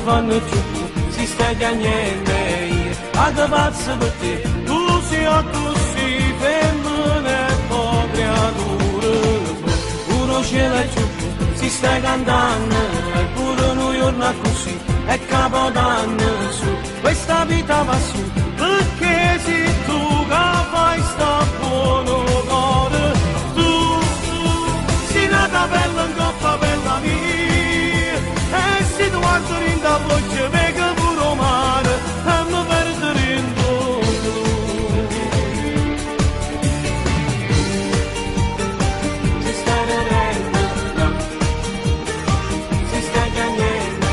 fanno più, si stai chiagnendo io, a che pazzo per te, tu sei a così femmine e poi creature, pure cielo è giù, si stai cantando, e pure noi giorno così, è capodanno su, questa vita va su, perché sei tu che fai sta buono cuore, tu sei nata bella in coppa bella mia, e se tu guardi in da voce vega pure mare, e mi perdo in blu. Si sta ridendo, no, si sta piangendo.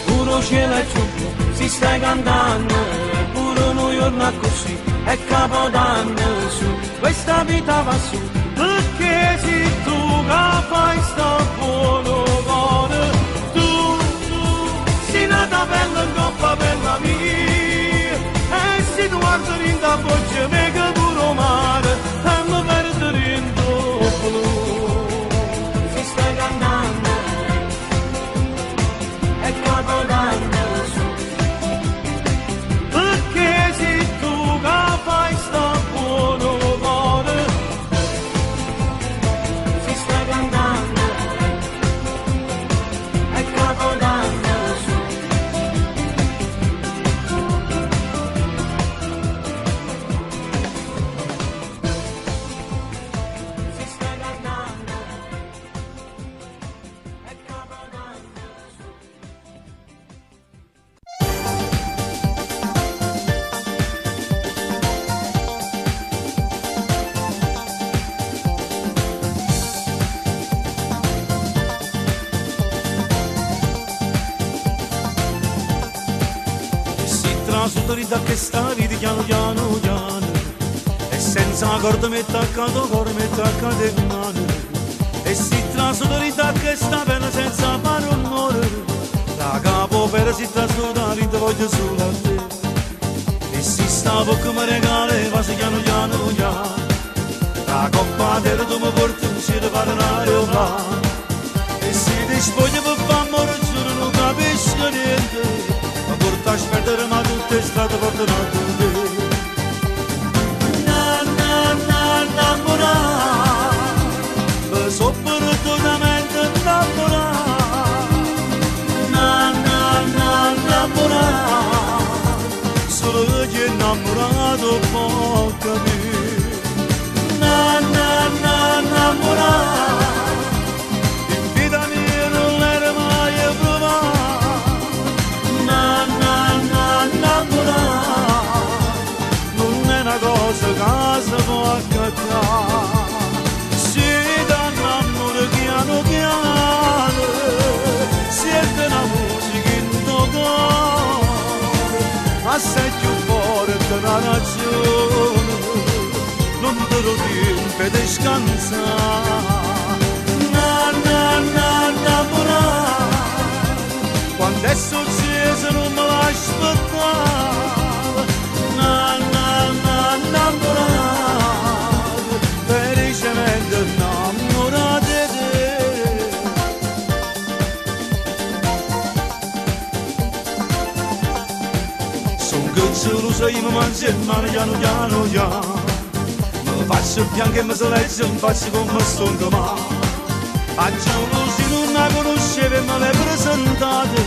Pure cielo è giù, si sta cantando, pure noi giorno così, è capodanno su, questa vita va su, perché sei tu che fai sta buono cuore, tu sei nata bella in coppa bella mia, e se tu guardi in da voce vega pure mare, e mi perdo in blu. Si sta cantando, è capodanno su, perché sei tu che fai sta buono cuore, si sta cantando, è capodanno su. Si sta cantando, è capodanno su. Si trasuto da che sta vita piano piano piano e senza corda mi attaccato cuore mi attaccato in mano e si trasuto da che sta bene senza fare rumore da capo per si trasuta rida voglio solo a te e si stavo come regale quasi piano piano piano la coppa terra tu mi porti in cielo per un aeroplano e se ti spoglia per far morire giuro non capisco niente ma porta a sperdere ma tutte strade portano a te. Na na na innamorata, mi sono perdutamente innamorata. Na na na innamorata, solo chi è innamorato può capire. Na na na innamorata, in vita mia non l'era mai provato. Na na na innamorata, non è una cosa che si può accattare. Si t'annamora piano piano, siente una musica in tuo cuore, ma sei più forte una ragione, non te lo tempo di scansare. Na na na innamorata, quando è successo non me l'aspettavo. Na na na innamorata, felicemente innamorata di te. Son geloso io mi mangio in mano piano piano piano mi faccio bianco e mi silenzio in faccia come son ma a gelosi non la conoscevo e me l'hai presentata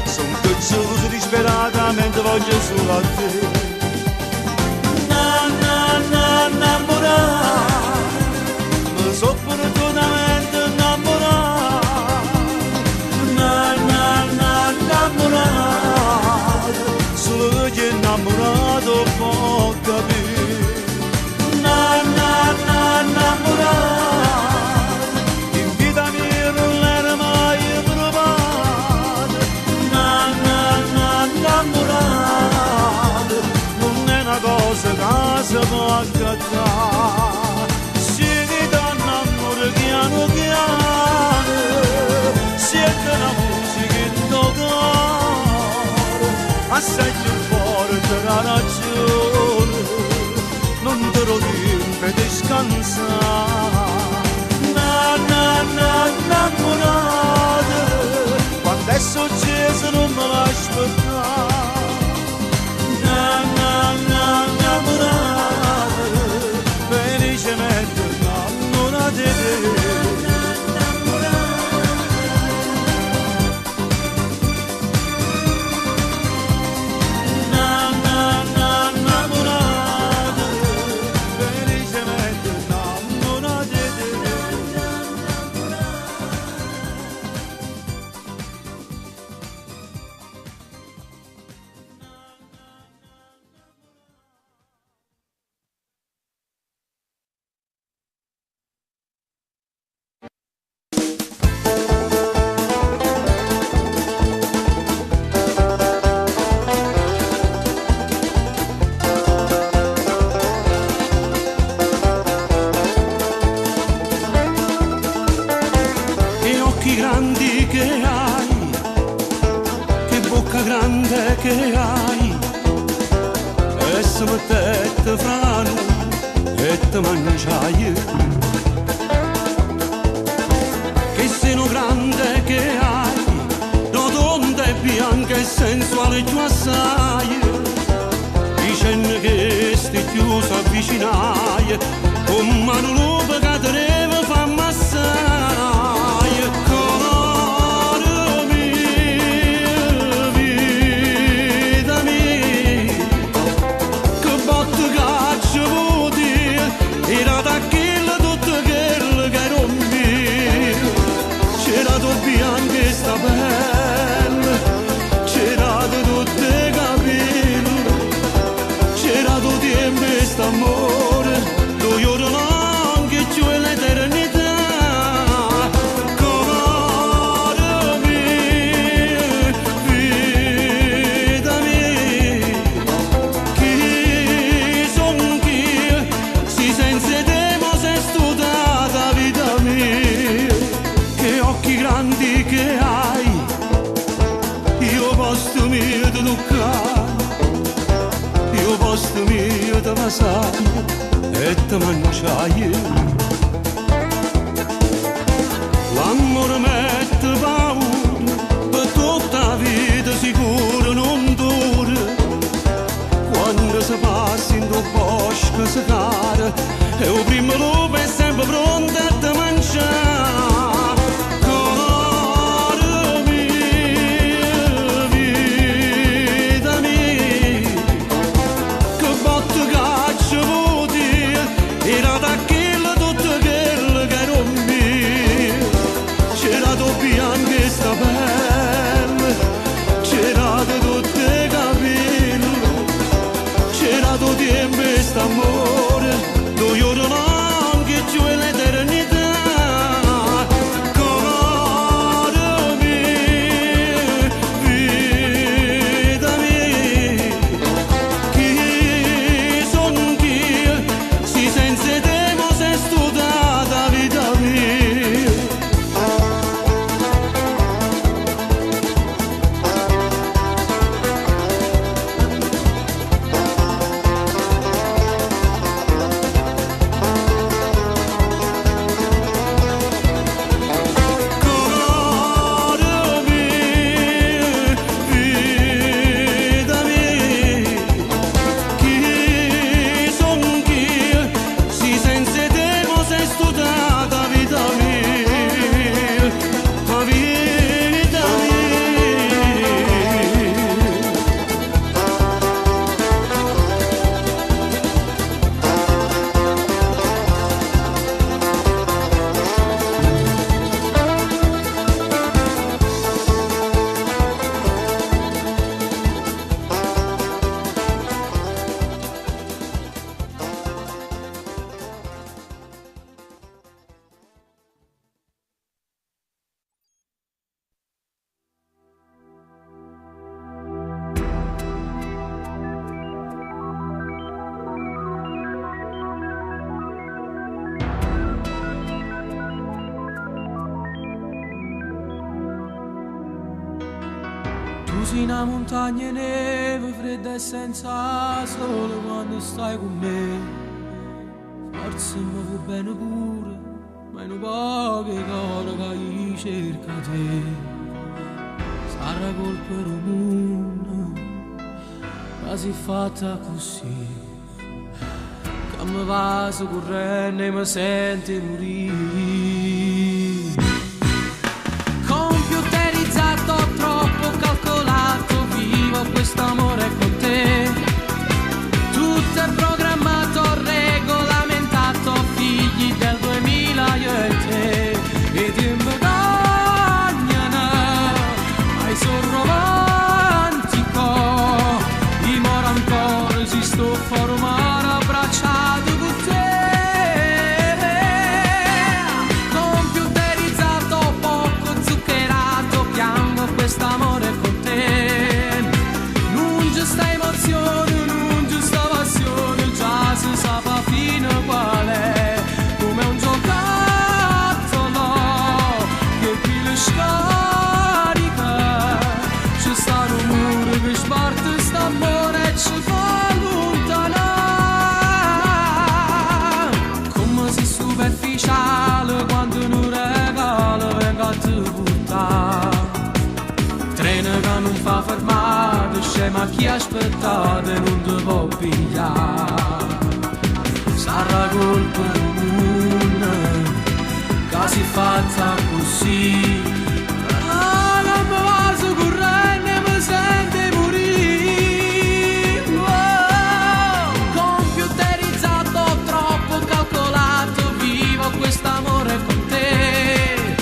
son geloso disperatamente voglio solo a te na na na innamorata mi sono perdutamente innamorata na na na innamorata solo chi è innamorato può capire na na na innamorata in vita mia non l'era mai provato na na na innamorata non è una cosa che si può accattare si t'annamora piano piano siente una musica in tuo cuore assai più forte la ragione non te lo tempo di scansare. Na na na innamorata, quando è successo non me l'aspettavo. Na na na innamorata, felicemente innamorata di te. Na na na innamorata, felicemente innamorata di te. Che occhi grandi che hai, che bocca grande che hai, e se mettete fra noi e te mangiai. Che seno grande che hai, rotonda e bianca e sensuale più assai, dicendo che sti più s'avvicinai, con mano lupa che teneva fa ammassai. Cuore mio, vita mia, che botte caccia vuol dire, era da quello tutto quello che era mio. C'era tu bianca e sta bella, c'era tu tutte capelli, c'era tu tempo e st'amore, tu giorno anche giù e l'eternità. Cuore mio, vita mia, chi son chi, si senza te mo sei studata vita mia. Che occhi grandi che hai, io posto mio te toccare, io posto mio te passare e te mangiare. L'amore mette paura, per tutta la vita sicuro non dura. Quando si passa in un bosco si cade, e il primo lupo è sempre pronto a te mangiare. Cuore mio, vita mia, che botte caccia vuol dire, era da quello tutto quello che era mio. C'era tu bianca e sta bella, c'era tu tutte capelli, c'era tu tempo e st'amore, tu giorno anche giù e l'eternità. Cuore mio, vita mia, chi son chi, si senza te mo sei studata vita mia. Cuore mio, vita mia, chi son chi, si senza te mo sei studata vita mia, la vita mia. Tu sei una montagna neve, fredda e senza sole quando stai con me. pazzo, mi vuò bene pure, ma è nu poco 'e core che io cerco a te. Sarà colpa d' 'o munno ca si fatta accussì, ca me vaso currenno e me sento 'e murì. Computerizzato, troppo calcolato, vivo quest'amore con te. Tutto è programmato, regolamentato, figli del 2000 io e te. E tiemp cagnano, ma io sono romantico, io moro ancora si sto fuori mare abbracciato con te. Computerizzato, poco zuccherato, piango quest'amore con te. Non c'è sta emozione, non c'è sta passione, già si sa pa' fine qual è. Come un giocattolo che chi le scarica. C'è sta un muro che sparte st'amore e ci fa allontanare. Come si superficiale quando un regalo venga a te buttare. Treno che non fa fermate, scema chi aspettate non ti può pigliare. Sarà colpa del mondo che si fatta così. Ah, non mi va su corrente e mi sente morire. Oh, computerizzato, troppo calcolato, vivo quest'amore con te.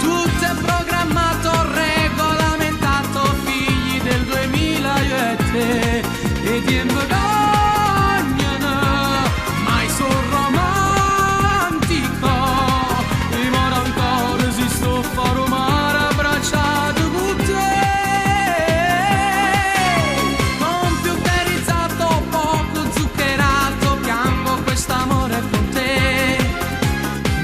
Tutto è programmato, regolamentato, figli del 2000 io e te. E tiemp cagnano, ma io sono romantico. E moro ancora si sto fuori mare abbracciato con te. Computerizzato, poco zuccherato, piango quest'amore con te.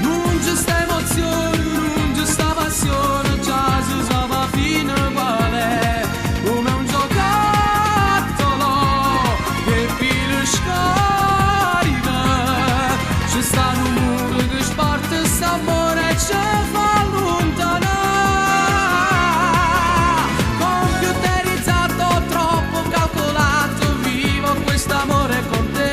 Non c'è sta emozione, non c'è sta passione, già si sa pa' fine qual è. Come un giocattolo che filo scarica. C'è sta un muro che sparte st'amore e ci fa allontanare. Computerizzato, troppo calcolato, vivo quest'amore con te.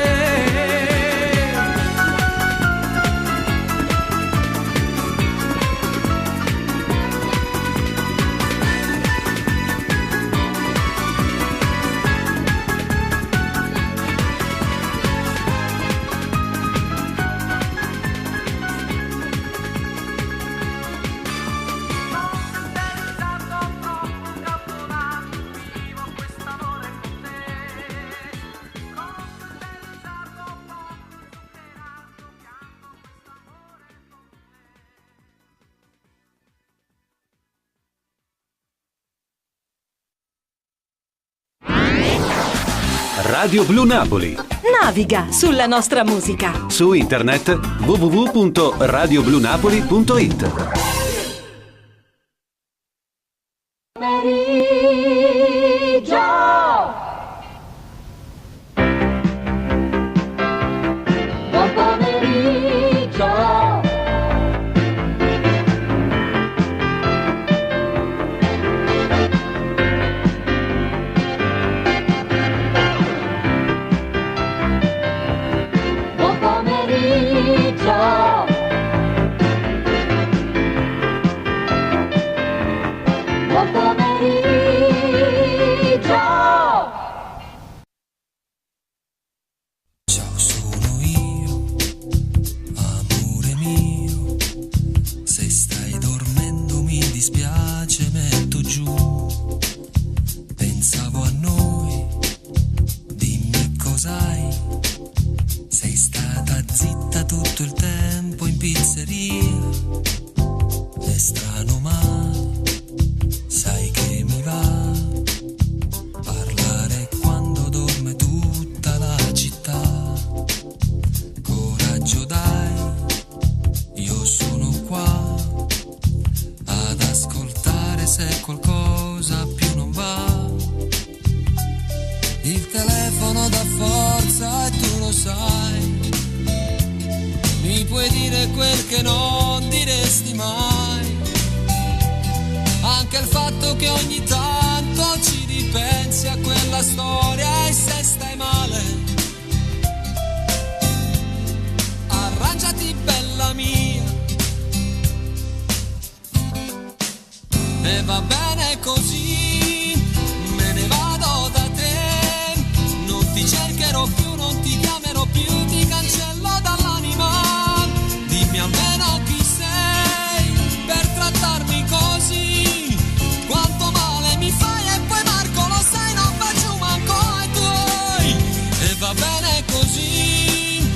Radio Blu Napoli. Naviga sulla nostra musica. Su internet www.radioblunapoli.it. Pomeriggio. Buon pomeriggio. Buon pomeriggio. Buon pomeriggio. Ciao, sono io, amore mio. Se stai dormendo mi dispiace, metto giù. Pensavo a noi, dimmi cos'hai. Sei stata zitta tutto il tempo in pizzeria. È strano ma sai che mi va parlare quando dorme tutta la città. Coraggio dai, io sono qua ad ascoltare se qualcosa più non va. Il telefono dà forza e tu lo sai. Perché non diresti mai. Anche il fatto che ogni tanto ci ripensi a quella storia e se stai male. Arrangiati bella mia. E va bene così, me ne vado da te. Non ti cercherò più, non ti chiamerò più, ti cancello dall'anima. Dimmi almeno chi sei per trattarmi così. Quanto male mi fai e poi Marco lo sai, non faccio manco ai tuoi. E va bene così,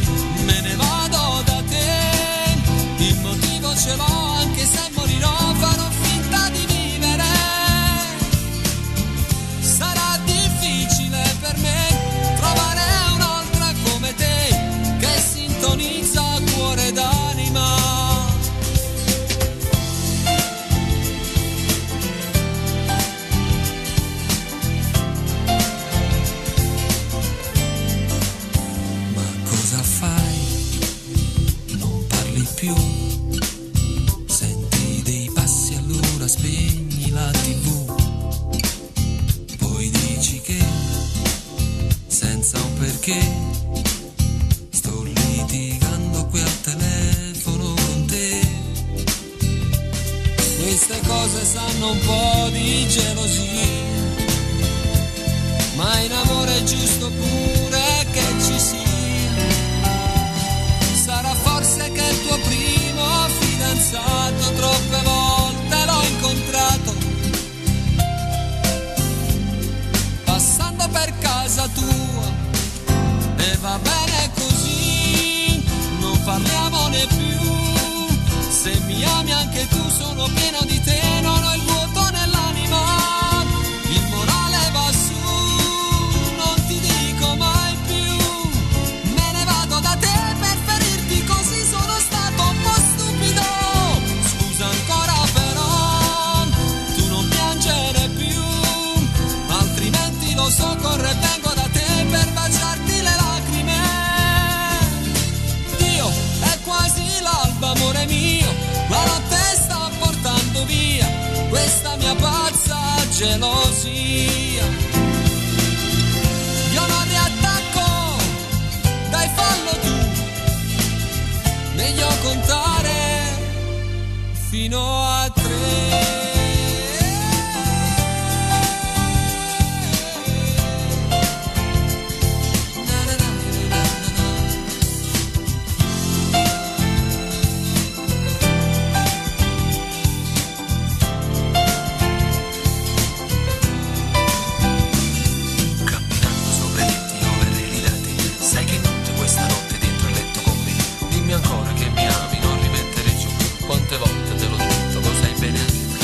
me ne vado da te. Il motivo ce l'ho anche se morirò, farò finta di vivere. Sarà difficile per me trovare un'altra come te che sintonizza cuore ed anima. Ma cosa fai? Non parli più. Senti dei passi, allora spegni la TV. Poi dici che senza un perché sto litigando qui al telefono con te. Queste cose sanno un po' di gelosia, ma in amore è giusto pure che ci sia. Sarà forse che il tuo primo fidanzato troppe volte l'ho incontrato passando per casa tua. E va bene così, non parliamone più. Se mi ami anche tu sono pieno di te, non ho il vuoto nell'anima. Il morale va su, non ti dico mai più. Me ne vado da te per ferirti così, sono stato un po' stupido. Scusa ancora però, tu non piangere più, altrimenti lo so, corro e vengo da te per baciarti le lacrime. Dio, è quasi l'alba, amore mio, la notte sta portando via questa mia pazza gelosia. Io non riattacco, dai fallo tu, meglio contare fino a tre. Na na na na na na. Camminando sopra i letti io verrei lì da te. Sai che notte questa notte dentro il letto con me. Dimmi ancora che mi ami, non rimettere giù. Quante volte te l'ho detto, lo sai bene anche tu.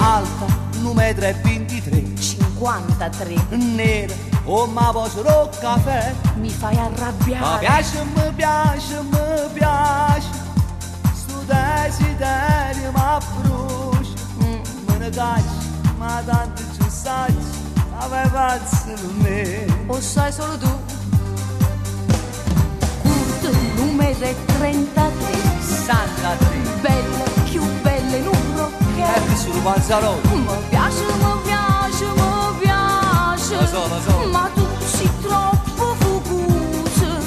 Alta, 1,23 m. 53. Nera, oh ma posso il caffè. Mi fai Mi arrabbiare. piace, mi piace, mi piace. Sto desiderio mi brucia. Me ne caccio, ma tanto ci sai. Ma vai pazzo per me. O sai solo tu. Curto numero 33. 63. Bella, più bella in un E che sono panzerotto. Mi piace, mi piace, mi piace. Lo so, lo so. Ma tu sei troppo fugoso.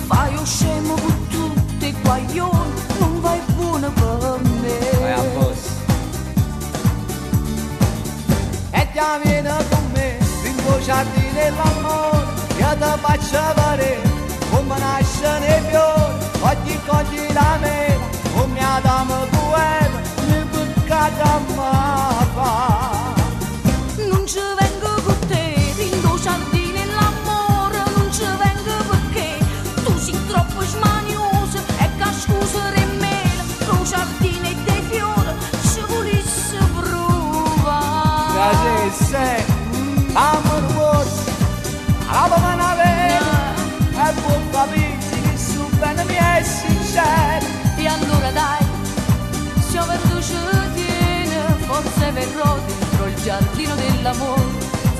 Fai lo scemo con tutte i guaglioni. Non vai buona per me. Vai a posto. E ti vieni con me, vinco giardino dell'amore, io ti faccio vedere come nasce i fiori, oggi cogli la mela, come Adamo tu Eva, mi peccato ma fa. Non ci vengo con te,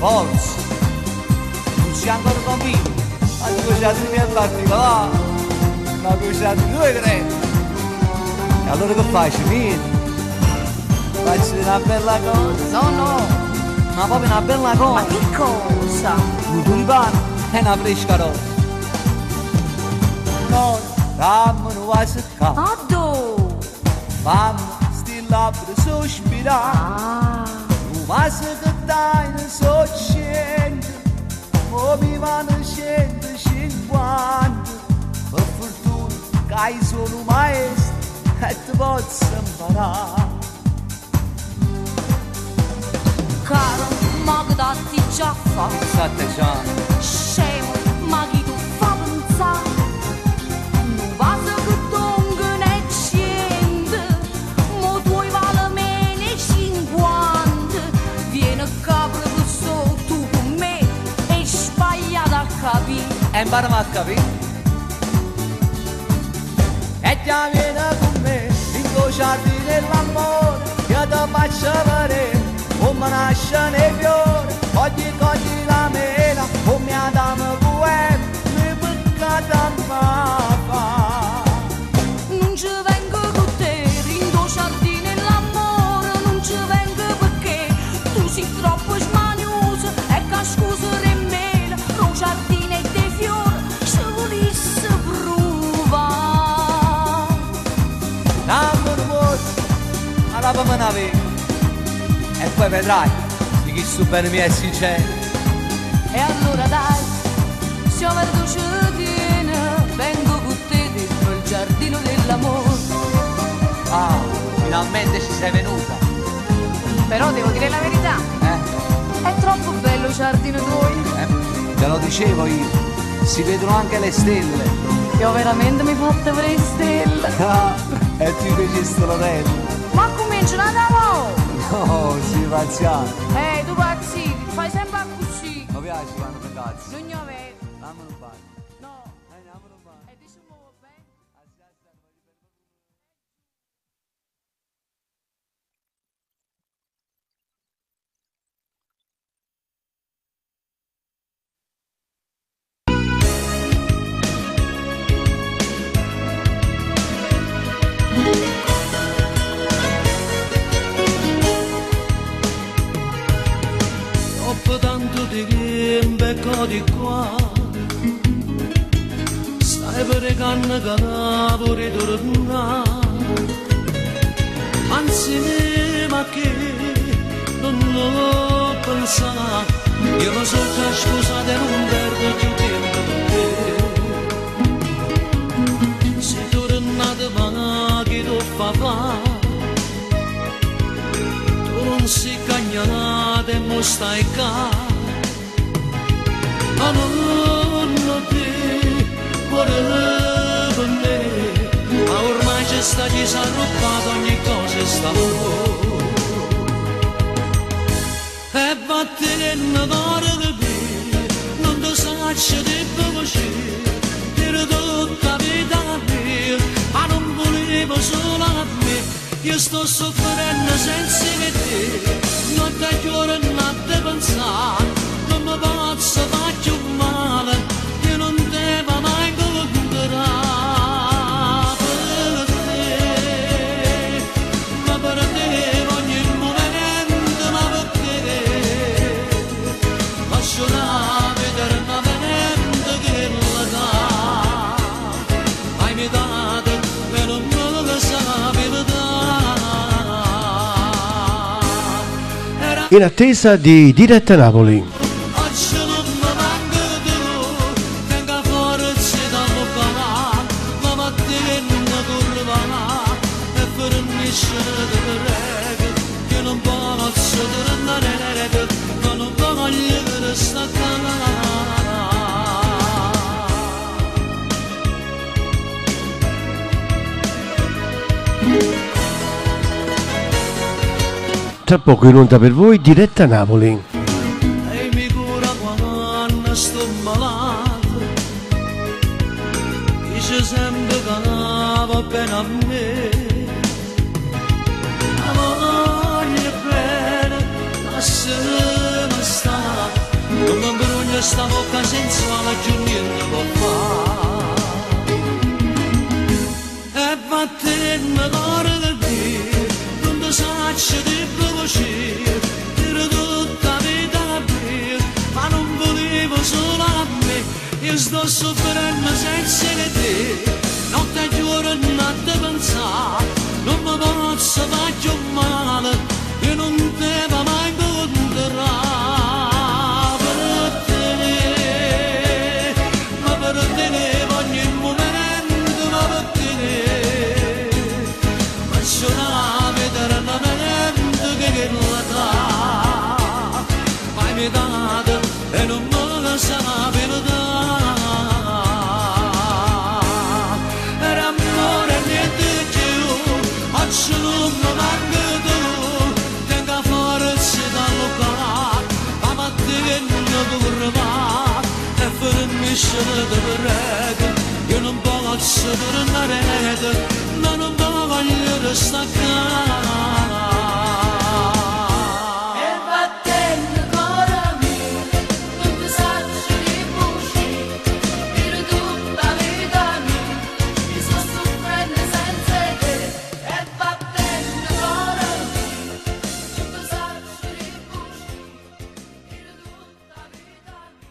Forza! Non sei ancora convinto? Ma tu cucinate mi è particolare! Ma cucinate due credo! E allora che faccio? Vieni! Faccio una bella cosa! No, no! Ma proprio una bella cosa! Ma che cosa? Un tulipano e una fresca rosa! No, dammi un vaso qua! Addò? Fammi sti labbra sospirare! Ah! Un vaso che dai ne so cento, mo mi vanno 150. Per fortuna che hai solo un maestro e ti posso imparare. Caro, ma che datti già fa? State già. Scemo, ma chi tu fa pensare? Non vaso che donga ne 100, mo tu vale meno 50. Vieni qua professore, tu con me, e sbagliato a capire. E imparami a capire. E già vieni con me, in tuo giardino dell'amore, io ti faccio vedere come nasce nei fiori, oggi cogli la mela, come Adamo Guè, mi peccata papà. Non ci vengo con te, in tuo giardino dell'amore, non ci vengo perché tu sei troppo smanioso e che scusa mela, lo giardino e dei fiori, se volesse provare. Dammi un morso, alla me ne vena. E poi vedrai se chi su bene mi è sincero. E allora dai, se io vedo ci tiene, vengo con te dentro il giardino dell'amore. Ah, finalmente ci sei venuta. Però devo dire la verità, Eh? è troppo bello il giardino tuo. Te lo dicevo io, si vedono anche le stelle. Io veramente mi fatto vedere le stelle. Ah, e tu invece l'orello. Ma comincia una volta. No, si pazziamo. Ehi, tu pazzi, fai sempre così. Mi piace quando mi cazzo. Non ne vedo. Dammi un bacio. No. Dammi un bacio. E dici mo va bene? Dopo tanto tempo ecco di qua, stai pregando che la vorrei tornare. Anzi, ma che non lo pensavo, io lo so che scusate non perdo più tempo con te. Sei tornato ma che ti fa fare? Tu non sei cagnata e mo stai qua. Ma non ti volevo me, ma ormai c'è sta chi s'è rubato ogni cosa e sta amore. E vattene guarda che non ti saccio di voce, per tutta vita mia, ma non volevo solo a me. Io sto soffrendo senza di te, notte e giorno notte pensare, non mi posso fare più male, io non devo mai incontrare. Per te, ma per te ogni momento, ma perché lascio la eternamente che la dà, hai mi dato e non me lo sapevo dare. In attesa di Diretta Napoli. Oggi non mi manca tu, tengo forza da bucare, la mattina curva e fornisce di prego, che non posso tornare, ma non voglio restare. Tra poco in onda per voi Diretta Napoli. E mi cura quando sto malato, dice sempre che va bene a me. La voglio bene, lasciami stare, Non mi imbruglia sta bocca sensuale, più niente può fare. E vattene cuore mio, non ti saccio di voce, era tutta vita mia, ma non volevo solo a me, io sto soffrendo senza di te, notte e giorno a te pensare, non mi posso fare più male, io non te va mai incontrare. Per te, ma per te ogni momento, ma per te, ma sono eternamente che la dà, ma mi date e non me la sapevo dare. Era amore niente più, oggi non mi manca tu, tengo forza da locare, ma mattina curva e fermisce di prego, io non posso tornare, ma non voglio restare. E vattene cuore mio, non ti saccio di uscire, per tutta vita mia, mi sto soffrendo senza te. E vattene cuore mio, non ti saccio di uscire, per tutta vita mia.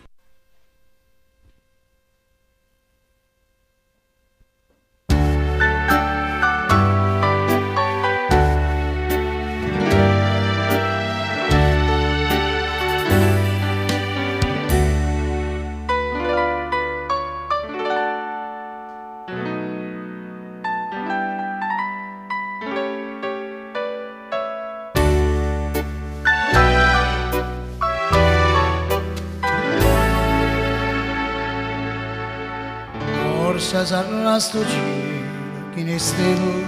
Forse sarà sto cielo che ne stelle,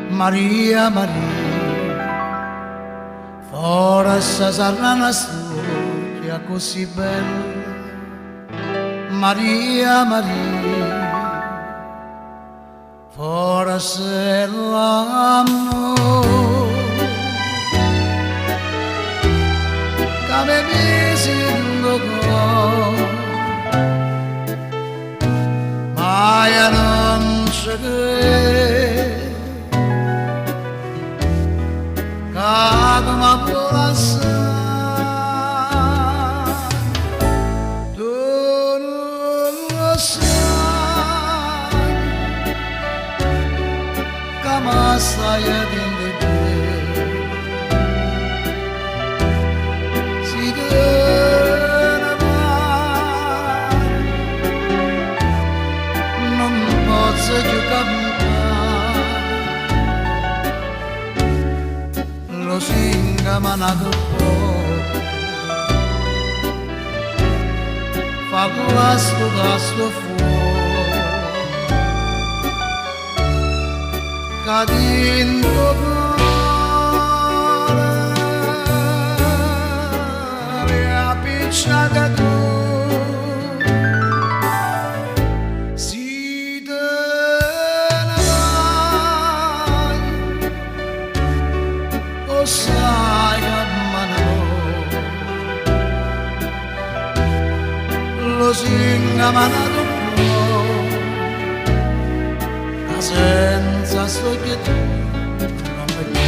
Maria, Maria. Forse sarà una storia così bella, Maria, Maria. Forse l'amore che mi mise in cuore, ma io non ci credo che come può lasciare, tu non lo sai come stai dentro te. Si te ne vai, non posso più cantare, lo singa manato poco, fa questo tasto fuoco, che dentro cuore mi appiccica tu. Si te ne vai, o sai che me ne vo, lo singa manato poco, che senza sto che tu non mi più.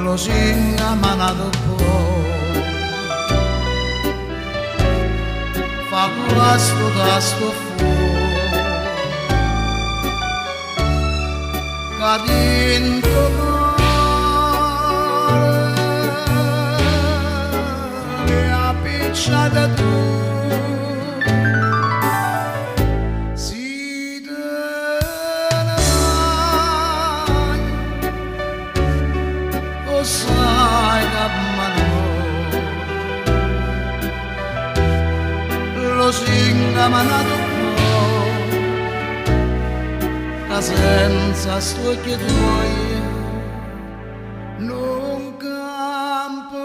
Lo singa manato poco, fa questo tasto fuoco, che dentro cuore mi appicciata tu. Si te ne vai, o sai che me ne vo, lo singa Chiamma n'ato poco, ca senza st'uocchie tuoi nun campo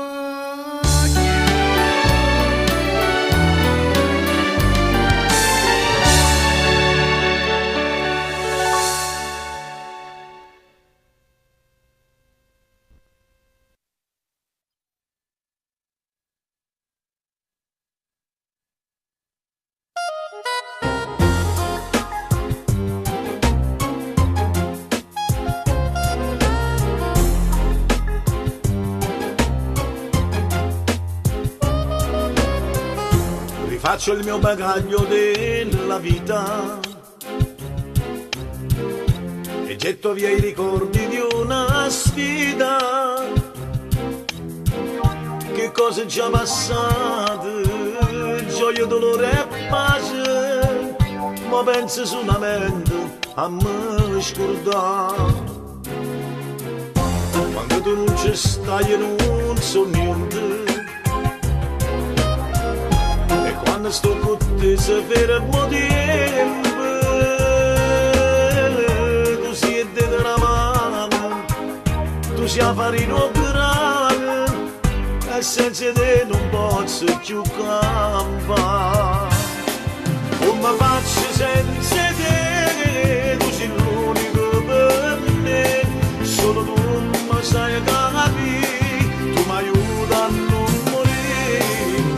Rifaccio il mio bagaglio della vita e getto via i ricordi di una sfida. Che cose già passate, gioia, dolore e pace, ma penso solamente a me scordare. Quando tu non ci stai io non so niente. E quando sto con te se fermo tempo, tu sei dentro la mano, tu sei a farina o grano, e senza te non posso più campare. Come faccio senza te, tu sei l'unico per me, solo tu mi sai capire, tu mi aiuti a non morire,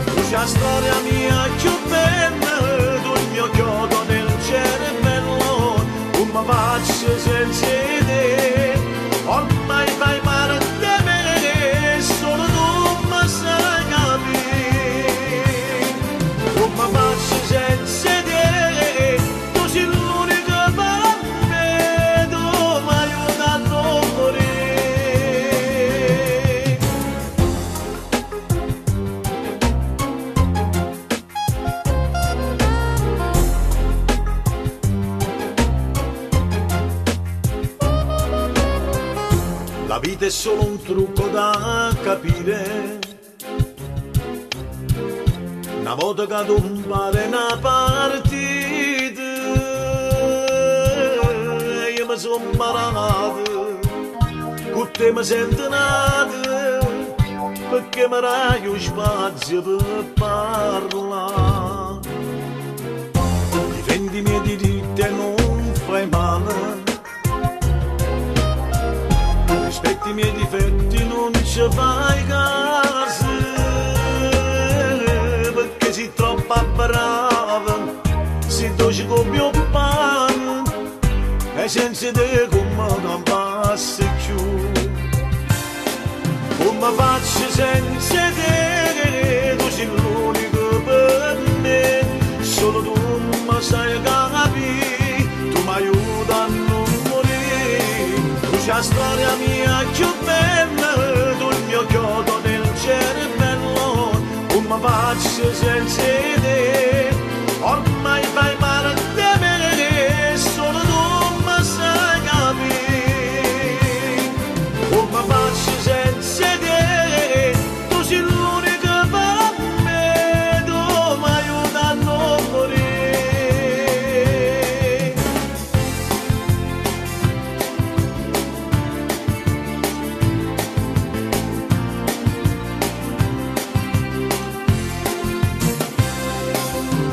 tu sei la storia mia più bella, tu il mio chiodo nel cervello, come faccio senza te, ormai fai parte me, solo tu mi sai capire, come faccio senza te, tu sei l'unico per me, tu mi aiuti a non morire. La vita è solo un trucco da capire. Una volta che tu impari una partita, io mi sono imparato, con te mi sento nato, perché mi dai lo spazio per parlare. Difendi i miei diritti e non fai male. Rispetti i miei difetti, non ci fai caso, perché sei troppo brava, sei dolce come mio pane, e senza te come campassi più. Come faccio senza te, tu sei l'unico per me, solo tu mi sai capire, tu mi aiuti a non morire, tu sei la storia mia più bella, tu il mio chiodo nel cervello, come faccio senza te, ormai fai parte me, solo tu mi sai capire, come faccio senza te, tu sei l'unico per me, tu mi aiuti a non morire.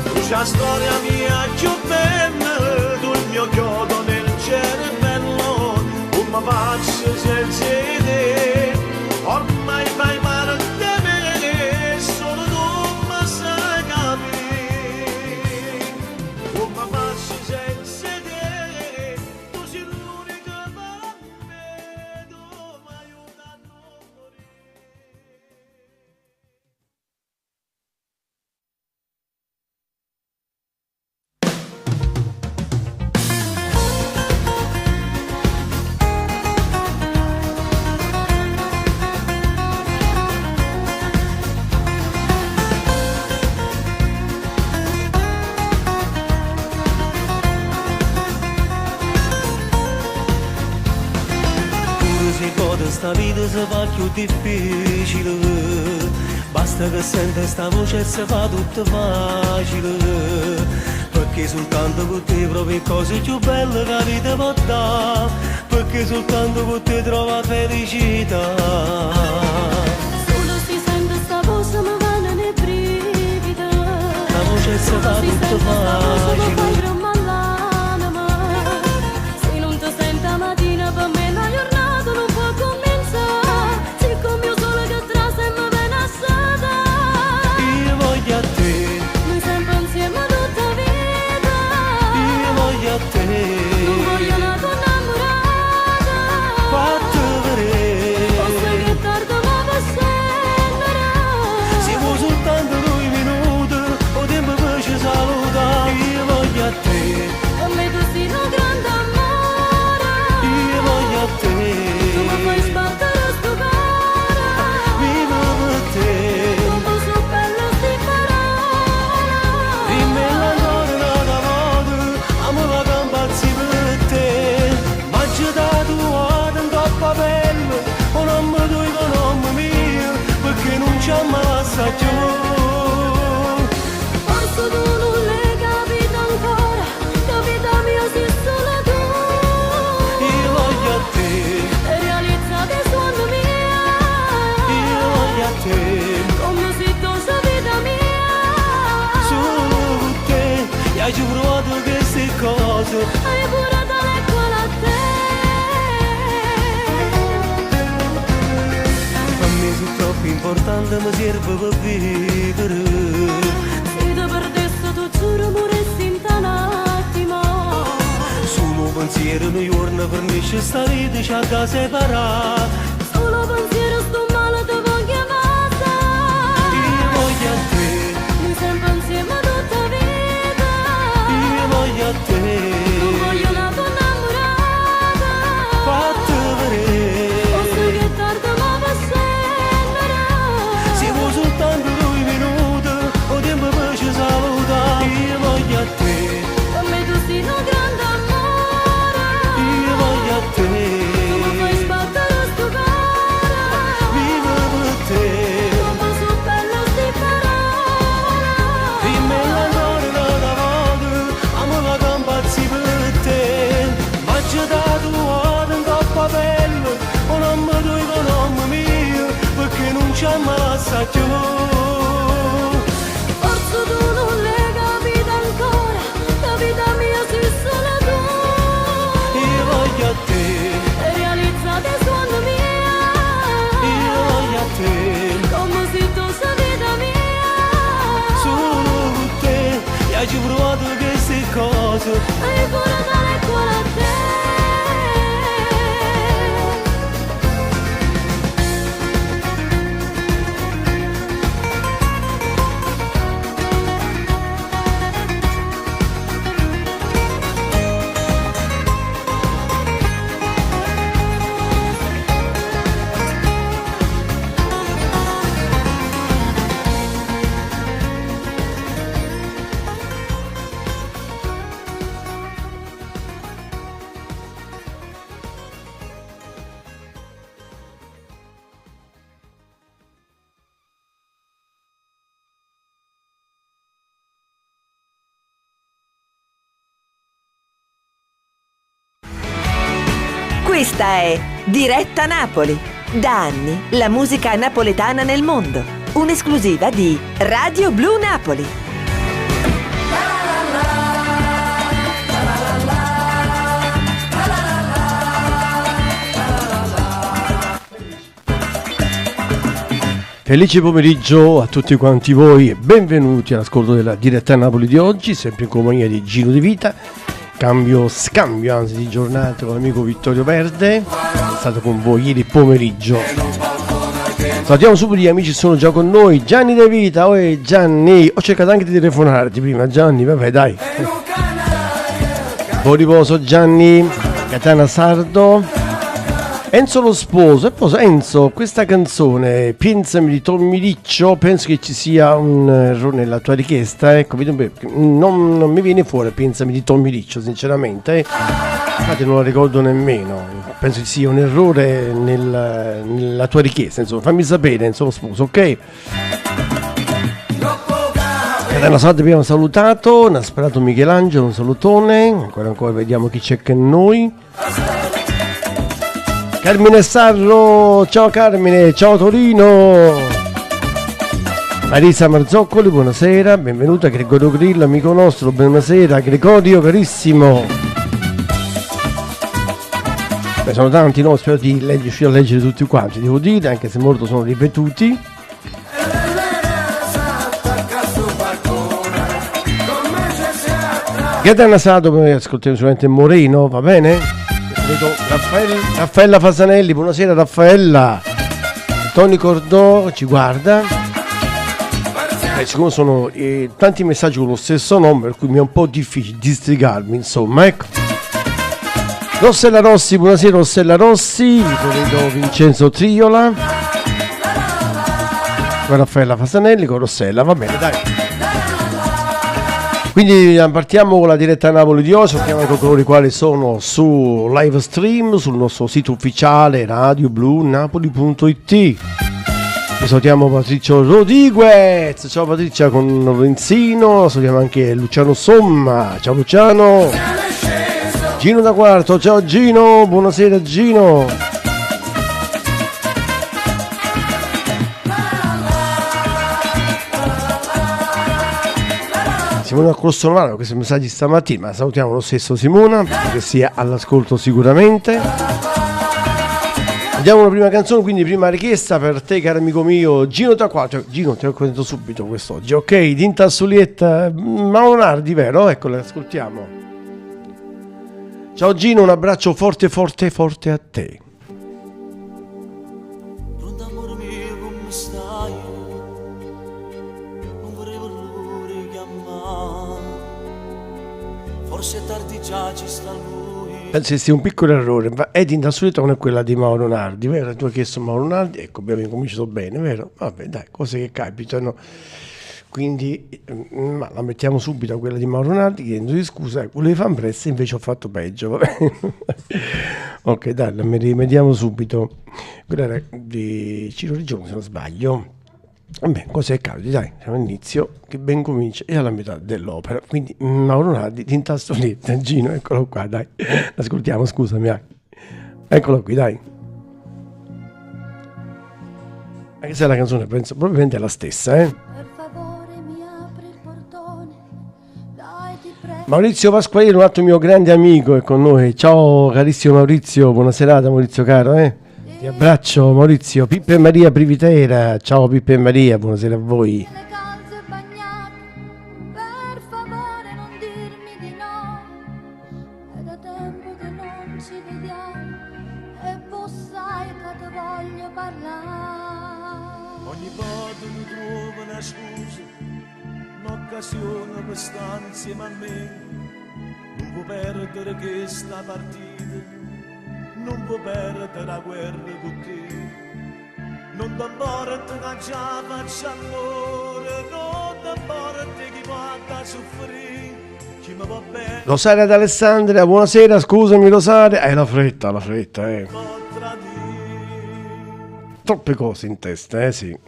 Tu sei la storia mia più bella, tu il mio chiodo nel cervello, come faccio senza te, ormai fai parte me, solo tu mi sai capire, come faccio senza te, tu sei l'unico per me, tu mi aiuti a non morire. Pure se poi sta vita si fa più difficile. Basta che sente sta voce e si fa tutto facile Perché soltanto con te provi cose più belle che la vita può dare Perché soltanto con te trova felicità Solo si sente sta voce mi vanno nei brividi La voce si fa Solo si tutto sente sta voce mi facile fai tremare l'anima Se non ti sento la mattina per me la giornata non può cominciare Sei come il sole che trase e mi viene a sedere Io voglio a te, Noi sempre insieme tutta vita io voglio a te Non voglio una donna innamorata Fatto vedere Forse che tardo ma va scendere Se vuoi soltanto due minuti O tempo per ci salutare Io voglio a te, Per me tu sei un grande amore io voglio a te Tu mi fai sbattere sto cuore Vivo per te Come so bello sti parole Dimmelo ancora una volta Amo la gambazzi per te Ma già tatuata in troppa pelle O nome tuo con nome mio Perché non c'è mai più Forse tu non l'hai capito ancora Che vita mia sei solo tu Io voglio a te, E realizzate il sogno mio io voglio a te Come se tu sei vita mia Solo con te, io ci ho provato queste cose Hai pure tale e quale a te Per me sono troppo importante, mi serve per vivere Se ti perdessi tu giuro morissi in un attimo Solo pensiero un giorno fornisce sta vita c'è da separare Solo pensiero sto male ti voglio passare Io voglio a te, Noi sempre insieme tutta vita io voglio a te Non voglio una donna innamorata Fatto vedere Forse che tardo ma va scendere Se vuoi soltanto due minuti O tempo per ci salutare Io voglio a te, Per me tu sei un grande amore io voglio a te Tu mi fai sbattere sto cuore Vivo per te Come so bello sti parole Dimmelo ancora una volta Amo la gambazzi per te Ma già tatuata in troppa pelle O nome tuo con nome mio Perché non c'è mai più Forse tu non l'hai capito ancora La vita mia sei solo tu Io voglio a te, E realizzate il sogno mio io voglio a te Come se tu sei vita mia Solo con te, io ci ho provato queste cose E pure tale e quale a te Questa è Diretta Napoli. Da anni la musica napoletana nel mondo. Un'esclusiva di Radio Blu Napoli. Felice pomeriggio a tutti quanti voi e benvenuti all'ascolto della diretta Napoli di oggi, sempre in compagnia di Gino Di Vita. Cambio scambio anzi di giornata con l'amico Vittorio Verde, è stato con voi ieri pomeriggio. Salutiamo subito gli amici che sono già con noi. Gianni De Vita, oi Gianni, ho cercato anche di telefonarti prima, Gianni, vabbè dai. Buon riposo Gianni, Catana Sardo, Enzo lo sposo, e poi Enzo, questa canzone, Piensami di Tommy Riccio, penso che ci sia un errore nella tua richiesta, ecco, vedo un po', non mi viene fuori Piensami di Tommy Riccio, sinceramente, infatti non la ricordo nemmeno. Penso ci sia un errore nel, nella tua richiesta, insomma, fammi sapere, insomma, scusa, ok? Catena Sad abbiamo salutato, Nasperato Michelangelo, un salutone, ancora ancora vediamo chi c'è con noi. Carmine Sarro, ciao Carmine, ciao Torino. Marisa Marzoccoli, buonasera, benvenuta Gregorio Grillo, amico nostro, buonasera Gregorio carissimo. Beh, sono tanti, no? Spero di riuscire a leggere tutti quanti, devo dire, anche se molto sono ripetuti. Gaetano Sato, ascoltiamo sicuramente Moreno, va bene? Vedo Raffaella Fasanelli, buonasera Raffaella. Tony Cordò ci guarda. Siccome sono tanti messaggi con lo stesso nome, per cui mi è un po' difficile districarmi, insomma, ecco. Rossella Rossi, buonasera Rossella Rossi, vedo Vincenzo Triola. Con Raffaella Fasanelli, con Rossella, va bene, dai. Quindi partiamo con la diretta a Napoli di oggi, sappiamo anche coloro i quali sono su live stream, sul nostro sito ufficiale radioblunapoli.it. Salutiamo Patrizio Rodriguez, ciao Patrizia con Lorenzino, salutiamo anche Luciano Somma, ciao Luciano. Gino da Quarto, ciao Gino, buonasera Gino. Simona Crossonovaro, questi messaggi stamattina, ma salutiamo lo stesso Simona, che sia all'ascolto sicuramente. Andiamo alla prima canzone, quindi prima richiesta per te caro amico mio Gino da qua, cioè, Gino te l'ho presentato subito quest'oggi, ok? Dinta Sulietta, Mauro Nardi, vero? Ecco, l'ascoltiamo. Ciao Gino, un abbraccio forte forte forte a te. Pronto amore mio, come stai? Non volevo richiamare. Forse è tardi già, ci sta lui. Penso che sia un piccolo errore, ma Edin da solito non è quella di Mauro Nardi, vero? Tu hai chiesto Mauro Nardi, ecco, abbiamo incominciato bene, vero? Vabbè, dai, cose che capitano. Quindi, ma la mettiamo subito a quella di Mauro Nardi, chiedendo scusa, volevo fare presto, invece ho fatto peggio, va bene? Ok, dai, la rimediamo subito. Quella era di Ciro Regione, se non sbaglio. Vabbè, cose che capitano, dai, siamo all'inizio, che ben comincia, e alla metà dell'opera. Quindi Mauro Nardi, di Intastoletta, Gino, eccolo qua, dai. L'ascoltiamo, scusami, dai. Eccolo qui, dai. Anche se la canzone, penso, probabilmente è la stessa, eh. Per favore mi apri il portone, dai ti prego. Maurizio Pasqualino, un altro mio grande amico, è con noi. Ciao carissimo Maurizio, buona serata Maurizio caro, eh. Ti abbraccio Maurizio. Pippa e Maria Privitera, ciao Pippa e Maria, buonasera a voi. Le calze bagnate, per favore non dirmi di no. È da tempo che non ci vediamo e tu sai che ti voglio parlare. Ogni volta mi trovo una scusa, un'occasione per stare insieme a me. Non può perdere questa partita, non può perdere la guerra con te. Non ti importa che già faccia amore, non ti importa chi può soffrire, chi mi va bene. Rosaria d'Alessandria, buonasera, scusami Rosaria. La fretta, eh. Troppe cose in testa, sì.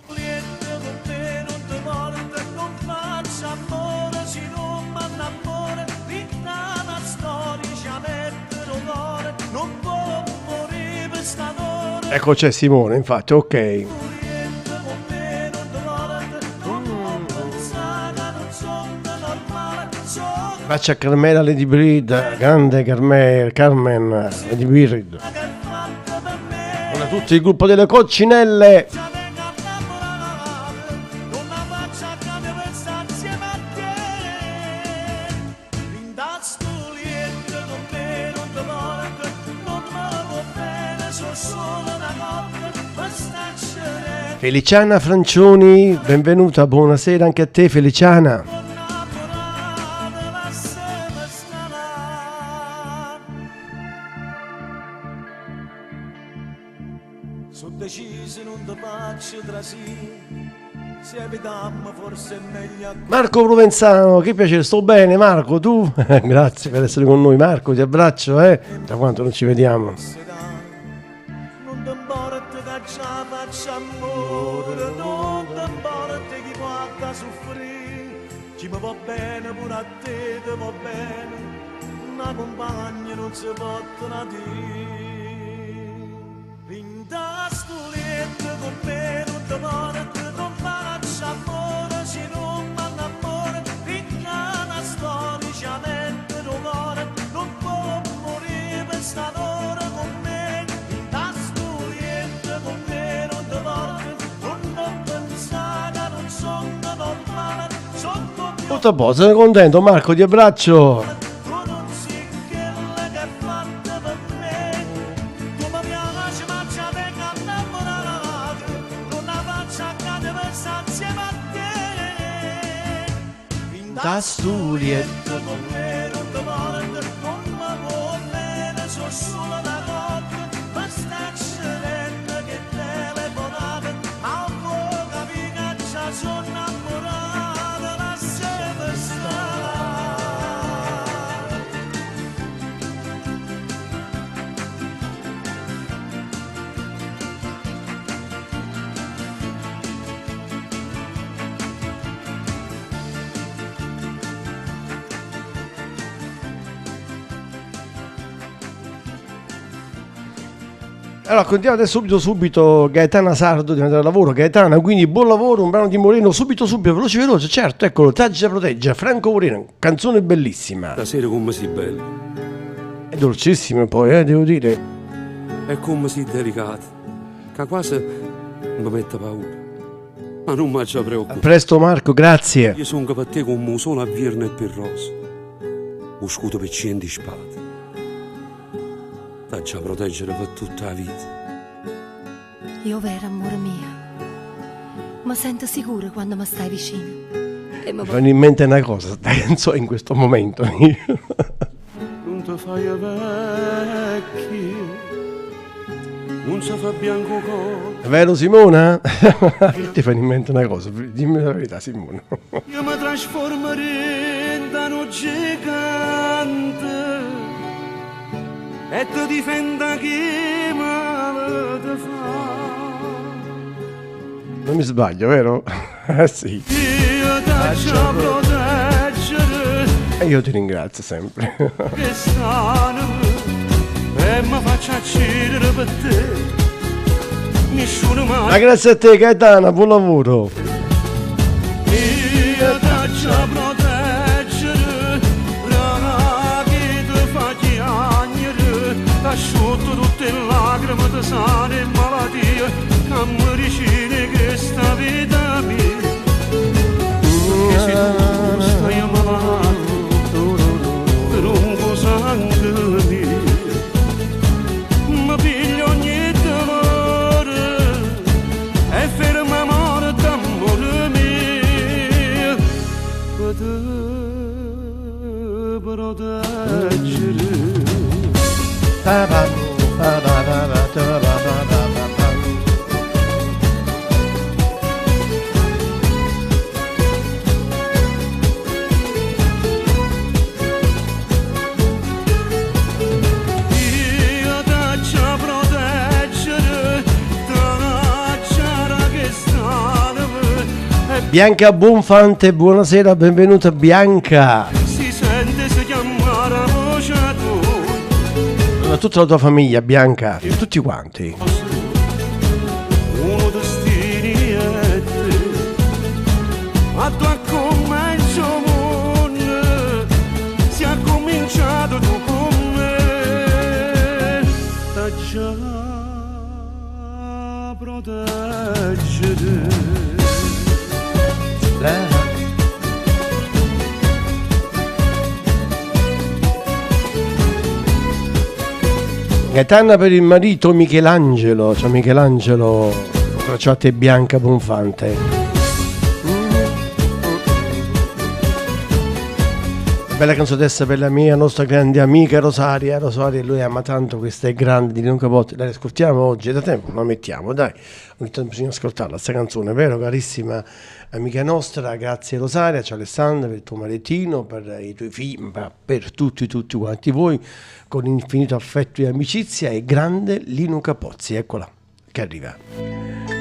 Ecco c'è Simone, infatti, ok. Faccia a Carmela Lady Breed, grande Carmen Lady Breed. Con tutto il gruppo delle coccinelle. Feliciana Francioni, benvenuta, buonasera anche a te Feliciana. Marco Provenzano, che piacere, sto bene Marco, tu? Grazie per essere con noi Marco, ti abbraccio, eh? Da quanto non ci vediamo. non faccio amore, non ti importa chi può soffrire, chi mi va bene pure a te ti va bene, una compagna non si può tradire. Rinda sto letto con me non ti porta, non faccio amore, se non m'annamoro, finché la storia ci mette il cuore, non può morire per sta ora con me. Rinda sto letto con me non ti porta, non pensare che non sono normale, sotto Tutto a posto, sono contento Marco, ti abbraccio. tu non sei quella che è fatta per me. Tu mi piaci ma già te che innamorato, non la faccio accadere per stare insieme a te. Da stulietto. Con me non ti porta, non mi vuoi bene, sono solo una notte, per stacci che telefonate, ma vuoi capire che già sono innamorato, lasciami stare. Allora, continuiamo adesso subito subito Gaetana Sardo di andare al lavoro. Gaetana, quindi buon lavoro, un brano di Moreno, subito subito, veloce veloce, certo, eccolo, Taggia proteggia, Franco Moreno, canzone bellissima. Stasera come si bella È dolcissima poi, devo dire. e come si delicata, che quasi mi mette paura. Ma non mi ci A preoccupo. presto Marco, grazie. Io sono per te come un sole a vierno e per rosa. Un scudo per cento spade. T'aggia proteggere per tutta la vita. Io vera, amore mio, mi sento sicura quando mi stai vicino. E mi Mi fa in mente una cosa, penso in questo momento. Non ti fai vecchi, non si fa bianco cuore. È vero Simona? Che ti fa in mente una cosa? Dimmi la verità Simona. Io mi trasformerò in un gigante e ti difenda chi male ti fa. Non mi sbaglio, vero? Sì. Io t'aggia proteggere E io ti ringrazio sempre. che stanno e mi faccio uccidere per te. Nessuno Ma mai. grazie a te Gaetana, buon lavoro. Io t'aggia proteggere, rana che ti fa chiagnere, t'asciutto tutte le lacrime, ti sane e malattie, che mi ricine che sta vita mia. Perché se tu stai malato, lungo sangue mio, mi piglio ogni dolore e ferma morte amore mio per te proteggere. Io t'aggia proteggere, t'aggia che stanno e Bianca Bonfante, buonasera, benvenuta Bianca. si sente si chiamare la voce tua. A tutta la tua famiglia, Bianca, tutti quanti. Uno destini e te, ma tu accomincio mondo, si è cominciato tu con me, t'aggia proteggere. Gaetana per il marito Michelangelo, ciao Michelangelo, un abbraccio a te Bianca Bonfante. Bella canzone adesso per la mia nostra grande amica Rosaria. Rosaria, lui ama tanto queste grandi di Lino Capote. La ascoltiamo oggi, è da tempo, la mettiamo, dai. Ogni tanto bisogna ascoltarla, questa canzone, vero carissima amica nostra? Grazie Rosaria, ciao Alessandra, per il tuo maritino, per i tuoi figli, ma per tutti, tutti quanti voi, con infinito affetto e amicizia. E grande Lino Capozzi, eccola. che arriva.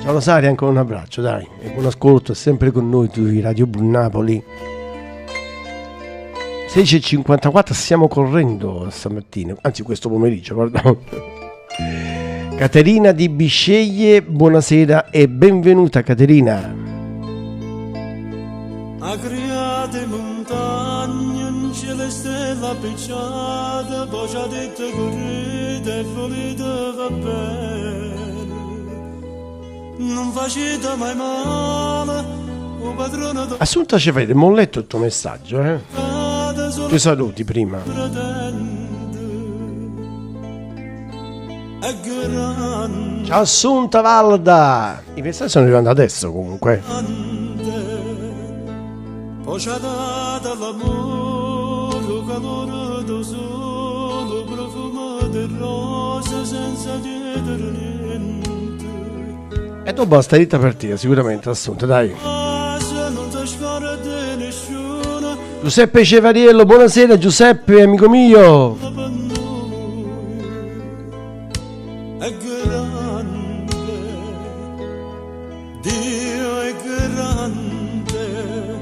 Ciao Rosaria, ancora un abbraccio, dai, e buon ascolto, è sempre con noi su Radio Blu Napoli. 16.54 stiamo correndo stamattina, anzi questo pomeriggio, pardon. Caterina di Bisceglie, buonasera e benvenuta Caterina. Ha creato montagne, in cielo stella appicciata, poi ci ha detto correte e volete va bene. Non facete mai male, o padrone do- Assunta Cefede, ho letto il tuo messaggio, eh? Ti saluti prima. È grande. Ciao Assunta Valda! I messaggi sono arrivando adesso comunque. Poi ci ha dato l'amore, il calore del sole, il profumo delle rose senza chiedere niente. E dopo la starita per te, sicuramente Assunta, dai. Se non ti scorda nessuno, Giuseppe Cevariello, buonasera Giuseppe, amico mio. è grande, Dio è grande.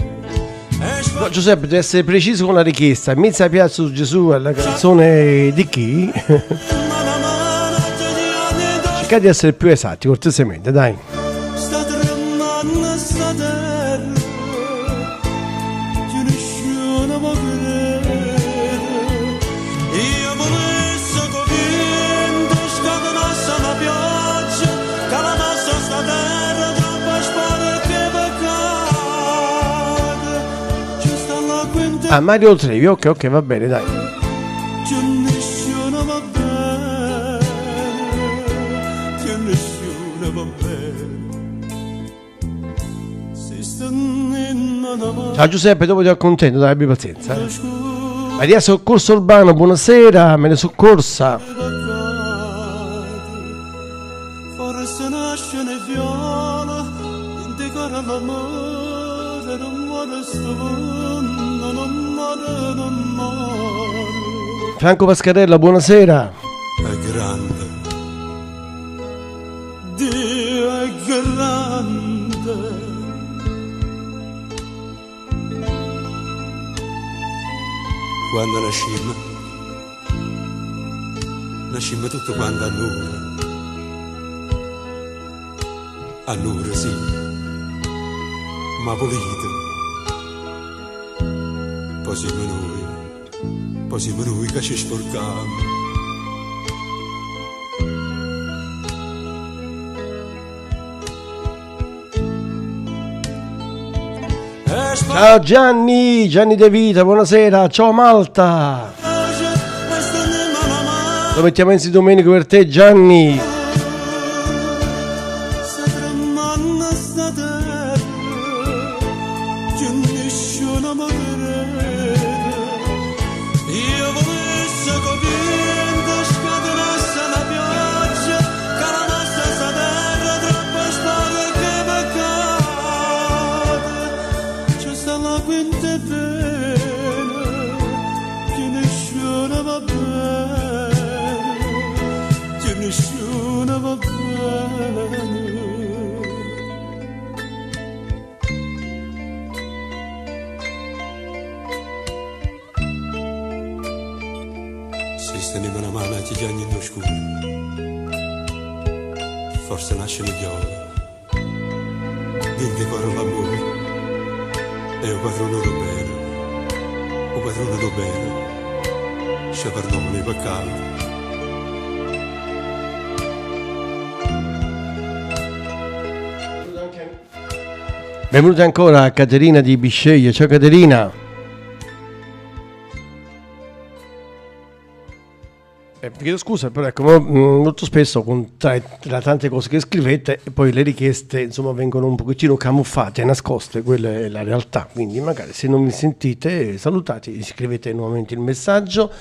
No, Giuseppe, devi essere preciso con la richiesta. In mezzo alla piazza su Gesù è la canzone di chi? Cercate di essere più esatti, cortesemente, dai. Sta tremando sta terra, che nessuno può credere. Io volessi che vento scatenasse la pioggia, che la massa sta terra troppo sporca e peccato. Ci sta l'acqua in Ah, Mario Trevi, ok, ok, va bene, dai. Che nessuno va bene, che nessuno va bene. Se stanno in mano Ciao Giuseppe, dopo ti accontento, dai, abbi pazienza. eh. Maria Soccorso Urbano, buonasera, me ne soccorsa. Forse nasce nel viola, in te cara l'amore, non muore sto mondo, non muore, non muore. Franco Pascarella, buonasera. È grande, Dio è grande. Quando nascimmo, nascimmo tutto quanto a nulla. A nulla, sì, ma pulito. Poi siamo noi, poi siamo noi che ci sporchiamo. Ciao Gianni, Gianni De Vita, buonasera. Ciao Malta. Lo mettiamo in domenico per te Gianni. Sta tremando sta terra, che nessuno mi crede. Io volessi che vento scatenasse la pioggia, che la massa sta terra troppo sporca e peccato. C'è sta l'acqua in te pena, che nessuno va bene, che nessuno va bene. Se stendeva una mano ti chiami in oscuro, forse nasce migliore. Dinte cuore l'amore, e il padrone lo bene, il padrone lo bene, ci perdona i peccati. Benvenuta ancora a Caterina di Bisceglie. Ciao Caterina. Vi chiedo scusa, però ecco, molto spesso con tra tante cose che scrivete, e poi le richieste insomma vengono un pochettino camuffate, nascoste, quella è la realtà. Quindi magari se non mi sentite, salutate, scrivete nuovamente il messaggio.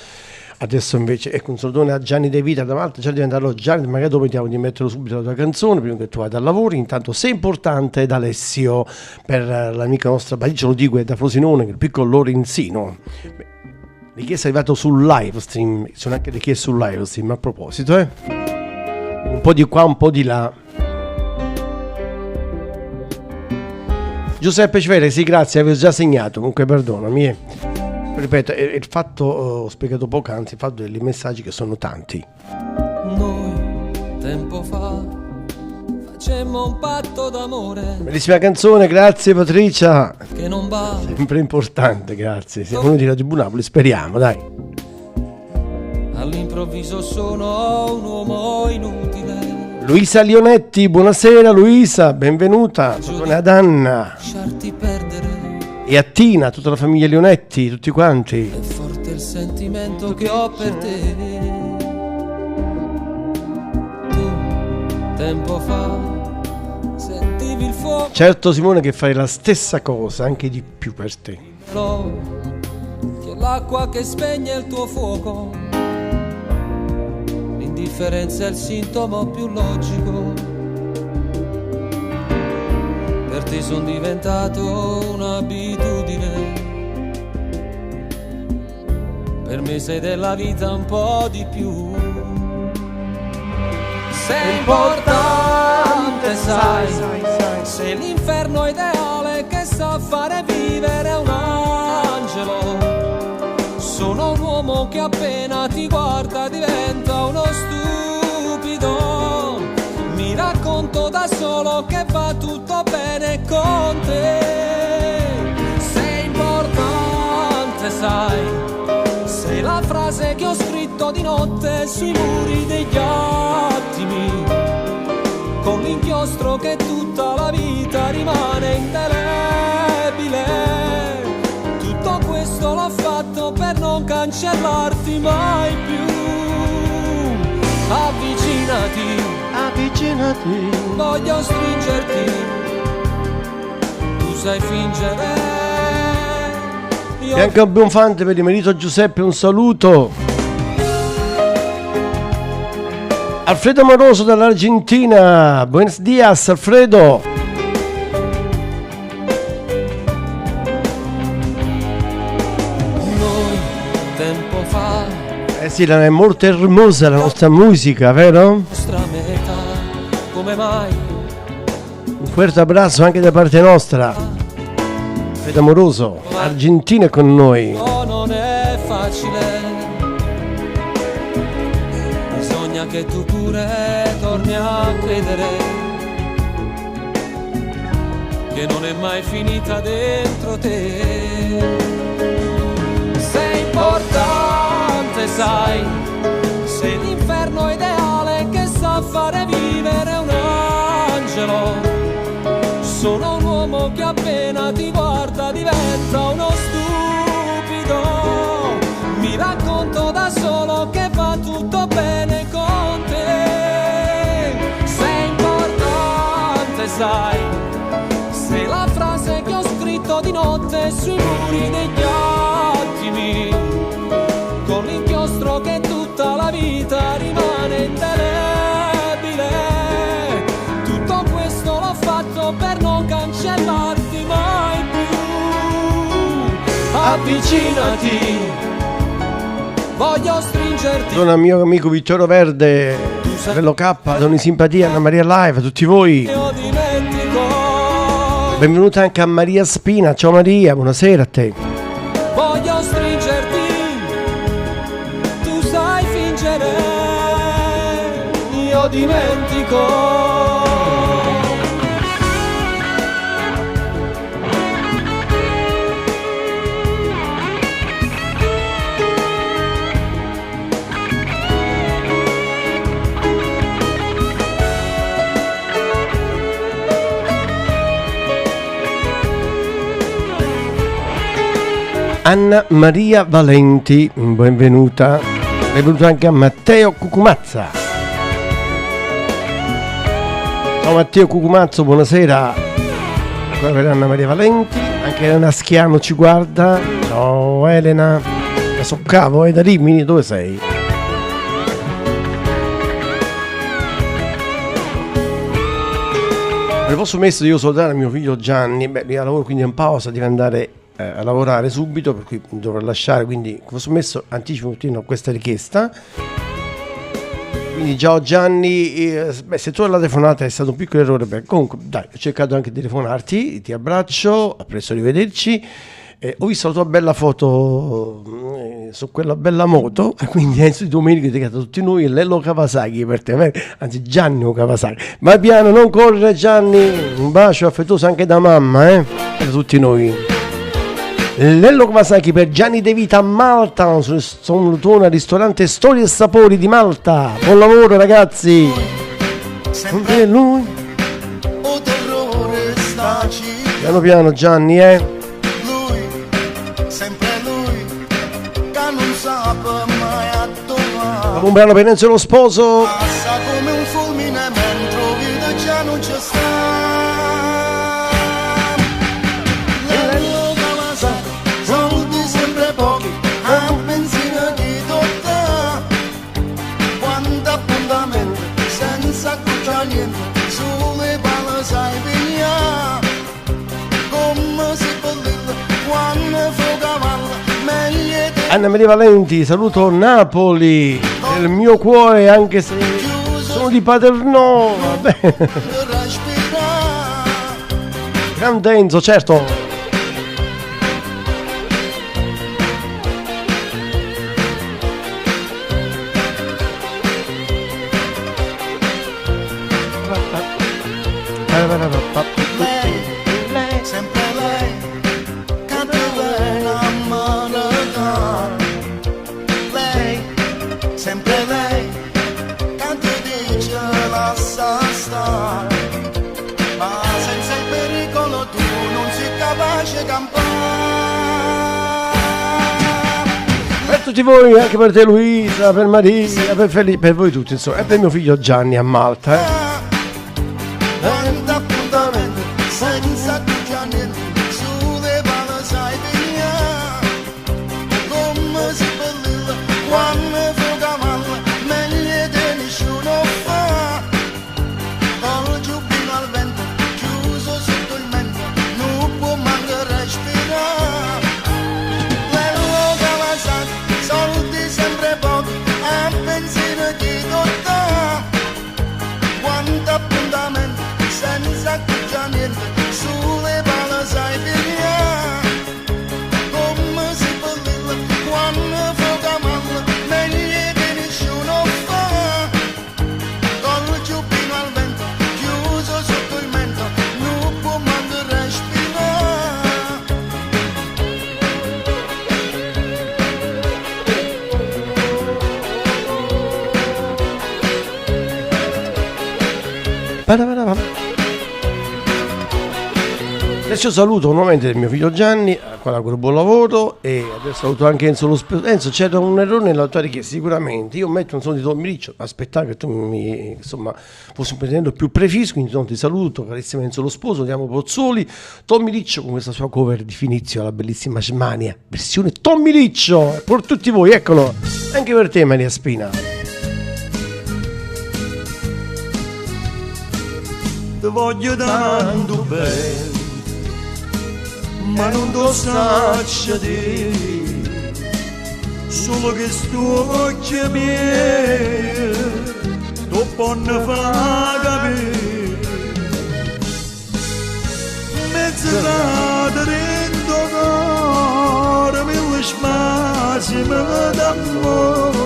Adesso invece ecco un salutone a Gianni De Vita da Malta. Già devi andarlo Gianni, magari dopo vediamo di metterlo subito la tua canzone prima che tu vada al lavoro. Intanto sei importante da Alessio per l'amica nostra Barice lo dico, è da Frosinone, che è il piccolo Lorenzino. Beh, richiesta è arrivato sul live stream, sono anche richieste sul live stream a proposito. Un Un po' di qua, un po' di là. Giuseppe Cvere, sì, grazie, avevo già segnato, comunque perdonami. Eh. Ripeto, il fatto, ho spiegato poc'anzi, il fatto dei messaggi che sono tanti. Noi, tempo fa, facemmo un patto d'amore. Bellissima canzone, grazie Patricia. Che non va. Sempre importante, grazie. Siamo venuti da Radio Napoli, speriamo, dai. All'improvviso sono un uomo inutile. Luisa Lionetti, buonasera Luisa, benvenuta. Sono ad Anna. Lasciarti perdere. E a Tina, tutta la famiglia Lionetti, tutti quanti. È forte il sentimento che ho per te. Tu, tempo fa, sentivi il fuoco. Certo Simone che fai la stessa cosa, anche di più per te. Che l'acqua che spegne il tuo fuoco. L'indifferenza è il sintomo più logico. Per te sono diventato un'abitudine. Per me sei della vita un po' di più. Sei importante, sai, sei l'inferno ideale che sa fare vivere un angelo. Sono un uomo che appena ti guarda diventa uno stupido. Mi racconto da solo che va tutto bene con te. Sei importante, sai, sei la frase che ho scritto di notte sui muri degli attimi, con l'inchiostro che tutta la vita rimane indelebile. Tutto questo l'ho fatto per non cancellarti mai più. Avvicinati, avvicinati, voglio stringerti. Tu sai fingere. Io... E anche un buon fante per il marito Giuseppe, un saluto. Alfredo Moroso dall'Argentina, buenos dias Alfredo. Noi tempo fa. Eh sì, è molto hermosa la nostra musica, vero? Nostra metà, come mai? Un forte abbraccio anche da parte nostra. Alfredo Moroso, Argentina con noi. No, non è facile. Bisogna che tu pure torni a credere che non è mai finita dentro te. Sei importante, sai, sei l'inferno ideale che sa fare vivere un angelo. Sono un uomo che appena ti guarda diventa uno stupido. Mi racconto da solo che va tutto bene con te. Sei importante, sai, sei la frase che ho scritto di notte sui muri degli attimi, con l'inchiostro che tutta la vita rimane indelebile. Tutto questo l'ho fatto per non cancellarti mai più. Avvicinati, voglio stringerti. Sono il mio amico Vittorio Verde, Bello K, Doni Simpatia, Anna Maria Live, a tutti voi. Io dimentico. Benvenuta anche a Maria Spina. Ciao Maria, buonasera a te. Voglio stringerti, tu sai fingere, io dimentico. Anna Maria Valenti, benvenuta. Benvenuto anche a Matteo Cucumazza. Ciao Matteo Cucumazzo, buonasera. Ancora per Anna Maria Valenti, anche Elena Schiano ci guarda. Ciao Elena, da Soccavo, è da Rimini, dove sei? Per il posto messo io salutare mio figlio Gianni, beh, lui lavoro quindi in pausa, deve andare a lavorare subito, per cui dovrò lasciare, quindi come ho messo anticipo un pochino questa richiesta. Quindi ciao Gianni, beh, se tu la telefonata è stato un piccolo errore, beh, comunque dai, ho cercato anche di telefonarti, ti abbraccio, a presto, rivederci. Ho visto la tua bella foto su quella bella moto, e quindi Enzo Di Domenico è dedicato a tutti noi, Lello Kawasaki per te, anzi Gianni Kawasaki. Ma piano, non correre Gianni, un bacio affettuoso anche da mamma, per tutti noi. Lello Kawasaki per Gianni De Vita a Malta, sul tuo ristorante Storie e Sapori di Malta. Buon lavoro ragazzi. Sempre lui. O terrore sta Piano piano Gianni, Lui, sempre lui, che non sa mai a dove. Un brano per Enzo lo sposo. Passa come un fulmine mentre vita già non c'è sta. Lello Kawasaki, soldi sempre pochi, a benzina di tutta. Quanto appuntamento, senza cucciare niente, sulle palle sai via. Come si bellilla, quando fu cavallo, meglio di Anna Maria Valenti, saluto Napoli, nel mio cuore, anche se sono di Paternò. Vabbè. Grande Enzo, certo. Lei, sempre lei, che ti viene a mancare. Lei, sempre lei, che ti dice lascia stare. Ma senza il pericolo tu non sei capace di campare. Per tutti voi, anche per te Luisa, per Maria, per Felipe, per voi tutti, insomma, e per mio figlio Gianni a Malta. Quanto appuntamento, senza cucciare niente, sulle palle sai via. Come si bellilla, quando fu cavallo, meglio di nessuno fa. Col giubbino al vento, chiuso sotto il mento, non può manco respirare. Lello Kawasaki, soldi sempre pochi, a benzina di tutta. Quanto appuntamento, senza cucciare niente, sulle palle sai via. Come si bellilla, quando fu cavallo, meglio di nessuno fa. Col giubbino al vento, chiuso sotto il mento, non può manco respirare. Adesso saluto nuovamente mio figlio Gianni, al quale auguro buon lavoro, e adesso saluto anche Enzo lo Sp-. Enzo, c'era un errore nella tua richiesta, sicuramente. Io metto un suono di Tommy Riccio, aspettavo che tu mi, insomma, fossi un pretendente più preciso, quindi ti saluto, carissimo Enzo lo Sposo, andiamo Pozzoli, Tommy Riccio con questa sua cover di Finizio, la bellissima Smania, versione Tommy Riccio, per tutti voi, eccolo, anche per te Maria Spina. Ti voglio tanto bene, ma non lo saccio dire, solo che sto occhi miei tu ponno fa capire. Mezza dentro cuore, mille spasimi d'amore,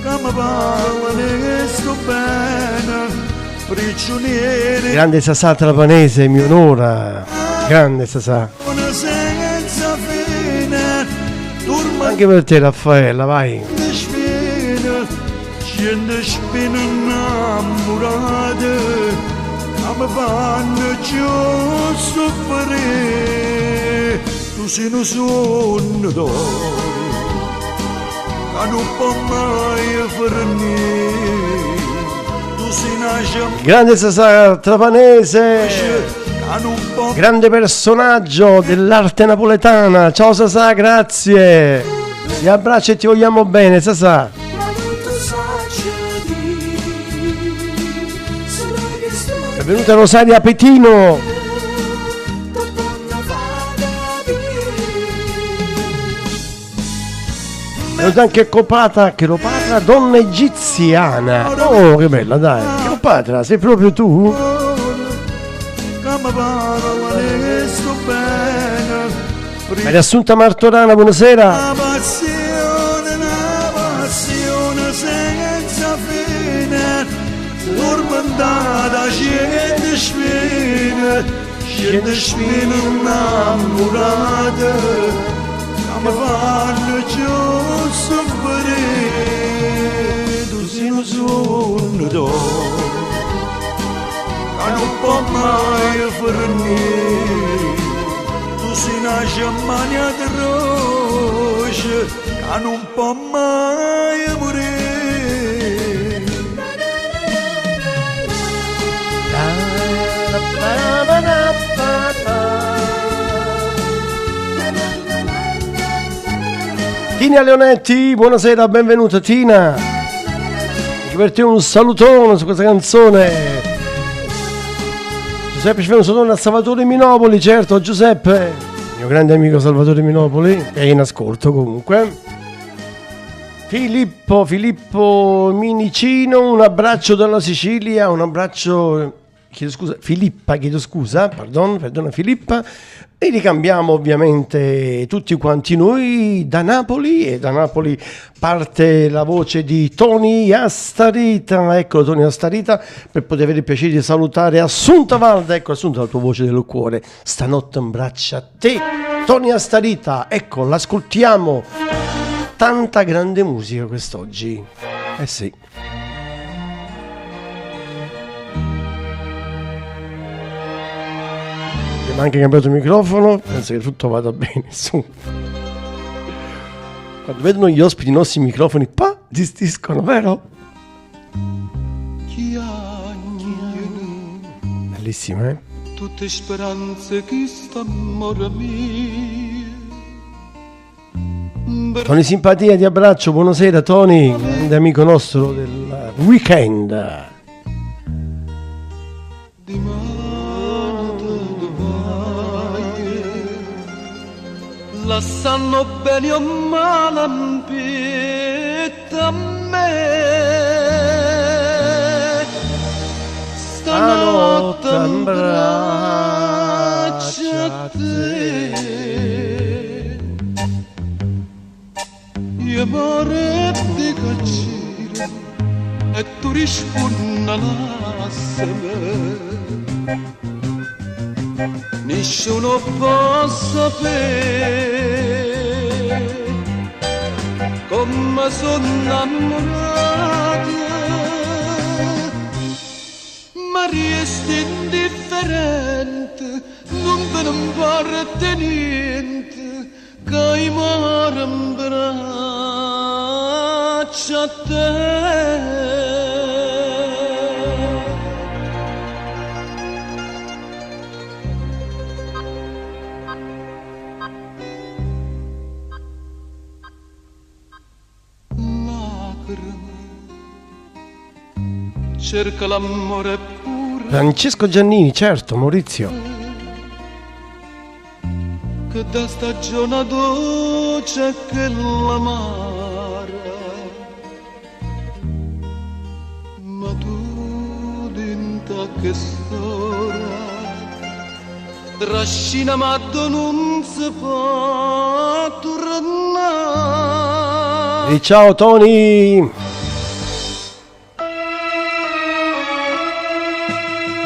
che mi parla sto bene, prigionieri. Grande Sasà Trapanese, mi onora. Grande Sasà. Senza fine, turma Anche per te Raffaella, vai. spine, scende spine innamorate, che mi fanno giù soffrire. Tu sei un sogno d'oro, che non può mai finire. Tu sei una scem- Grande Sasà Trapanese, grande personaggio dell'arte napoletana. Ciao Sasà, grazie. Ti abbraccio e ti vogliamo bene, Sasà. Benvenuta Rosaria Petino. E anche Copata, Cleopatra, donna egiziana. Oh, che bella, dai. Cleopatra, sei proprio tu? Maria Assunta Martorana, buonasera. Una passione, una passione senza fine, tormentata scende spine, scende spine innamorate, che mi fanno giusto soffrire, tu sei un sogno d'oro, che non può mai finire. Tu sei una germania atroce che non può mai morire. Tina Leonetti, buonasera, benvenuta Tina. Anche per te un salutone su questa canzone. Giuseppe ci fa un salutone a Salvatore Minopoli, certo Giuseppe, mio grande amico Salvatore Minopoli, è in ascolto comunque. Filippo, Filippo Minicino, un abbraccio dalla Sicilia, un abbraccio, chiedo scusa, Filippa, chiedo scusa, pardon, perdona Filippa, e ricambiamo ovviamente tutti quanti noi da Napoli, e da Napoli parte la voce di Tony Astarita, ecco Tony Astarita, per poter avere il piacere di salutare Assunta Valda, ecco Assunta la tua voce del cuore, stanotte in braccia a te, Tony Astarita, ecco l'ascoltiamo, tanta grande musica quest'oggi, eh sì. Abbiamo anche cambiato il microfono, penso che tutto vada bene, su. Quando vedono gli ospiti i nostri microfoni, pa, gestiscono, vero? Bellissima, eh? Tutte speranze che st'amore mio. Tony Simpatia ti abbraccio, buonasera Tony, grande amico nostro del weekend. La sanno bene o male in petto a me. Stanotte in braccio a te. Io vorrei di cacciare e tu rispondi alla me. Nessuno può sapere come sono innamorato, ma resti indifferente, non te ne importa niente, che io muoro in braccio a te. Cerca l'amore pure Francesco Giannini, certo, Maurizio. che da stagione dolce che l'amara, ma tu dinta che stora trascina ma tu non si può tornare. E ciao Tony!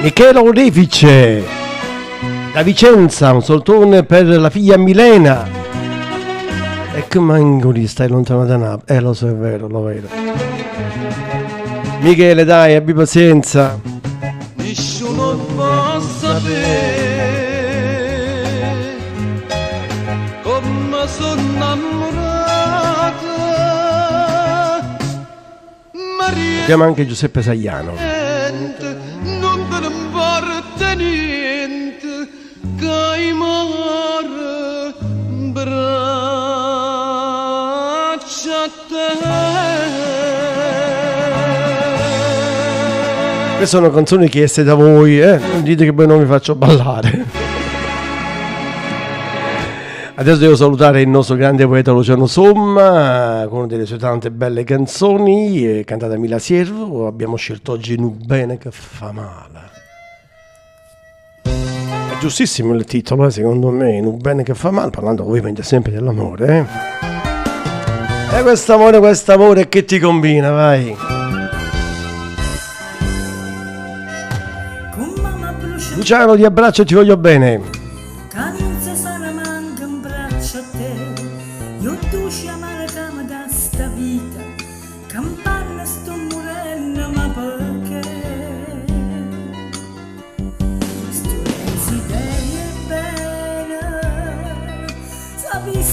Michele Orefice da Vicenza, un salutone per la figlia Milena. E che mangoli, stai lontano da Napoli. Lo so, è vero, lo vedo. Michele, dai, abbi pazienza. Nessuno può sapere come sono innamorato. Maria, Abbiamo anche Giuseppe Sagliano. non te ne importa niente, che io muoro in braccio a te. Queste sono canzoni chieste da voi, eh? Non dite che poi non vi faccio ballare. Adesso devo salutare il nostro grande poeta Luciano Somma con una delle sue tante belle canzoni, cantata da Mila Siervo. Abbiamo scelto oggi Nu bene che fa male. È giustissimo il titolo, secondo me, Nu bene che fa male, parlando ovviamente sempre dell'amore. E quest'amore che ti combina, vai. Luciano, ti abbraccio e ti voglio bene.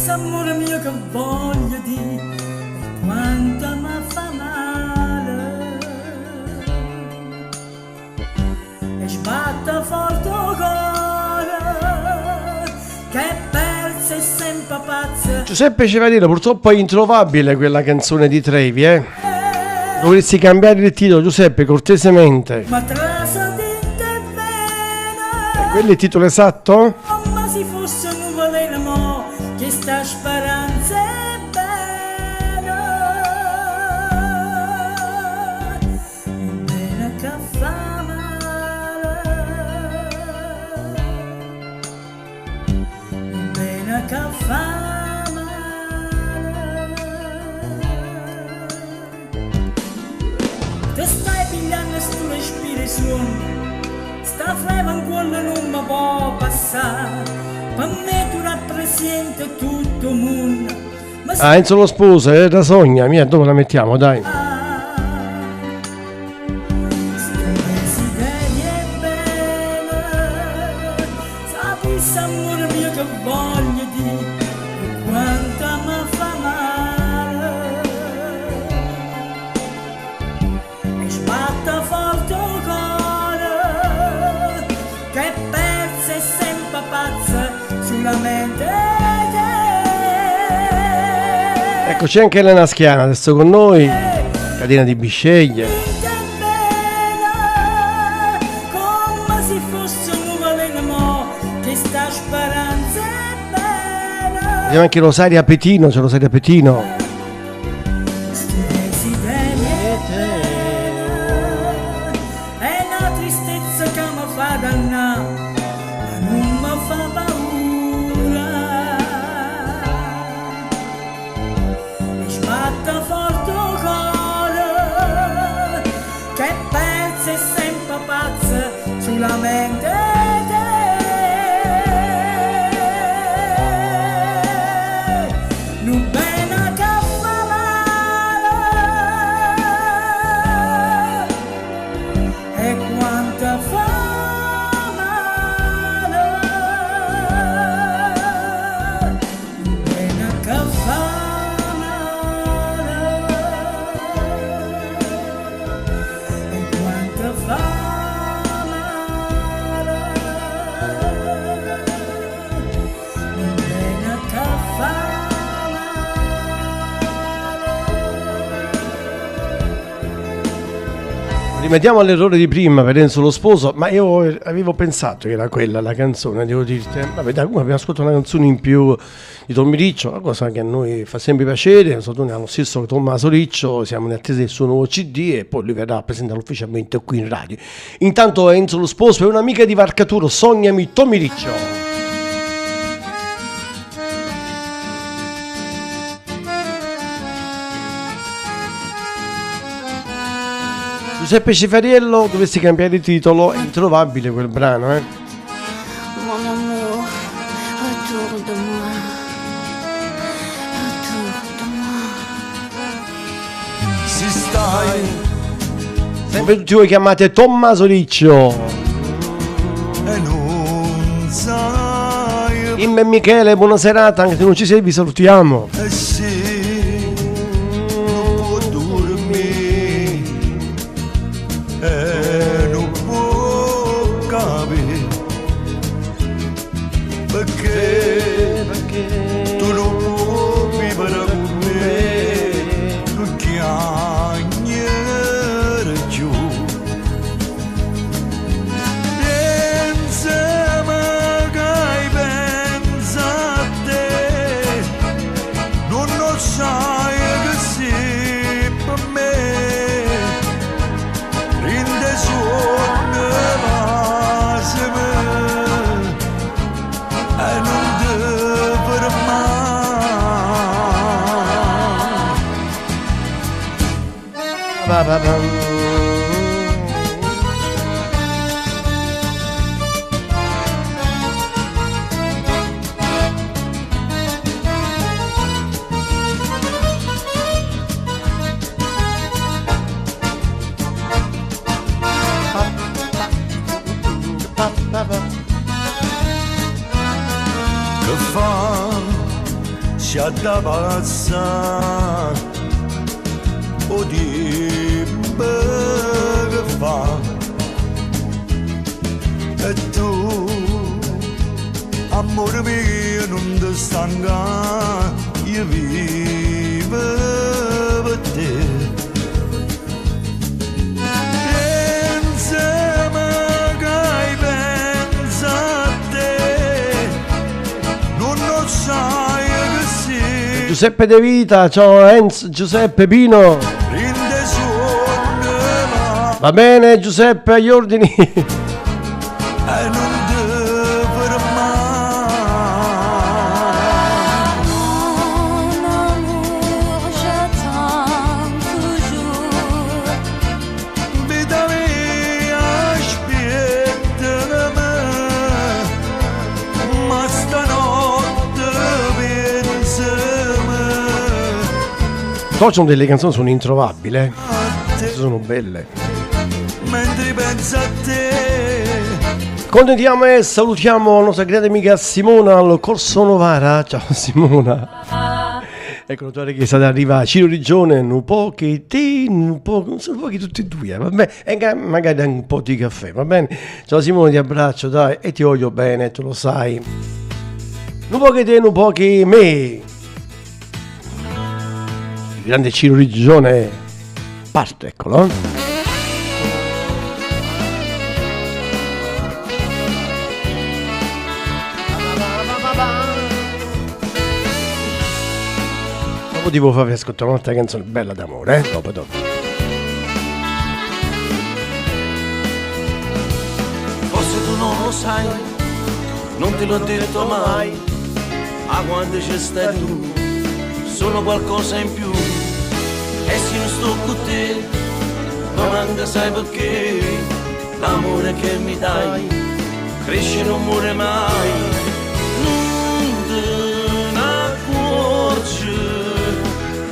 Amore mio che voglio dire, e quanto mi fa male, e sbatte forte il cuore, che è perso e sempre pazza. Giuseppe Cevarino, purtroppo è introvabile quella canzone di Trevi, eh? Dovresti cambiare il titolo, Giuseppe, cortesemente. Ma trasa dentro e bene. Quello è il titolo esatto? Ma se fosse un veleno mo, che sta speranza è bella, un bene che fa male, un bene che fa male. Te stai pigliando sto respiro suono, sta fleva in cuore non mi può passare. Per me tu rappresenti tutto il mondo. Ah, Enzo lo sposo, è da Sogna, mia, dove la mettiamo, dai. Sapessi amore mio che voglio dire, e quanto mi fa male. E sbatte forte il cuore, che è persa e sempre pazza solamente te. Ecco, c'è anche Elena Schiana adesso con noi, catena di Bisceglie. Come se fosse un veleno mo, che sta speranza è bella. Abbiamo anche Rosaria Petino, c'è Rosaria Petino. Sto desiderio è bella, è una tristezza che mi fa dannare, ma non mi fa paura. E sbatte forte il cuore, che è persa e sempre pazza solamente te. Nu bene che fa male, e quanto fa male, nu bene che fa male, e quanto fa male, nu bene che fa. Rimediamo all'errore di prima per Enzo lo sposo, ma io avevo pensato che era quella la canzone, devo dirti. Vabbè, dai, comunque abbiamo ascoltato una canzone in più di Tommy Riccio, una cosa che a noi fa sempre piacere. Noi allo stesso Tommaso Riccio, siamo in attesa del suo nuovo CD e poi lui verrà a presentarlo ufficialmente qui in radio. Intanto Enzo lo sposo è un'amica di Varcaturo, Sognami Tommy Riccio. Giuseppe Cifariello, dovresti cambiare il titolo, è introvabile quel brano, eh? Mon amour, autour de moi, autour de moi. Si stai Sempre tutti voi chiamate Tommaso Riccio. e non sai Imma e Michele, buona serata, anche se non ci sei vi salutiamo. E sì, non può dormire e non può capire perché, tu non puoi vivere con me, non chiagnere più. Pensa, ma che pensa a te. Pa, pa, pam. Che fa si ha da passare o dimmi che fa e tu amore mio non ti stanca io vivo per te. Pensami che pensa a te, non lo sai che sei. Giuseppe De Vita, ciao Enzo, Giuseppe Pino. Rinde suona Va bene Giuseppe, agli ordini. E non ti fermare. Mon amour, je t'aime toujours. Vita mia, aspettami, ma stanotte pensami. Poi ci sono delle canzoni sono introvabili, eh. Sono belle. Mentre penso a te. Contentiamo e salutiamo la nostra grande amica Simona al Corso Novara. Ciao Simona. Ecco la tua richiesta arriva a Ciro Rigione, un po' che te, un po', sono pochi tutti e due, va bene? E magari anche un po' di caffè, va bene? Ciao Simona, ti abbraccio, dai, e ti voglio bene, tu lo sai. Un po' che te, un po' che me. Il grande Ciro Rigione parte, eccolo. Dopo ti volevo farvi ascoltare un'altra canzone bella d'amore, eh? Dopo, dopo. Forse tu non lo sai, non te l'ho detto mai, ma quando ci stai tu, sono qualcosa in più. E se non sto con te, non manca sai perché, l'amore che mi dai cresce e non muore mai. Non te ne accorgi,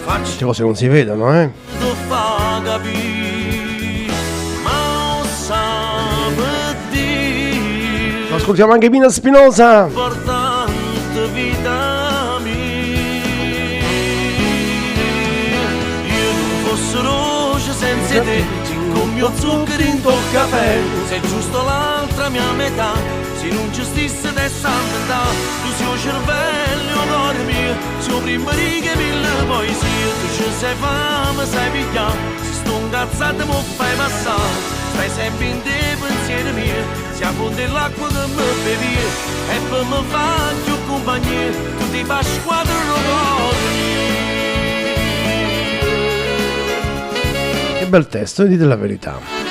faccio Queste cose non si vedono, eh? ti fa capire, ma lo sa per dire. Ascoltiamo anche Pina Spinosa. Importante vita mia. Io non fosse roce senza te, come mio zucchero in tuo caffè. Sei giusto l'altra mia metà, se non ci stesse adesso a metà. Tu sei un cervello, cuore mio, sei un primo riga e mille poesie. Tu ci sei fame, sai pigliare, se sto incazzato mi fai passare. Stai sempre in te pensieri miei, se a fonte l'acqua che mi bevi e per mi fa più compagnia, tu ti fai squadra lo cuore mio. Che bel testo, dite la verità.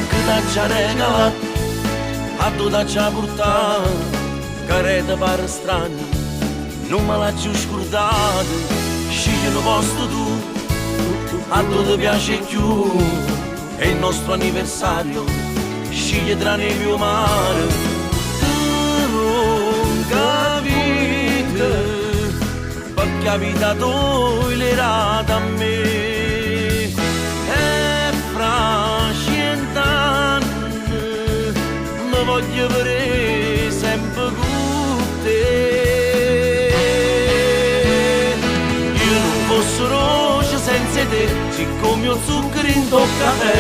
Che t'ha regalato, a tu t'ha portato, che te pare strano, non me l'ha giù scordato, scegli il posto tu, a tu ti piace più, è il nostro anniversario, scegli tra nei più mare, tu non capite, perché la vita tua l'hai data a me, e fra cent'anni mi voglio vedere sempre con te. Io non fosse roce senza te, siccome ho zucchero in tuo caffè,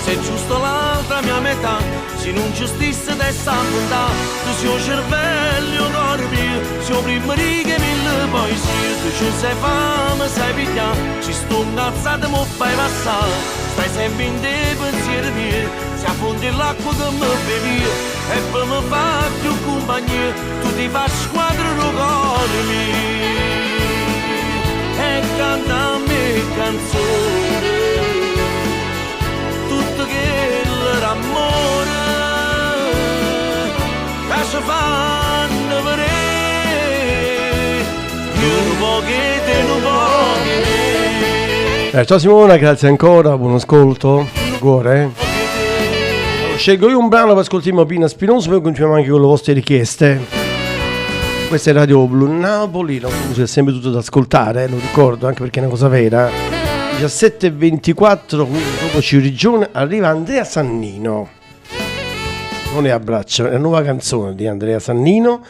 sei giusto l'altra mia metà, se non ci stesse adesso a metà, tu sei un cervello, cuore mio, sei un primo riga e mille poesie, tu ci sei fame, sai pigliare, ci sto incazzato, mo fai passare, stai sempre in te pensieri miei, se a fonte l'acqua che mi bevi, e poi mi fa più compagnia, tu ti fai squadra lo cuore mio, e canta a me canzone, tutto che l'amore. che te nu poco 'e Eh, ciao Simona, grazie ancora, buon ascolto. Cuore. eh. Allora, scelgo io un brano per ascoltiamo Pina Spinoso, poi continuiamo anche con le vostre richieste. Questa è Radio Blu Napoli, la musica è sempre tutto da ascoltare, eh, lo ricordo anche perché è una cosa vera. 17.24, comunque dopo Cirigione, arriva Andrea Sannino. Non è abbraccio, è la nuova canzone di Andrea Sannino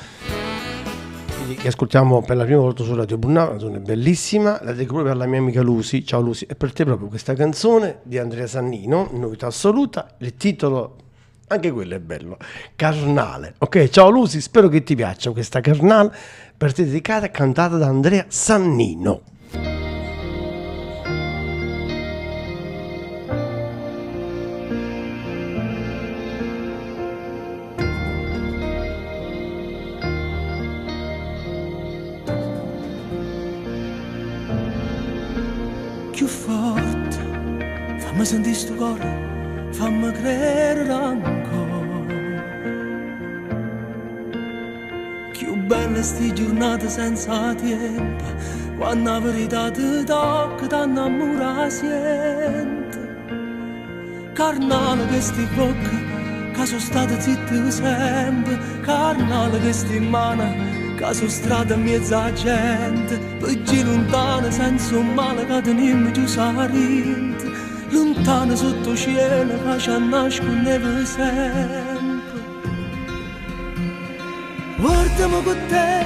che ascoltiamo per la prima volta su Radio Blu Napoli, una canzone bellissima, la dedico proprio alla mia amica Lucy. Ciao Lucy, è per te proprio questa canzone di Andrea Sannino, novità assoluta, il titolo anche quello è bello, Carnale. Ok, ciao Lucy, spero che ti piaccia questa Carnale per te dedicata e cantata da Andrea Sannino. Più forte, fammi sentire sto cuore, fammi credere ancora. Più belle sti giornate senza tempo, quando la verità ti tocca, ti innamora sente. Carnale che sti bocca, che sono state zitte sempre, carnale che sti mano, che sono strada in mezzo a gente, per girare lontano senza un male che teniamo giù sarinte, lontano sotto cielo che ci nascondeva sempre. Guardami con te,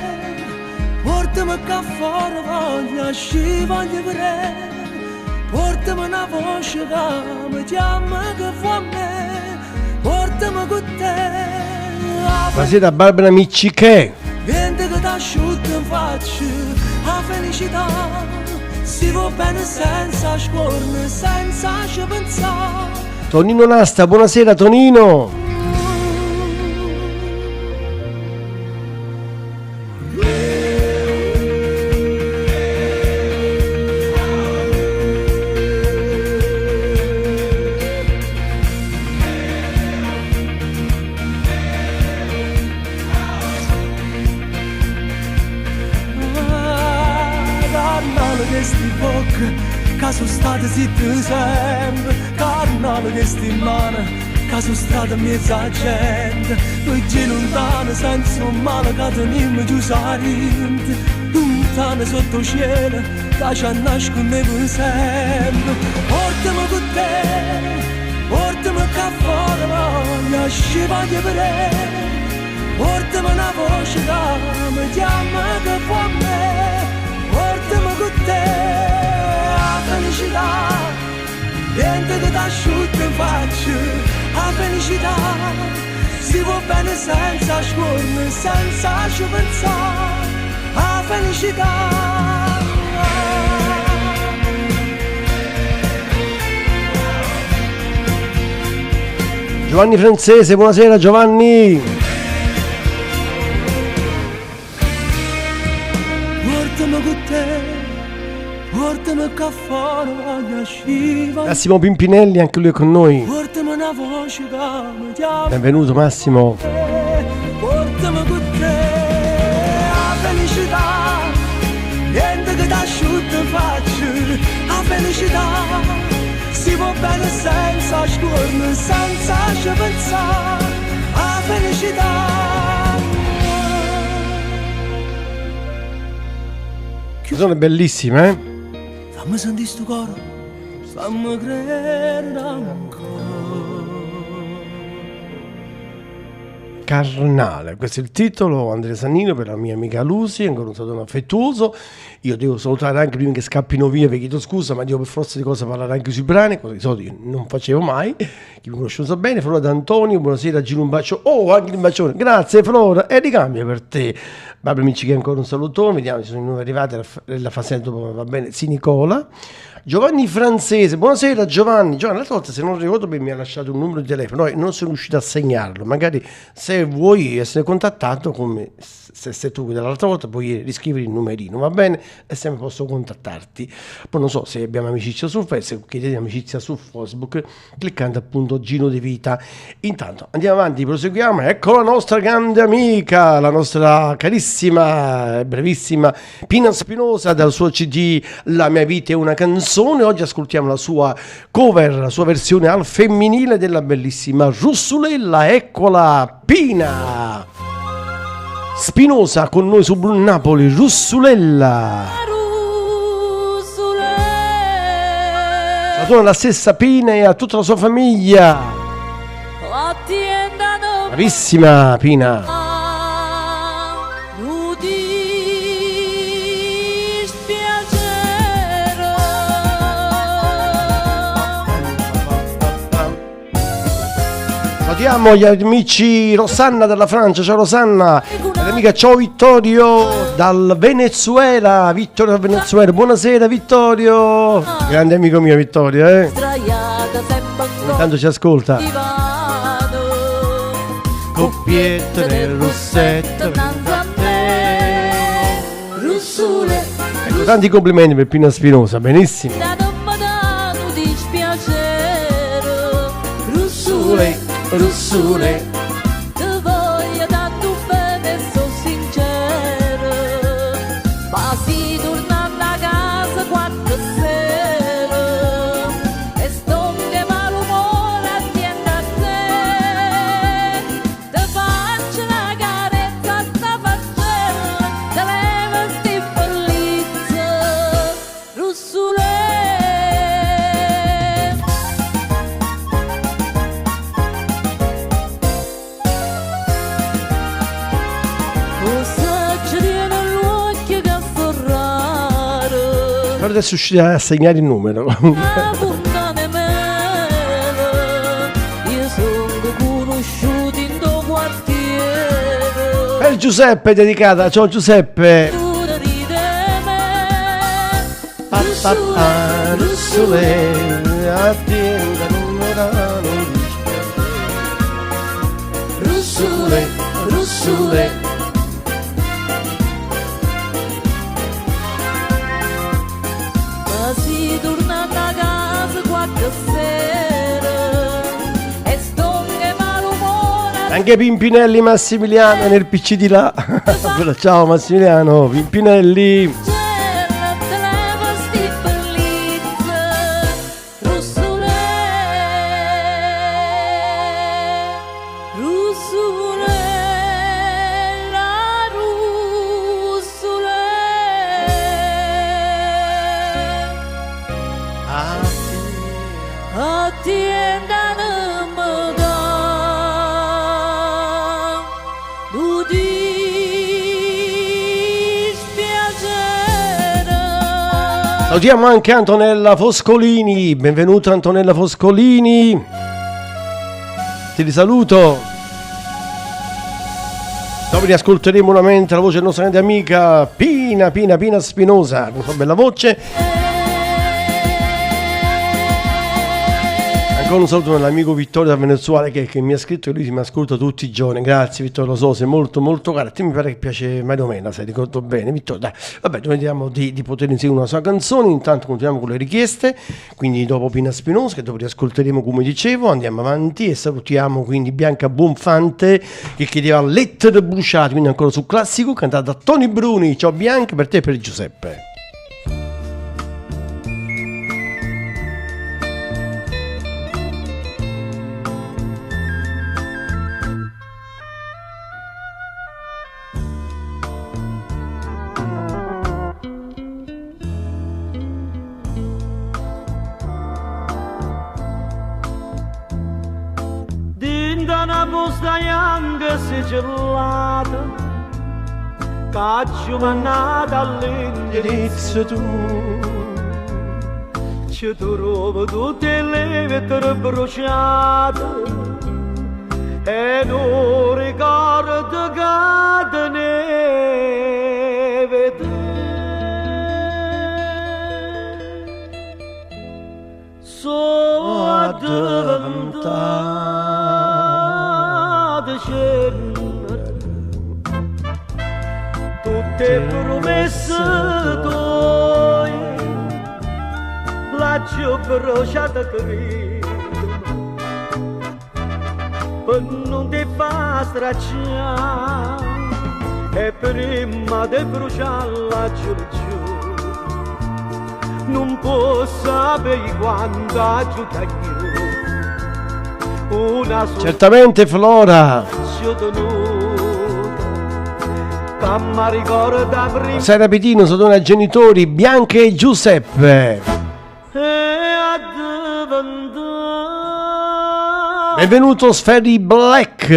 guardami che fuori voglio, ci voglio vedere. Portami una voce che mi chiama che fa a me, portami con te. Buonasera Barbara Miccichè. Niente che t'asciutta in faccia, la felicità si va bene senza scorno, senza ci pensare. Tonino Nasta, buonasera Tonino. Carnale che sti bocca, che sono state zitte sempre, carnale che sti mano, che sono strada in mezzo a gente, perché lontano senza un male che teniamo giù sarinte, lontano sotto cielo, che ci nascondevo sempre. Portami con te, portami che fuori voglio, ci voglio vedere. Portami una voce che mi chiama che fa a me, portami con te la felicità, niente che t'asciutta in faccia, la felicità, si può bene senza scorno, senza ci pensare, la felicità. Giovanni Francese, buonasera Giovanni. Portami con te, portami che fuori voglio scivolare. Massimo Pimpinelli, anche lui è con noi. Portami una voce che mi chiama. Benvenuto Massimo. Portami con te la felicità, niente che t'asciutta in faccia, la felicità, si può bene senza scorno, senza ci pensare, la felicità. Canzone bellissima, eh? Fammi sentire sto cuore, fammi credere ancora. Carnale, questo è il titolo, Andrea Sannino per la mia amica Lucy, ancora un saluto affettuoso. Io devo salutare anche prima che scappino via, vi chiedo scusa, ma devo per forza di cosa parlare anche sui brani, cosa di solito io non facevo mai. Chi mi conosce lo sa bene. Flora D'Antonio, buonasera, Gino un bacio. Oh, anche il bacione, grazie Flora, e ricambio per te. Barbara Miccichè ancora un salutone, vediamo se sono i nuovi arrivati, la, la fa sempre dopo, va bene. Sì Nicola. Giovanni Francese, buonasera Giovanni. Giovanni, l'altra volta se non ricordo bene mi ha lasciato un numero di telefono e non sono riuscito a segnarlo. Magari se vuoi essere contattato come se sei tu dell'altra volta puoi riscrivere il numerino, va bene? E sempre posso contattarti. Poi non so se abbiamo amicizia su Facebook, chiedete amicizia su Facebook cliccando appunto Gino De Vita. Intanto andiamo avanti, proseguiamo. Ecco la nostra grande amica, la nostra carissima e brevissima Pina Spinosa dal suo CD La mia vita è una canzone. Oggi ascoltiamo la sua cover, la sua versione al femminile della bellissima Russulella. Eccola, Pina Spinosa con noi su Blu Napoli, Russulella. Saluto la stessa Pina e a tutta la sua famiglia. Bravissima Pina. Salutiamo gli amici Rosanna dalla Francia, ciao Rosanna, l'amica ciao Vittorio dal Venezuela, Vittorio dal Venezuela, buonasera Vittorio, grande amico mio Vittorio, eh? Intanto ci ascolta. Coppietta nel rossetto. Ecco, tanti complimenti per Pina Spinosa, benissimo. Russule, te voglio tanto bene, sono sincero, ma si tornando a casa qualche sera e sto che malumore attiende a te, te faccio una carezza a sta faccella, te levo sti bellezze, Russule. Però adesso riuscire a segnare il numero. Per Giuseppe dedicata, ciao Giuseppe. Russule, Russule. Ma si tornando a casa qualche sera e sto che malumore. Anche Pimpinelli Massimiliano nel PC di là. Ciao Massimiliano, Pimpinelli. Salutiamo anche Antonella Foscolini, benvenuta Antonella Foscolini, ti risaluto. Dopo riascolteremo nuovamente la voce della nostra grande amica Pina, Pina, Pina Spinosa, con sua bella voce. Ancora un saluto all'amico Vittorio da Venezuela che mi ha scritto e lui mi ascolta tutti i giorni. Grazie Vittorio, lo so, sei molto molto caro. A te mi pare che piace Mario Mena, se ricordo bene. Vittorio, dai, vabbè, noi vediamo di poter inserire una sua canzone. Intanto continuiamo con le richieste. Quindi dopo Pina Spinosa, che dopo riascolteremo come dicevo, andiamo avanti e salutiamo quindi Bianca Bonfante che chiedeva Lettere bruciate, quindi ancora su Classico, cantata da Tony Bruni. Ciao Bianca, per te e per Giuseppe. Sigillata, caccio mannata all'indirizzo tu, ci trovo tutte le vetture bruciate e non ricordo che te ne vede. E promesse tue L'ho bruciata credo Per non ti fa stracciare E prima di bruciarla giù giù Non può sapere quando giù Una sola Certamente Flora. Che mi ricorda prima Buonasera Pitino, saluto ai genitori Bianca e Giuseppe. E diventata Benvenuto Sferi Black.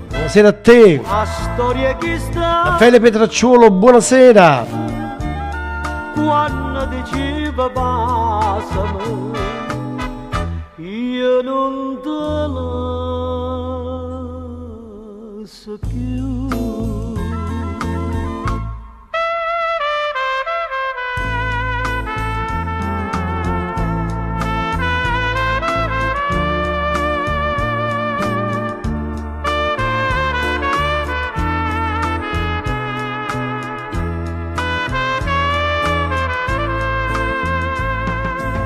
Buonasera a te. La storia che sta Raffaele Petracciuolo, buonasera. quando diceva passami io non te lascio più.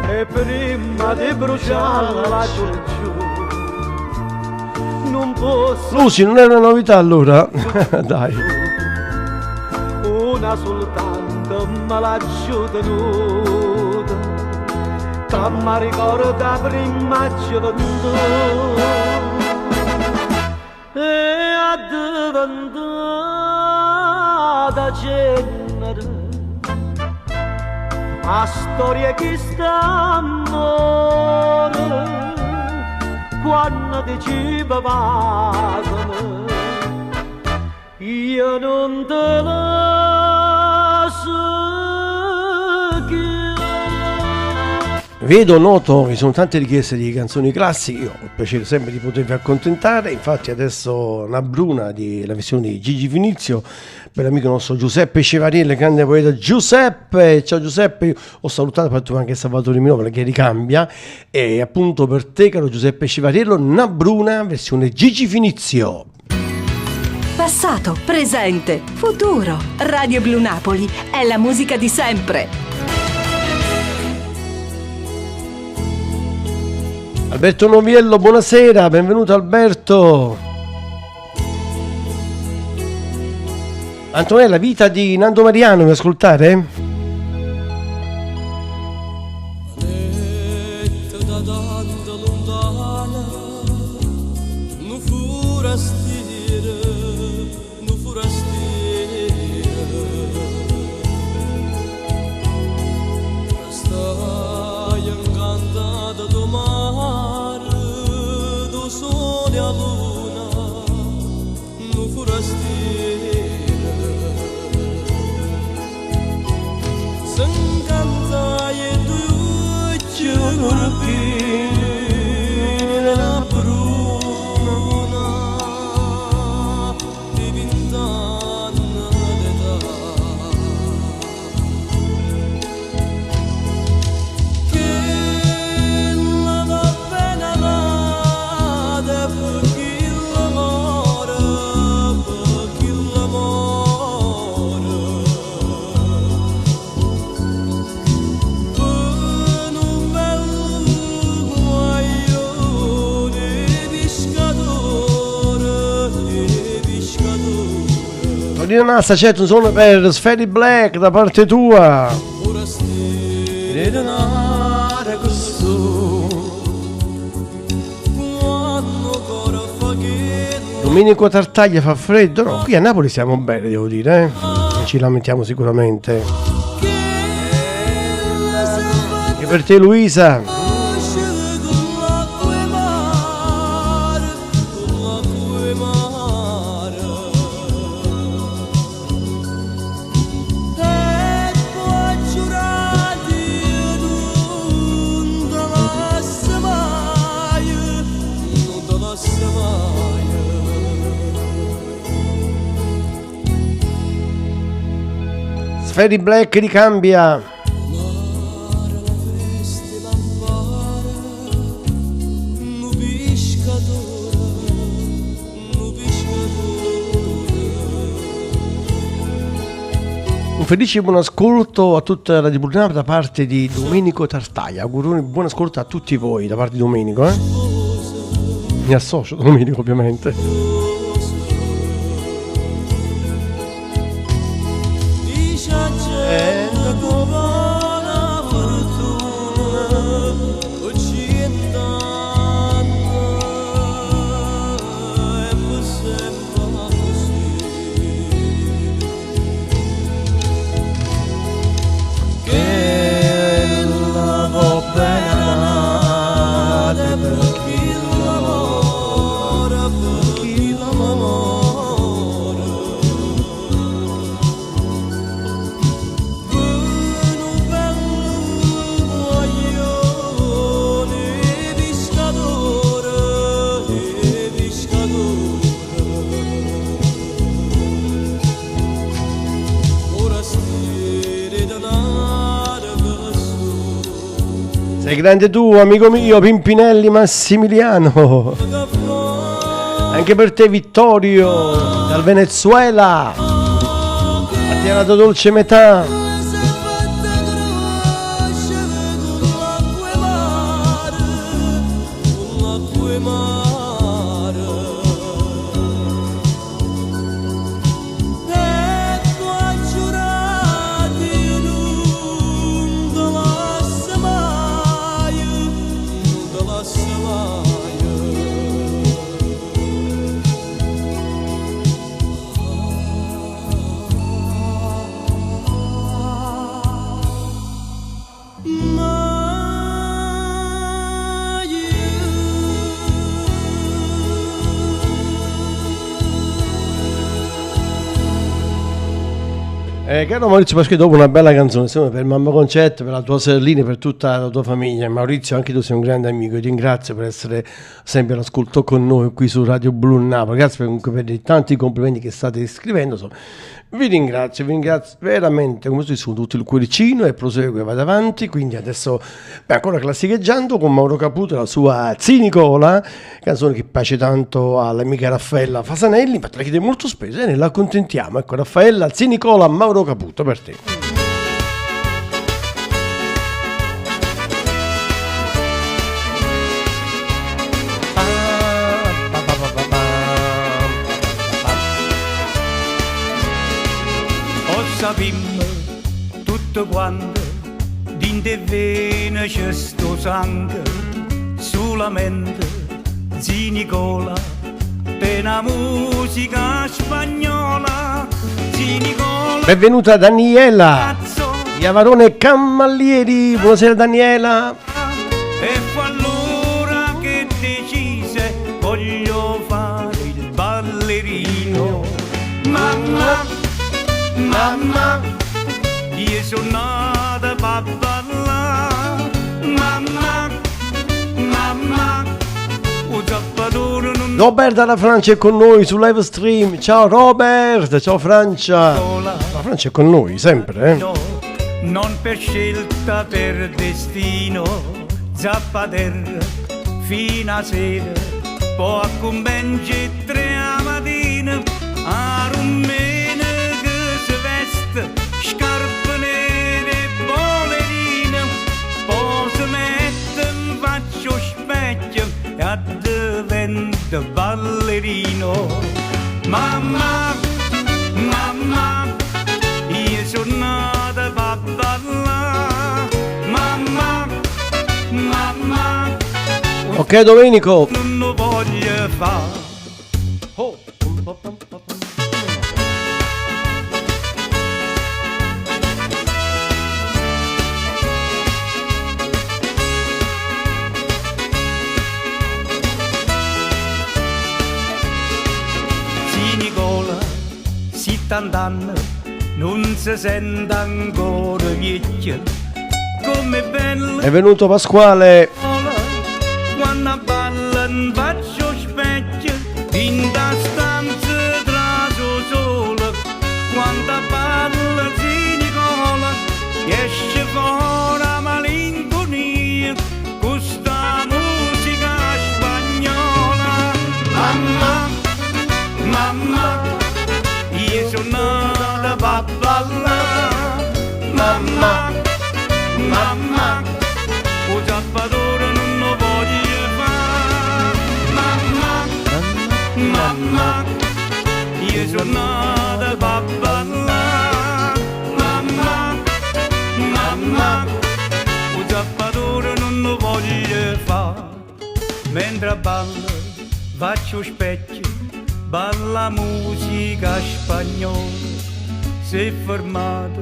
E prima di bruciarla la giù non posso Lucy, non è una novità allora? Dai. una soltanto me l'ha tenuta che mi ricorda prima gioventù e è diventata cenere la storia che sta amore quando diceva vasami io non te lascio più. Vedo, noto che sono tante richieste di canzoni classiche, io ho il piacere sempre di potervi accontentare, infatti adesso una bruna di la versione di Gigi Finizio per l'amico nostro Giuseppe Cevariello, grande poeta Giuseppe, ciao Giuseppe, io ho salutato fatto anche Salvatore Mino perché ricambia e appunto per te caro Giuseppe Cevariello, una bruna versione Gigi Finizio. Passato, presente, futuro. Radio Blu Napoli è la musica di sempre. Alberto Noviello, buonasera, benvenuto Alberto. Antonella, vita di Nando Mariano, mi ascoltare? Da tanto lontana, nu forastiera, nu forastiera. Stai incantata do mare, do sole a luna, nu forastiera. S'incantai e due occhi la bruna di vent'anni d'età che la va bene nata per chi l'amore, per chi l'amore per un bello guaio di pescatore, di pescatore. Torino Nassa, certo, un suono per Sferi Black da parte tua. Domenico Tartaglia fa freddo? No, qui a Napoli siamo bene, devo dire, eh? Non ci lamentiamo sicuramente. Anche per te Luisa. E poi giurati non te lascio mai, non te lascio mai. Sferi Black ricambia. Nu pescatore, nu pescatore. Un felice buon ascolto a tutta la Blu Napoli da parte di Domenico Tartaglia. Auguroni buon ascolto a tutti voi da parte di Domenico, eh? Mi associo Domenico ovviamente. Dice a gente come la fortuna, 100 anni e mi sembra così. Che la vo bene per chi lavora, per chi lavora. Un bello guaglione pescatore, pescatore. Forestiere denaro che Sei grande tu, amico mio, Pimpinelli Massimiliano. Anche per te Vittorio, dal Venezuela. A te la tua dolce metà. L'acqua e mare. E tu hai giurato non te lascio mai, non te lascio mai. Caro Maurizio Pasquale, dopo una bella canzone, insomma, per mamma Concetta, per la tua sorellina, per tutta la tua famiglia. Maurizio, anche tu sei un grande amico, ti ringrazio per essere sempre all'ascolto con noi qui su Radio Blu Napoli. Grazie comunque per i tanti complimenti che state scrivendo. Insomma, vi ringrazio veramente, come si su tutto il cuoricino e prosegue, vado avanti. Quindi adesso, beh, ancora classicheggiando con Mauro Caputo e la sua Zi Nicola, canzone che piace tanto all'amica Raffaella Fasanelli, infatti la chiede molto spesso e ne la accontentiamo. Ecco, Raffaella, Zi Nicola, Mauro Caputo per te. O sappiamo tutto quanto, dint' vene c'è sto sangue, solamente Zi Nicola, per una musica spagnola, Zi Nicola. Benvenuta Daniela di Avarone Cammallieri. Buonasera Daniela. E fu allora che decise, voglio fare il ballerino. Mamma, mamma, io sono nata per ballare. Mamma, mamma, o zappatore non Robert dalla Francia è con noi su live stream. Ciao Robert, ciao Francia. La Francia è con noi sempre, eh. non per scelta, per destino, zappaterra fino a sera, poi a convence 3 a mattina, a rumene che si veste, scarpe nere e bolerine, poi si mette in faccia specchio e diventa ballerino. Mamma, mamma, io sono nata per ballare. Mamma, mamma, Ok Domenico. non lo voglio fare. Sì Nicola, 70 anni, non si sente ancora vecchio. Come bello È venuto Pasquale. quando balla in faccio specchio, in da stanza traso solo. Quando parla Zi Nicola, esce fuori a malinconia, questa musica spagnola. Mamma, mamma, io sono nata per ballare. Mamma, io sono nata per ballare. Mamma, mamma, un zappatore non lo voglio fare. Mentre ballo faccio specchio, balla musica spagnola. Se fermate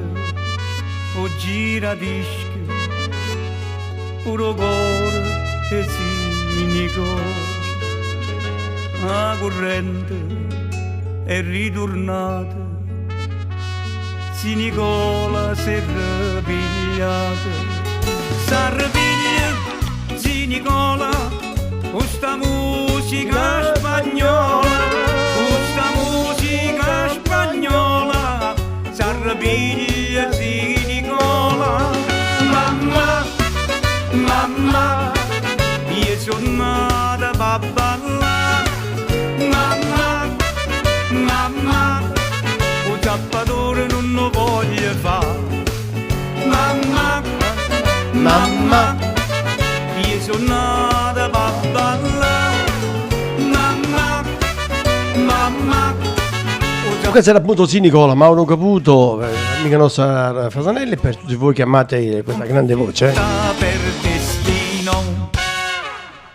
o gira dischi, puro cuore e cynico. La corrente è ritornata, si Nicola si è ripigliata. S'arripiglia, si Nicola, questa musica spagnola, questa musica spagnola, s'arripiglia, si Nicola. Mamma, mamma, io sono nata per ballare. Mamma, mamma, un zappatore non lo voglio fare. Mamma, mamma, io sono nata per ballare. Mamma, mamma, Questo era appunto sì Nicola, Mauro Caputo, amica nostra Fasanelli, per tutti voi che amate questa grande voce. per destino.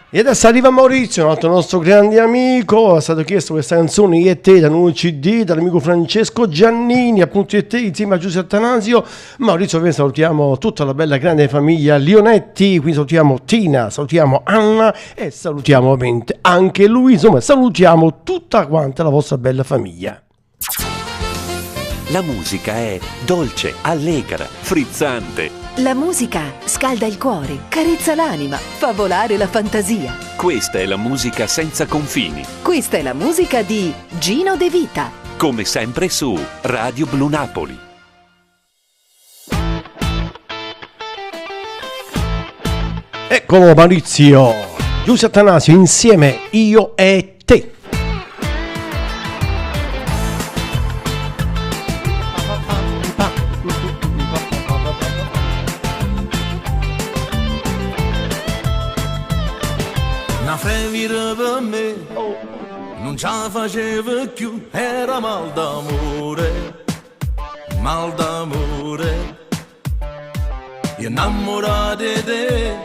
E adesso arriva Maurizio, un altro nostro grande amico, è stato chiesto questa canzone Io e te da nuovo CD dall'amico Francesco Giannini, appunto Io e te insieme a Giuseppe Attanasio. Maurizio, ovviamente salutiamo tutta la bella grande famiglia Lionetti, quindi salutiamo Tina, salutiamo Anna e salutiamo ovviamente anche lui, insomma salutiamo tutta quanta la vostra bella famiglia. La musica è dolce, allegra, frizzante. La musica scalda il cuore, carezza l'anima, fa volare la fantasia. Questa è la musica senza confini. Questa è la musica di Gino De Vita. Come sempre su Radio Blu Napoli. Eccolo Maurizio, Giuseppe Attanasio insieme Io e te. Una femmina per me non ce la faceva più, era mal d'amore, mal d'amore. Io innamorato di te,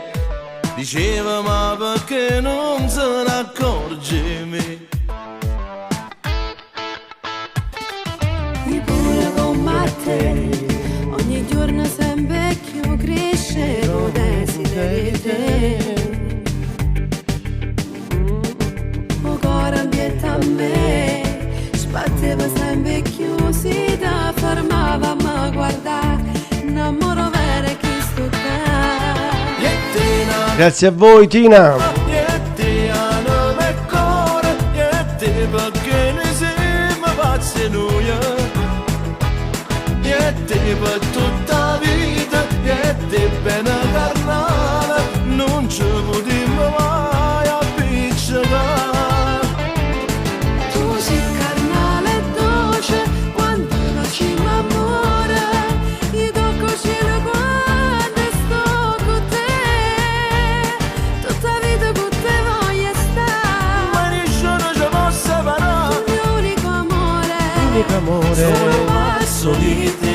diceva ma perché non se ne accorge me? Mi pure come te, ogni giorno sempre più cresce lo desiderio di te. O cuore ambiente a me, sbatteva sempre più, si da fermava ma guarda, innamoro vero chi sto qua. Grazie a voi Tina. E te anima e cuore, e te perché ne siamo pazzi noi. E te per tutta la vita, e te bene carnale, non ci potremmo mai appiccicare. Tu sei carnale e dolce quando facciamo amore, io tocco il cielo quando sto con te, tutta vita con te voglio stare. Ma nessuno ci può separare. Il mio unico amore, Unico amore. sono pazzo di te.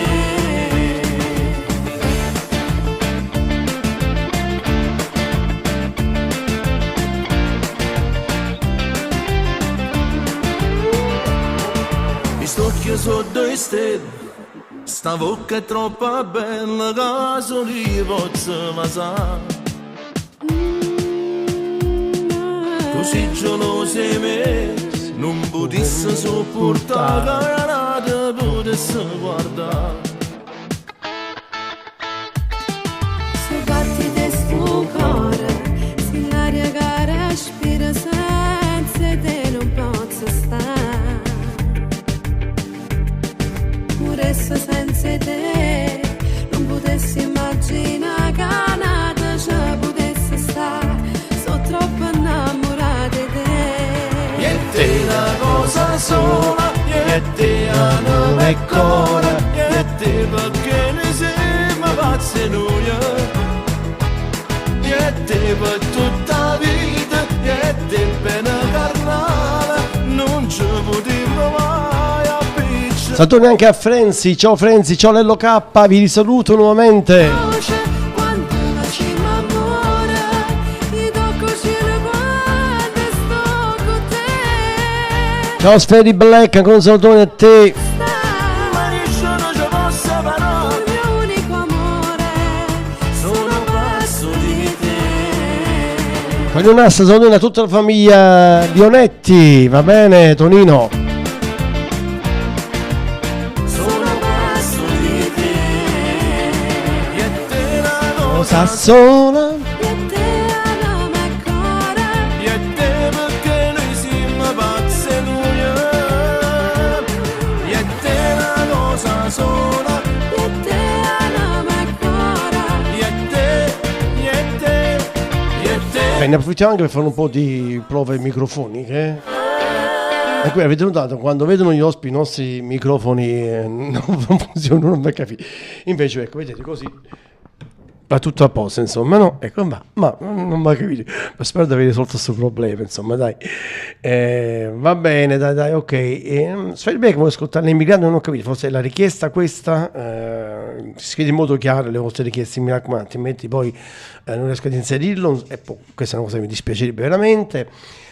Mi stocchio sotto le stelle, sta bocca è troppo bella, che solo io posso basare. Tu sei geloso di me, non potessi sopportare che non ti potessi guardare. Se batti di sto cuore, se l'aria che respira senza te non posso stare. Moresse senza te, non potessi immaginare che nata ci potesse stare. Sono troppo innamorata di te. E te una cosa sola, e te anima e cuore, e te perché ne siamo pazzi noi. E te per tutta la vita, e te bene carnale, non ci Salutone anche a Frenzi, ciao Frenzi, ciao Lello K, vi risaluto nuovamente. Voce quando facciamo amore, io tocco il cielo quando sto con te. Ciao Sferi Black, ancora un salutone a te. Ma nessuno ci possa parare. Il mio unico amore, Sono pazzo di te. Tonino Nassa, salutone a tutta la famiglia Lionetti, va bene Tonino? Sono pazzo di te. E te la Cosa sola? E te perché noi siamo pazzi noi. E te la cosa sola. E te anima ancora. E te, e te, e te. Bene, approfittiamo anche per fare un po' di prove microfoniche. E qui avete notato, quando vedono gli ospiti i nostri microfoni non funzionano, non per capire. Invece, ecco, vedete così va tutto a posto, insomma, no? Ecco, ma non va capito. Ma spero di aver risolto questo problema, insomma, dai. Va bene, dai, dai, ok. Sferi vuole ascoltare l'immigrato, non ho capito, forse è la richiesta questa, scrivete in modo chiaro le vostre richieste, mi raccomando, altrimenti poi non riesco ad inserirlo, e poi questa è una cosa che mi dispiacerebbe veramente.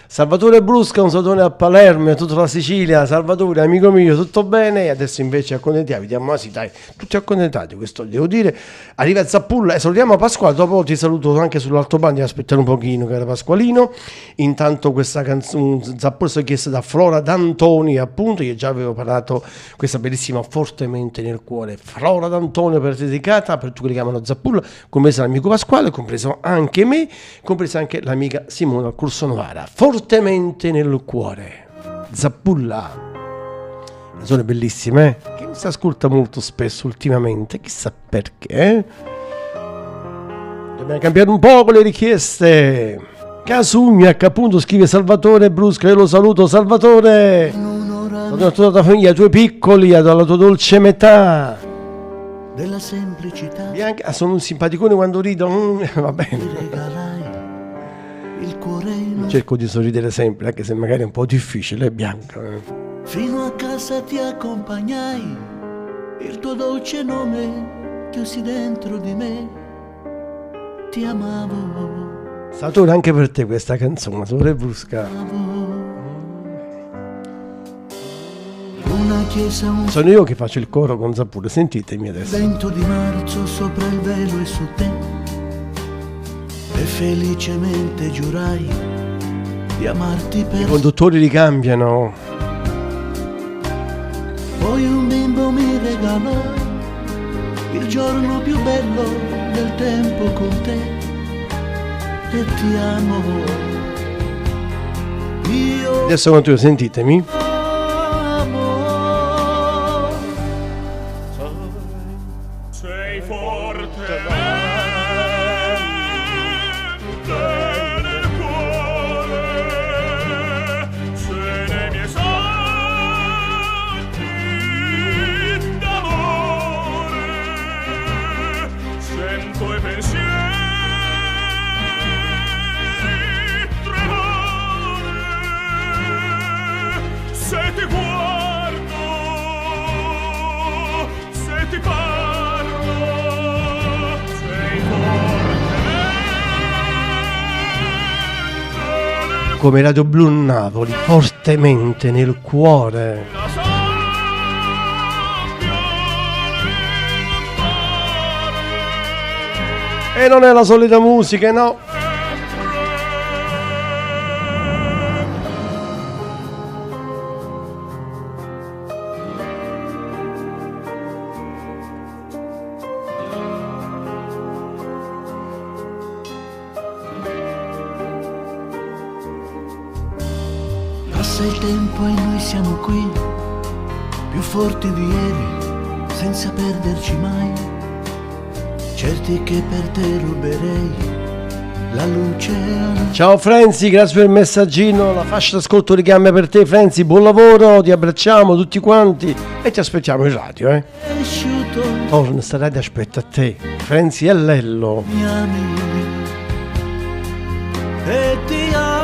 Salvatore Brusca, un salutone a Palermo e a tutta la Sicilia. Salvatore, amico mio, tutto bene? E adesso invece accontentiamo, vediamo, ah sì, dai, tutti accontentati, questo devo dire. Arriva Zappulla e salutiamo Pasquale, dopo ti saluto anche sull'alto bando, aspettare un pochino che era Pasqualino. Intanto questa canzone Zappulla è chiesta da Flora D'Antoni, appunto, io già avevo parlato questa bellissima Fortemente nel cuore. Flora D'Antonio per dedicata, per tutti quelli che amano Zappulla, compreso l'amico Pasquale, compreso anche me, compresa anche l'amica Simona Corso Novara. Fortemente nel cuore, Zappulla, canzone bellissima, che non si ascolta molto spesso ultimamente, chissà perché. Dobbiamo cambiare un po' le richieste. Casugnac, appunto, scrive Salvatore Brusca, io lo saluto Salvatore, saluto a tutta la famiglia, ai tuoi piccoli, alla tua dolce metà. Della semplicità. Bianca, sono un simpaticone quando rido, va bene. Il cuore in Cerco di sorridere sempre, anche se magari è un po' difficile, Bianca. Fino a casa ti accompagnai, il tuo dolce nome chiusi dentro di me. Ti amavo. Salvatore, anche per te questa canzone, Salvatore Brusca. Una chiesa, un Sono io che faccio il coro con Zappulla, sentitemi adesso. vento di marzo sopra il velo e su te. E felicemente giurai di amarti I per conduttori ricambiano. Poi un bimbo mi regalò il giorno più bello del tempo con te e ti amo. Io Adesso continuo, sentitemi. amo. Sei fortemente nel cuore, se nei miei sogni d'amore sento i pensieri tremare, se ti guardo, se ti parlo, sei Come Radio Blu Napoli, fortemente nel cuore. E non è la solita musica, no? Passa il tempo e noi siamo qui, più forti di ieri, senza perderci mai. Certi che per te ruberei la luce alla Ciao Frenzi, grazie per il messaggino, la fascia d'ascolto ricambia per te Frenzi, buon lavoro, ti abbracciamo tutti quanti e ti aspettiamo in radio, eh. cresciuto, Torna, sta radio aspetta a te, Frenzi e Lello. mi ami e ti amo.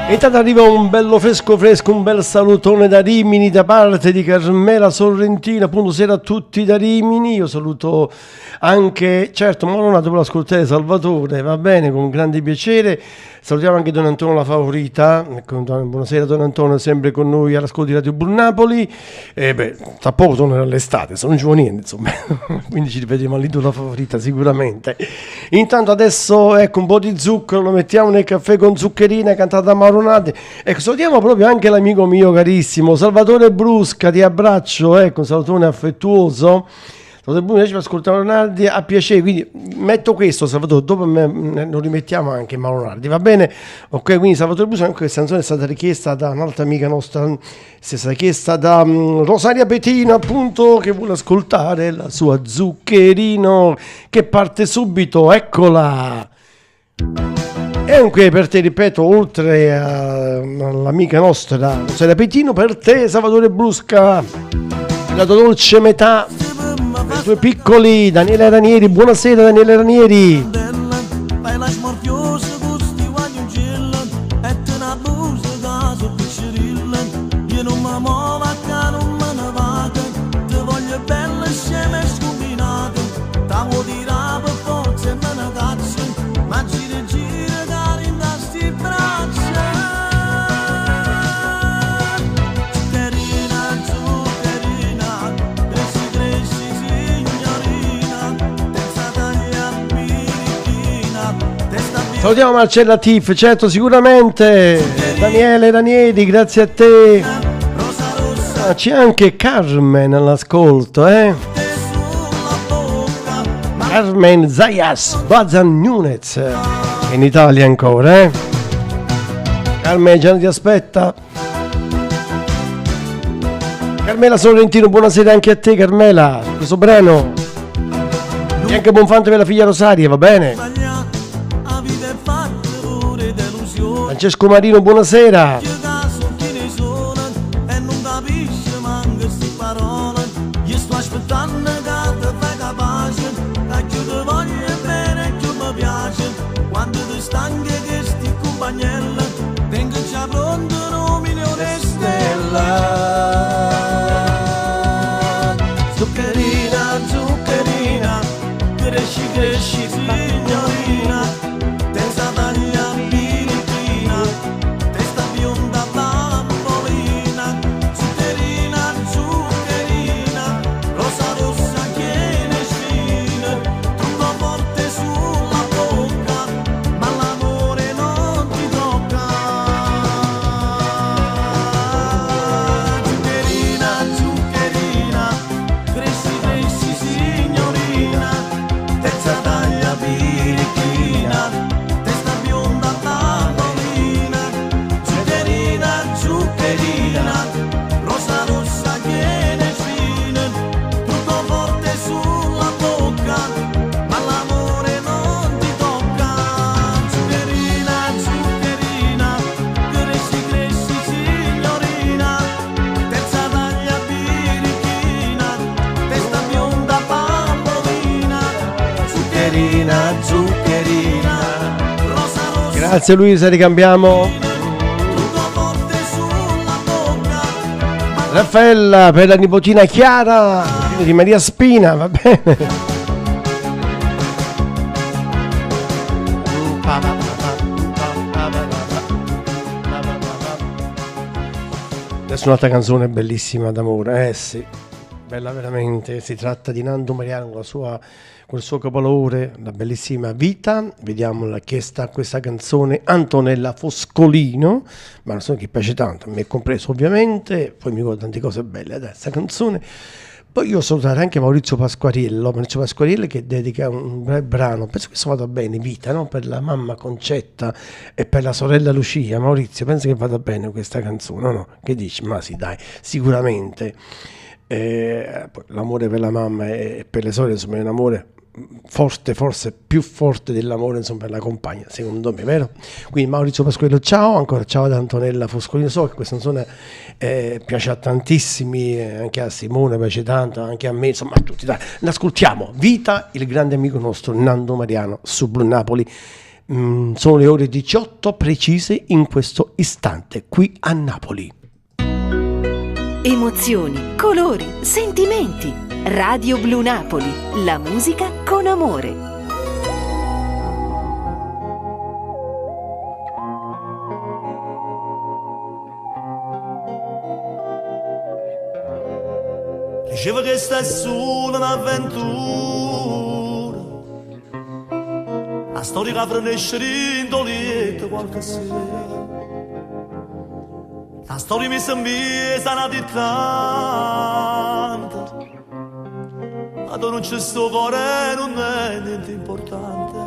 Intanto arriva un bello fresco fresco, un bel salutone da Rimini da parte di Carmela Sorrentino. Buonasera a tutti da Rimini. Io saluto anche, certo, ma non dopo l'ascoltare Salvatore, va bene, con grande piacere. Salutiamo anche Don Antonio La Favorita. Ecco, buonasera Don Antonio, sempre con noi all'ascolto di Radio Blu Napoli. E beh, tra poco tornerà l'estate, se non ci vuole niente, insomma. Quindi ci rivedremo all'Isola Favorita sicuramente. Intanto adesso ecco un po' di zucchero, lo mettiamo nel caffè con zuccherina cantata da Mauro Nardi. Ecco, salutiamo proprio anche l'amico mio carissimo Salvatore Brusca, ti abbraccio, ecco, un salutone affettuoso. Salvatore Brusca ci ascolta Nardi a piacere, quindi metto questo Salvatore, dopo lo rimettiamo anche Mauro Nardi, va bene? Ok, quindi Salvatore Brusca, anche questa canzone è stata richiesta da un'altra amica nostra, è stata richiesta da Rosaria Petino, appunto, che vuole ascoltare la sua Zuccherino, che parte subito, eccola! E anche per te, ripeto, oltre all'amica nostra Rosaria Petino, per te Salvatore Brusca, la tua dolce metà, i tuoi piccoli, Daniele Ranieri. Buonasera Daniele Ranieri. Fai la smorfiosa con sti guaglioncella e te ne abusa da so piccirilla. Io non mi muovo, che non me ne vado, ti voglio bella, scema e scombinata. T'avo dirà per forza e me ne caccio, ma gira e gira che rinda sti braccia. Zuccherina, zuccherina, cresci, cresci signorina, testa taglia birichina, testa Salutiamo Marcella Tiff, certo, sicuramente. Daniele Ranieri, grazie a te. Ah, c'è anche Carmen all'ascolto, Carmen Zayas Bazan Nunez, in Italia ancora, Carmen già ti aspetta. Carmela Sorrentino, buonasera anche a te Carmela, questo brano. E anche buon fante per la figlia Rosaria, va bene? Francesco Marino, buonasera. E non capisce manco sti parole. Io sto aspettando che ti fai capace, che più ti voglio bene e più mi piace. Quando ti stanchi che sti compagnella, tengo già pronto un milione di stelle. Zuccherina, zuccherina, cresci, cresci signorina, testa taglia birichina, testa bionda bambolina. Zuccherina, zuccherina, rosa rossa che ne spina, trucco forte sulla bocca, ma l'amore non ti tocca. Zuccherina, zuccherina, cresci, cresci signorina, testa taglia birichina, testa bionda bambolina. Zuccherina, zuccherina, rosa rossa che ne spina, trucco forte sulla bocca, ma l'amore non ti tocca. Zuccherina, zuccherina, cresci, cresci signorina, terza taglia birichina, testa bionda bambolina. Zuccherina, zuccherina, rosa rossa. Grazie Luisa, ricambiamo. Raffaella per la nipotina Chiara, di Maria Spina, va bene. Adesso un'altra canzone bellissima d'amore, eh sì, bella veramente. Si tratta di Nando Mariano con il suo capolavoro, la bellissima Vita. Vediamo la chiesta a questa canzone Antonella Foscolino, ma una canzone che piace tanto, a me compreso ovviamente, poi mi ricordo tante cose belle da questa canzone. Poi io salutare anche Maurizio Pasquariello, Maurizio Pasquariello che dedica un bel brano, penso che questo vada bene, Vita, no? Per la mamma Concetta e per la sorella Lucia. Maurizio, penso che vada bene questa canzone, no? Che dici? Ma sì, dai, sicuramente. Poi l'amore per la mamma e per le sorelle, insomma, è un amore forte, forse più forte dell'amore, insomma, per la compagna, secondo me, vero? Quindi Maurizio Pasquariello, ciao, ancora ciao ad Antonella Foscolino. So che questa canzone piace a tantissimi, anche a Simone piace tanto, anche a me, insomma a tutti. Dai, l'ascoltiamo. Vita, il grande amico nostro Nando Mariano su Blu Napoli. Sono le ore 18 precise in questo istante, qui a Napoli. Emozioni, colori, sentimenti. Radio Blu Napoli, la musica con amore. Diceva che sta solo un'avventura. La storia che finisce dentro letto qualche sera. La storia mi sembra sana di tanto. Ma tu non c'è sto cuore, non è niente importante.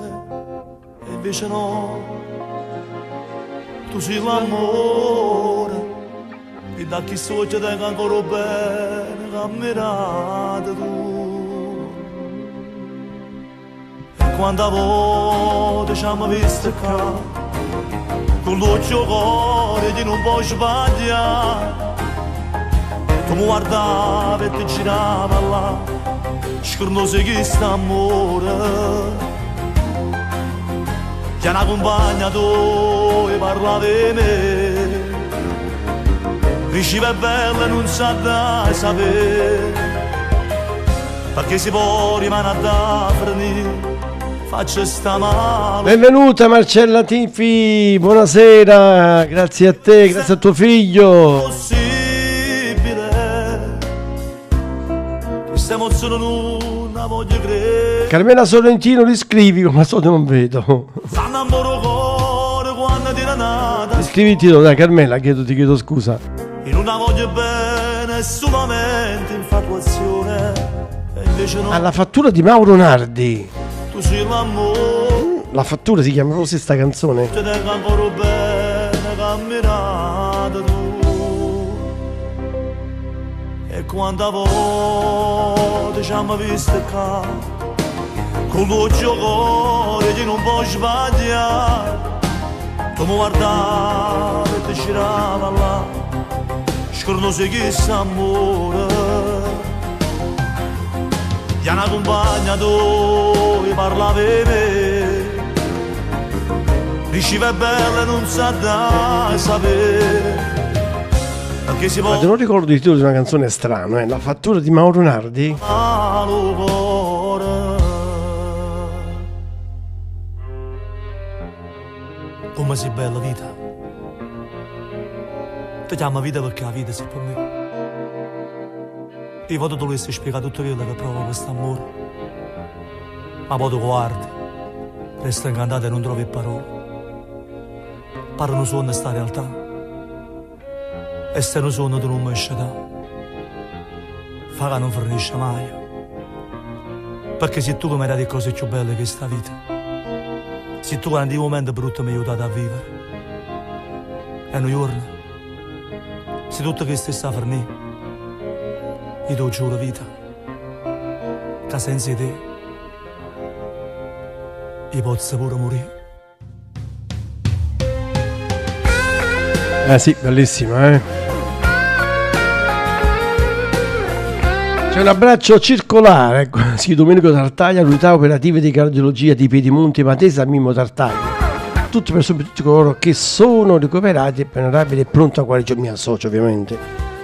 E invece no, tu sei l'amore. E da chi so ci tengo ancora bene, camminato tu. E quanta volte ci siamo visti qua, con l'occhio cuore di non puoi sbagliare. Tu mi guardavi e ti girava là, scornoso chi sta amore. Già una compagna tu e parlavi di me. Diceva è bella e non sa da sapere, perché si può rimanere da finire, faccio sta male. Benvenuta Marcella Tifi, buonasera, grazie a te, grazie a tuo figlio. Possibile, questa emozione non la voglio credere. Carmela Sorrentino, riscrivi, come al solito non vedo. S'annamora cuore quando ti era nata. Iscriviti, dai Carmela, ti chiedo scusa. Io non la voglio bene, solamente infatuazione. E invece no. Alla fattura di Mauro Nardi. Tu sei l'amore. La fattura si chiama così sta canzone. Ti tengo ancora bene, camminato tu. E quanta volta ci siamo visti qua, con l'occhio cuore che non puoi sbagliare. Tu mi guardavi e ti girava là, scornoso chi sta amore. Gli una compagna dove parlavi me, diceva è bella e non sa da sapere. Perché si può. Ma non ricordo il titolo di una canzone strana, La fattura di Mauro Nardi? Come sei bella vita. Ti chiamo vita perché la vita sei per me. Io voglio dovessi spiegare tutto quello che provo questo amore. Ma poi tu guardi, resta incantato e non trovi parole. Pare un suono sta realtà. E se non suono tu non mi esci da. Fa che non finisce mai. Perché sei tu che mi hai dato le cose più belle che sta vita. Sei tu che nei momenti brutti mi hai aiutato a vivere. E un giorno, se tutto questo sta finendo, io ti giuro vita, che senza te, io posso pure morire. Eh sì, bellissima, eh. C'è un abbraccio circolare, ecco, sì, Domenico Tartaglia, l'unità operativa di cardiologia di Piedimonte Matese, Mimmo Tartaglia. Tutti per tutti coloro che sono ricoverati per una rapida e pronta guarigione, mi associo ovviamente.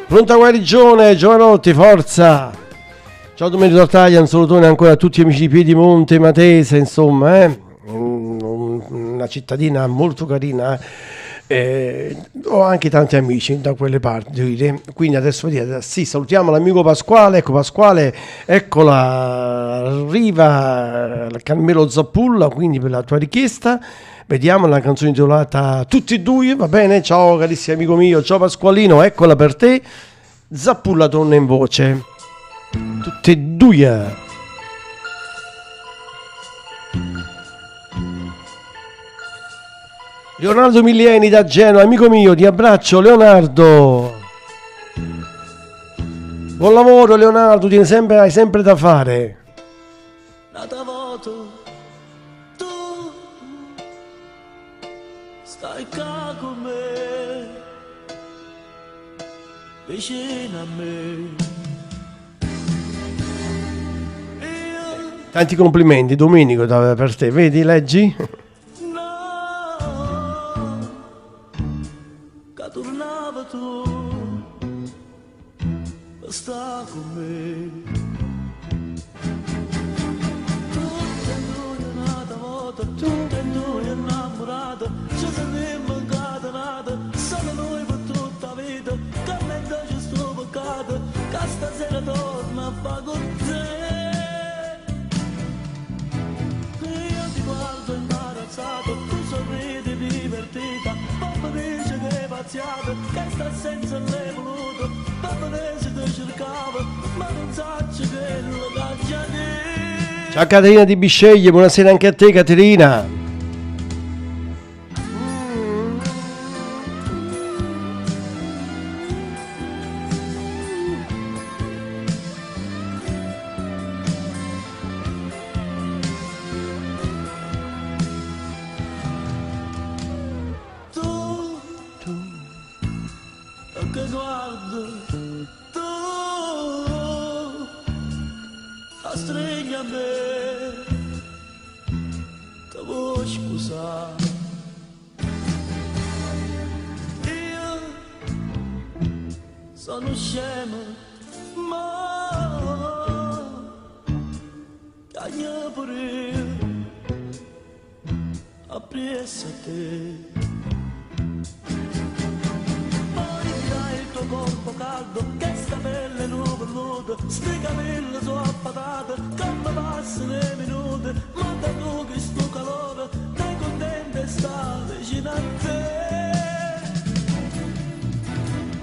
Pronta guarigione, giovanotti, forza! Ciao Domenico Tartaglia, un salutone ancora a tutti gli amici di Piedimonte Matese, insomma, una cittadina molto carina. Ho anche tanti amici da quelle parti, dire. Quindi adesso vediamo, sì, salutiamo l'amico Pasquale. Ecco Pasquale, eccola, arriva Carmelo Zappulla, quindi per la tua richiesta. Vediamo la canzone intitolata Tutti e due, va bene? Ciao carissimo amico mio, ciao Pasqualino, eccola per te. Zappulla torna in voce. Tutte e due. Leonardo Milieni da Genoa, amico mio, ti abbraccio Leonardo. Buon lavoro Leonardo, tieni sempre, hai sempre da fare. Nata volta tu stai qua con me, vicino a me. Tanti complimenti Domenico per te, vedi, leggi? No. solo tu sta con me. Tutte e due nata volta, tutte e due innamorate, ci sentiamo incatenate, solo noi per tutta la vita, che mezzo ci sto peccato, che stasera torna a fare con te. Io ti guardo imbarazzato, tu sorridi divertita, papà dice che è pazziata, che sta senza l'hai voluto, papà dice ti cercava, ma non saccio quello che già detto. Ciao Caterina di Bisceglie, buonasera anche a te Caterina. Tu, tu, che guardo, tu, stringi a me, ti vuoi scusare. Io sono scemo, ma cagna pure io, appresso a te. Poi dai il tuo corpo caldo, che sta pelle nuova nuda, sti capelli sono a patate, che mi passano i minuti, ma da tu che sto calore, te contenta e sta vicino a te.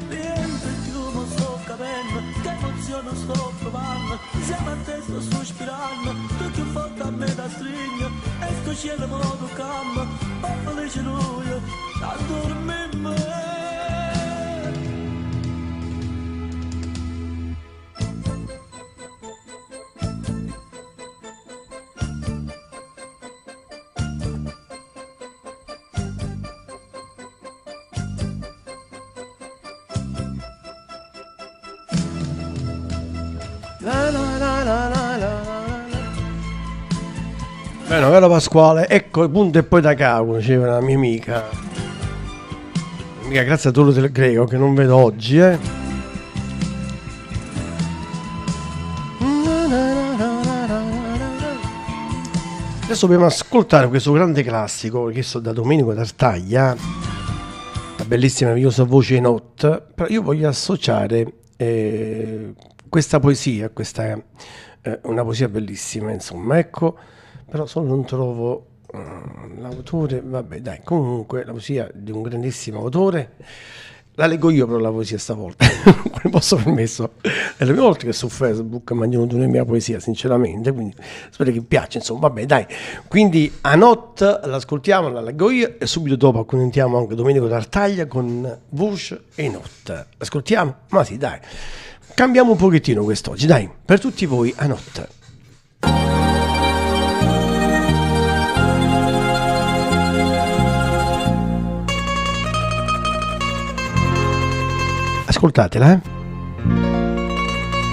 Niente più non sto capendo, che emozione sto provando, insieme a te sto sospirando, tu più forte a me da stringo, e sto cielo mo toccando, ma felice lui, a dormire. La la la la la la la. Bene, caro Pasquale, ecco il punto e poi da capo, diceva una mia amica. Mica grazie a Tolo del Greco che non vedo oggi, eh. Adesso dobbiamo ascoltare questo grande classico chiesto da Domenico Tartaglia, la bellissima e meravigliosa voce in hot, però io voglio associare questa poesia, questa una poesia bellissima, insomma, ecco, però solo non trovo l'autore, vabbè dai, comunque la poesia di un grandissimo autore, la leggo io però la poesia stavolta, non posso permesso, è la prima volta che su Facebook mi hanno una mia poesia, sinceramente, quindi spero che piaccia, insomma, vabbè dai, quindi a notte l'ascoltiamo, la leggo io e subito dopo accontentiamo anche Domenico Tartaglia con voce e notte, l'ascoltiamo? Ma sì dai, cambiamo un pochettino quest'oggi, dai, per tutti voi a notte. Ascoltatela, eh?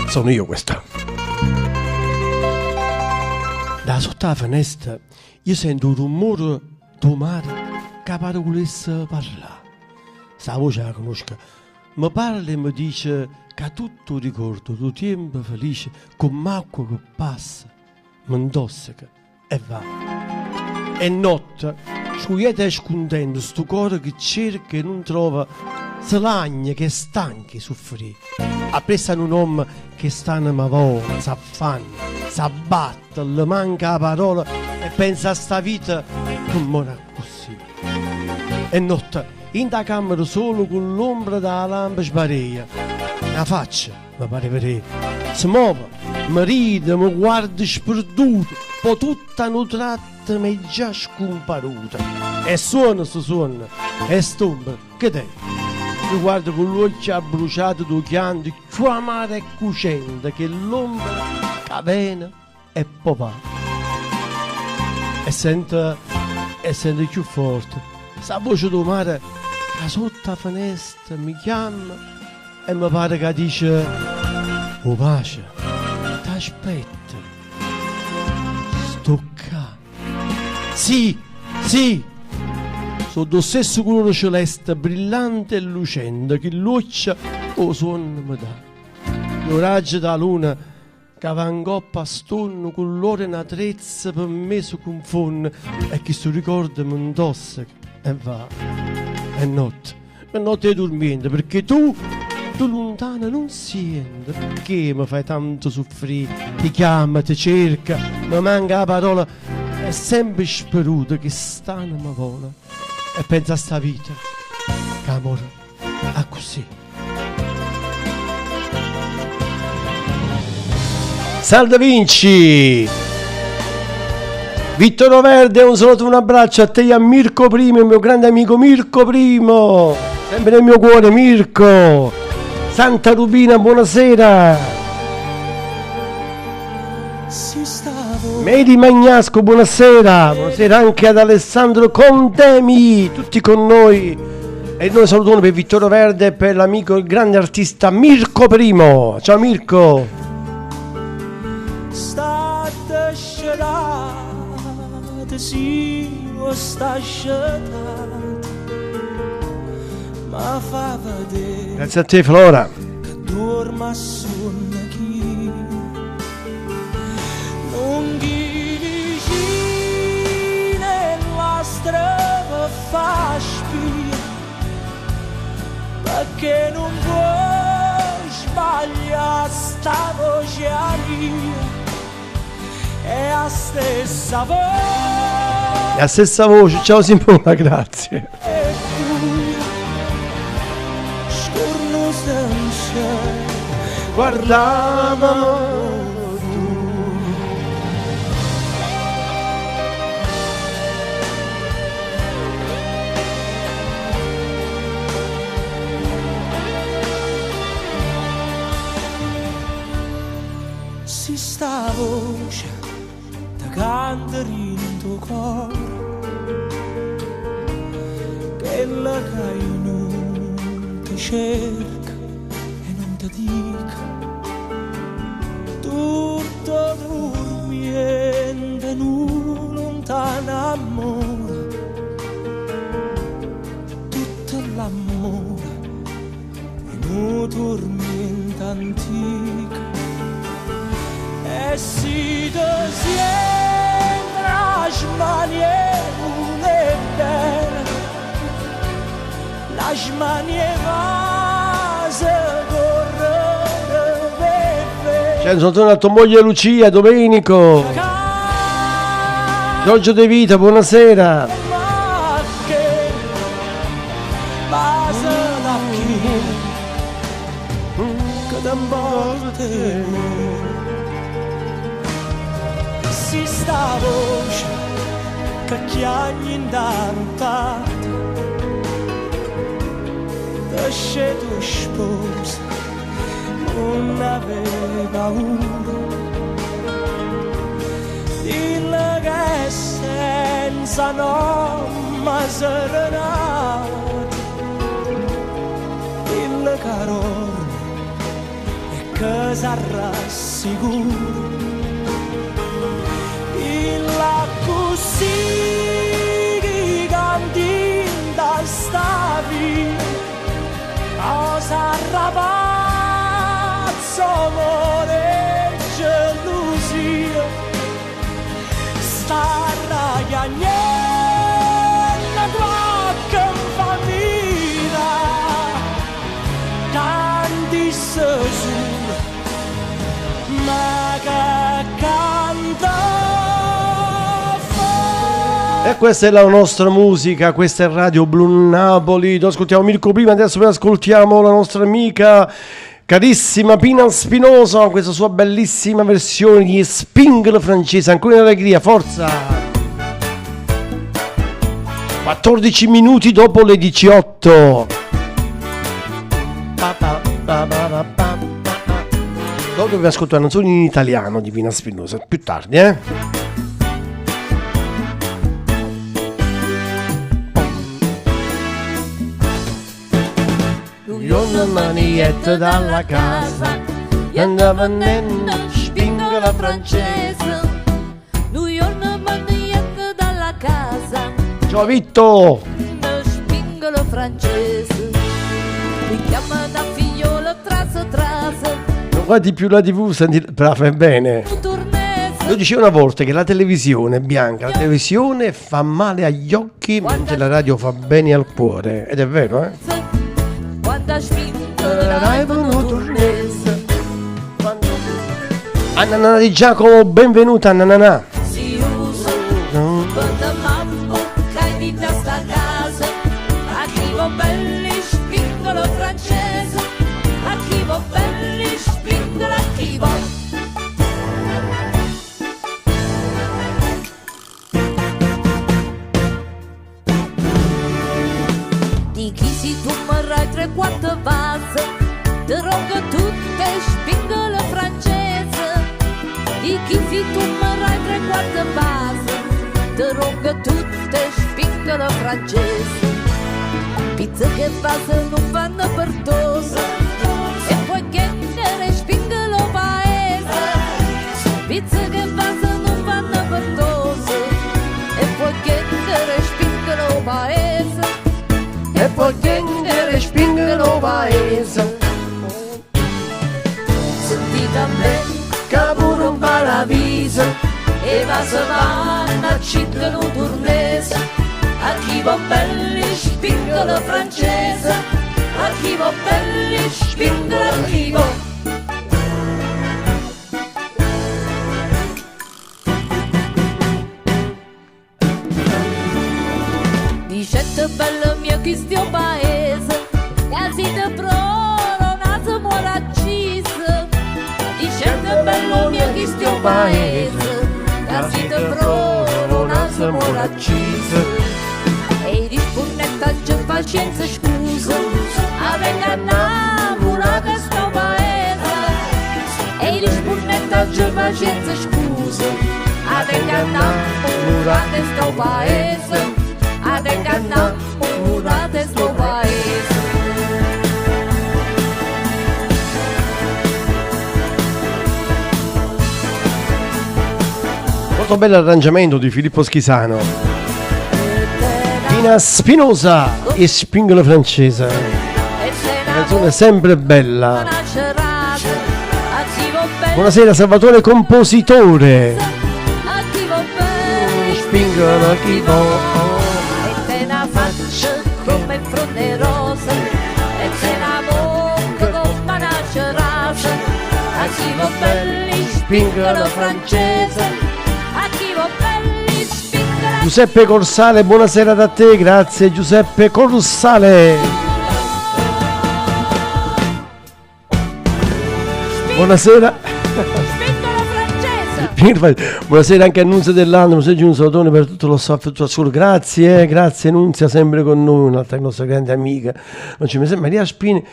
Sono io questa. Da sotto la finestra io sento un rumore do mare che pare volesse parlare. Sta voce la conosco. Mi parla e mi dice che tutto ricordo do tempo felice come acqua che passa, mi intossica e va. E notte, squieta e scontento, sto cuore che cerca e non trova, se lagna che è stanca di soffrire. Appresso a un uomo che sta in mavola, s'affanna, s'abbatte, le manca la parola e pensa a sta vita che muore così. E notte, in da camera solo con l'ombra della lampa sbarea. La faccia mi pare vedere. Si muove, mi ride, mi guarda sperduto, poi tutta una tratta mi è già scomparuta. E suona sto suono, e stombra, che te? Mi guardo con l'occhio abbruciato do chianto, più amara e cucente che l'ombra che viene e poi va. E sento, e sento più forte, sta voce do mare che sotto la finestra mi chiama e mi pare che dice: oh pace, t'aspetto, sto qua. Sì, sì, So' d' 'o stesso culore celeste, brillante e lucente, chill'uocchie 'o suonno me dà. E 'o raggio d' 'a luna ca va 'ncoppa a st'onne cu ll'oro 'e na trezza pe me se cunfonne e chistu ricordo me 'ntosseca e va. È notte, è notte 'e turmiento pecché tu, tu luntana nun siente pecché me fai tanto suffrì, te chiammo, te cerco, me manca 'a parola e sempe speruto chest'anema vola e penzo a 'sta vita ca more accussì. Salve Vinci! Vittorio Verde, un saluto, un abbraccio a te e a Mirko Primo, il mio grande amico Mirko Primo. Sempre nel mio cuore, Mirko. Santa Rubina, buonasera. Mary Magnasco, buonasera. Buonasera anche ad Alessandro Contemi, tutti con noi. E noi salutiamo per Vittorio Verde e per l'amico, il grande artista Mirko Primo. Ciao Mirko. State scetate, sì, o sta scetate, ma fa vedere Grazie a te Flora. che dorma sonno chi non chi vicino e la strada fa spia perché non puoi sbagliare sta voce mia è la stessa voce La stessa voce, ciao Simona, grazie. scorno senza Guardava Si sta voce te canta in tuo cuore quella che io non ti cerco e non ti dico tutto dormiente nu lontano amore tutto l'amore è un tormento antico e si te sembra smanie e bene la smanie va se correre per C'è un saluto a tua moglie Lucia, Domenico. Giorgio De Vita, buonasera. ma che basa da chi che t'importa si sta voce che chiagni in tanta Esce tu sposa non aveva paura Dille che senza nome serenata Dille che e che sarà sicuro Dille così che canti da sta via Cosa rapazzo amore e gelosia Starà chiagnendo qualche famiglia Tanti sesura ma che canta E questa è la nostra musica, questa è Radio Blu Napoli. Noi ascoltiamo Mirko prima, adesso poi ascoltiamo la nostra amica carissima Pina Spinosa con questa sua bellissima versione di Spingle francese. Ancora in allegria, forza! 14 minuti dopo le 18. Pa, pa, pa, pa, pa, pa, pa. Dopo vi ascolto una canzone in italiano di Pina Spinosa, più tardi, eh? Io una manietta dalla casa e andava nella spingola francese. Lui una manietta dalla casa Ciao Vitto! spingolo francese. Mi chiama una figliola trasa trasa, Non guardi più la tv, senti, brava, fai bene. un tornese. Lo dicevo una volta che la televisione, Bianca, la televisione fa male agli occhi mentre la radio fa bene al cuore. Ed è vero, eh? Quando spingola un tornese. Anna Nana di Giacomo, benvenuta Anna Nana. Si usa per mamma che vita sta casa. A chi vuol belli spingolo francese, a chi vuol belli spingola a chi vuol. Di chi si tu marrai tre quattro vase, te ronga tutte spingole francese. Di chi si tu marrai tre quattro vase, te ronga tutte spingole francese. Pizza che vase non fanno per tosa, e poi che ne spingolo paese. Pizza che vase non fanno per tosa, e poi che ne spingolo paese. E poi che ne spingono paese. Sentite a me, che pure un paradiso. E va se vanno a città un tornese, a chi va belli spingola francese, a chi va belli spingola a chi va. Dicette bella mia chi stio paese, che si te proro naso muore accisa. Dicette bello mio chi stio paese, che si te proro naso muore accisa. E rispondetta già pazienza scusa, a venga innamorata sto paese. E rispondetta già pazienza scusa, a venga innamorata sto paese. A venga innamorata sto paese. Molto bello arrangiamento di Filippo Schisano. Pina Spinosa e Spingola francese. La canzone è sempre bella. Buonasera Salvatore Compositore. Spingola chi vo. E te la faccia come fronte rosa, e te la bocca come una cerasa. A chi vo belli spingola francese, a chi vo belli spingola. Giuseppe Corsale, buonasera da te, grazie Giuseppe Corsale. Buonasera. Buonasera anche a Nunzia Dell'Anno, buonasera Giunio Salvatore per tutto lo staff, tutto l'ascolto. Grazie, grazie Nunzia, sempre con noi, un'altra nostra grande amica. Non ci mi sembra Maria Spini,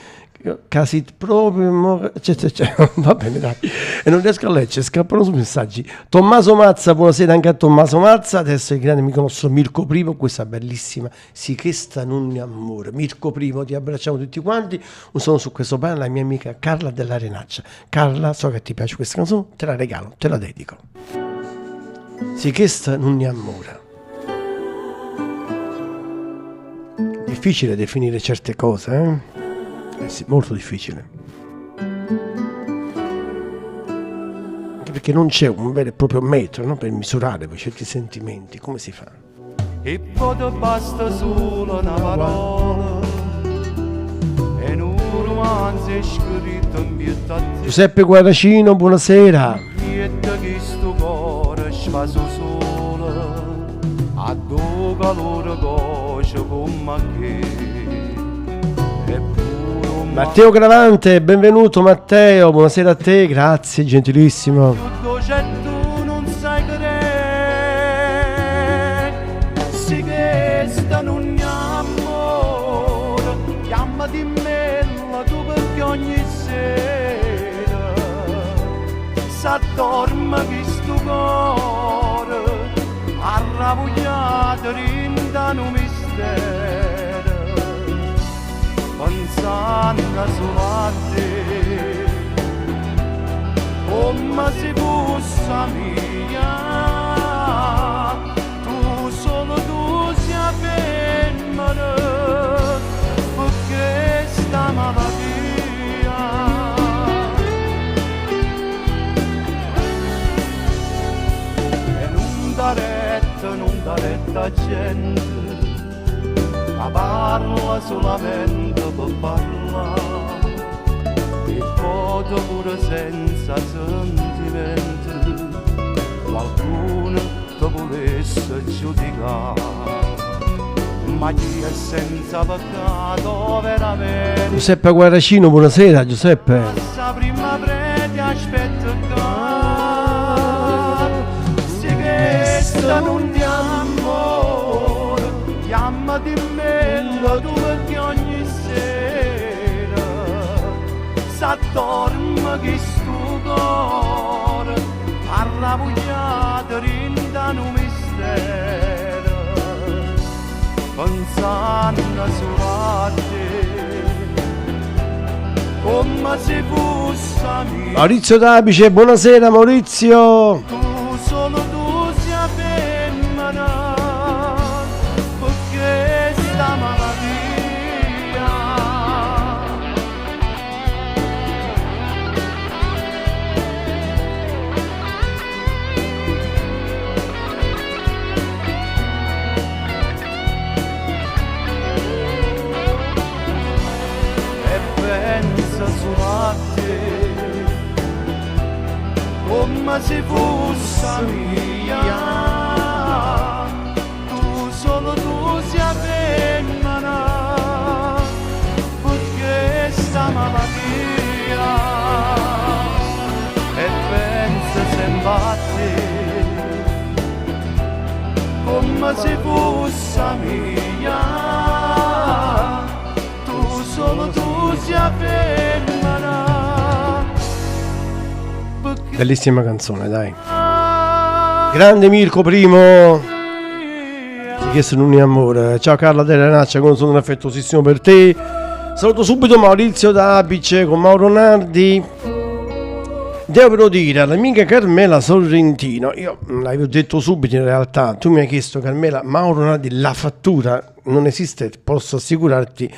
casi proprio, mo- c'è, c'è, c'è. Va bene, dai. E non riesco a leggere, scappano su messaggi. Tommaso Mazza, buonasera anche a Tommaso Mazza. Adesso il grande amico nostro Mirko Primo, questa bellissima Si chesta non è amore. Mirko Primo, ti abbracciamo tutti quanti. Un saluto su questo brano alla mia amica Carla dell'Arenaccia. Carla, so che ti piace questa canzone, te la regalo, te la dedico. Si chesta non è amore. Difficile definire certe cose, eh? Eh sì, molto difficile. Anche perché non c'è un vero e proprio metro, no? Per misurare poi certi sentimenti, come si fa? E poi ti basta solo una parola E un romanzo è scritto in pietà a te Giuseppe Guaracino, buonasera. Niente che sto cuore sfaso solo A due calore coce come che Eppure un Matteo Gravante, benvenuto Matteo, buonasera a te, grazie, gentilissimo. dolce tu non sai credere Si questa non è amore Chiama di me tu perché ogni sera S'addorme questo cuore Arravogliato rinda un mistero Pensando solo a te come se fosse mia, tu solo tu sei femmina. a gente che parla solamente per parlare e foto pure senza sentimenti qualcuno ti volesse giudicare ma chi è senza peccato veramente Giuseppe Guaracino, buonasera Giuseppe. Passa prima prete aspetta qua Se questa non ti amore Chiama di me tu perché ogni sera S'attorma chi sto cuore Arrabbugliato rinda un mistero Pensando solo a te Come se fosse mia Maurizio Dabice, buonasera Maurizio. Tu solo tu sei femmina Perché sta malattia E pensa solo a te Come se fosse mia Tu solo tu sei femmina Perché sta malattia E pensa sempre a te Come se fosse mia Tu solo tu sei femmina Bellissima canzone, dai. Grande Mirko Primo. Ti chiesto non è amore. Ciao Carla Della Naccia, con un affettuosissimo per te. Saluto subito Maurizio da Apice con Mauro Nardi. Devo però dire all'amica Carmela Sorrentino, io l'avevo detto subito in realtà, tu mi hai chiesto Carmela, Mauro Nardi, la fattura non esiste, posso assicurarti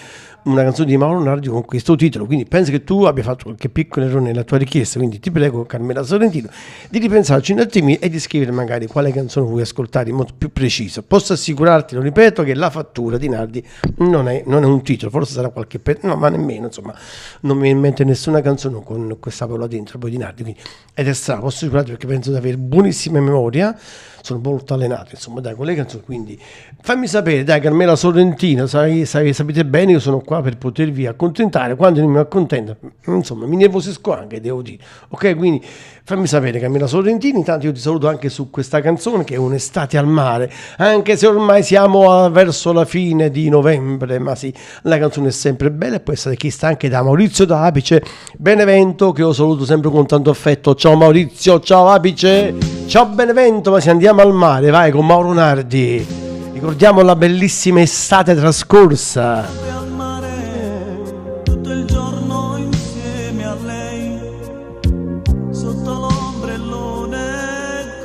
una canzone di Mauro Nardi con questo titolo, quindi penso che tu abbia fatto qualche piccolo errore nella tua richiesta, quindi ti prego Carmela Sorrentino di ripensarci un attimino e di scrivere magari quale canzone vuoi ascoltare in modo più preciso. Posso assicurarti, lo ripeto, che la fattura di Nardi non è un titolo, forse sarà qualche no, ma nemmeno, insomma, non mi viene in mente nessuna canzone con questa parola dentro poi di Nardi, quindi ed è strano, posso assicurarti perché penso di avere buonissima memoria, sono molto allenato, insomma, dai, con le canzoni, quindi fammi sapere, dai, Carmela Sorrentino, sapete bene, io sono qua per potervi accontentare, quando non mi accontento, insomma, mi nervosisco anche, devo dire, ok? Quindi fammi sapere, Carmela Sorrentino, intanto io ti saluto anche su questa canzone che è Un'estate al mare, anche se ormai siamo verso la fine di novembre, ma sì, la canzone è sempre bella e può essere chiesta anche da Maurizio da Apice Benevento, che io saluto sempre con tanto affetto. Ciao Maurizio, ciao Apice, ciao Benevento, ma se andiamo al mare, vai con Mauro Nardi. Ricordiamo la bellissima estate trascorsa. Tutto il giorno insieme a lei, sotto l'ombrellone,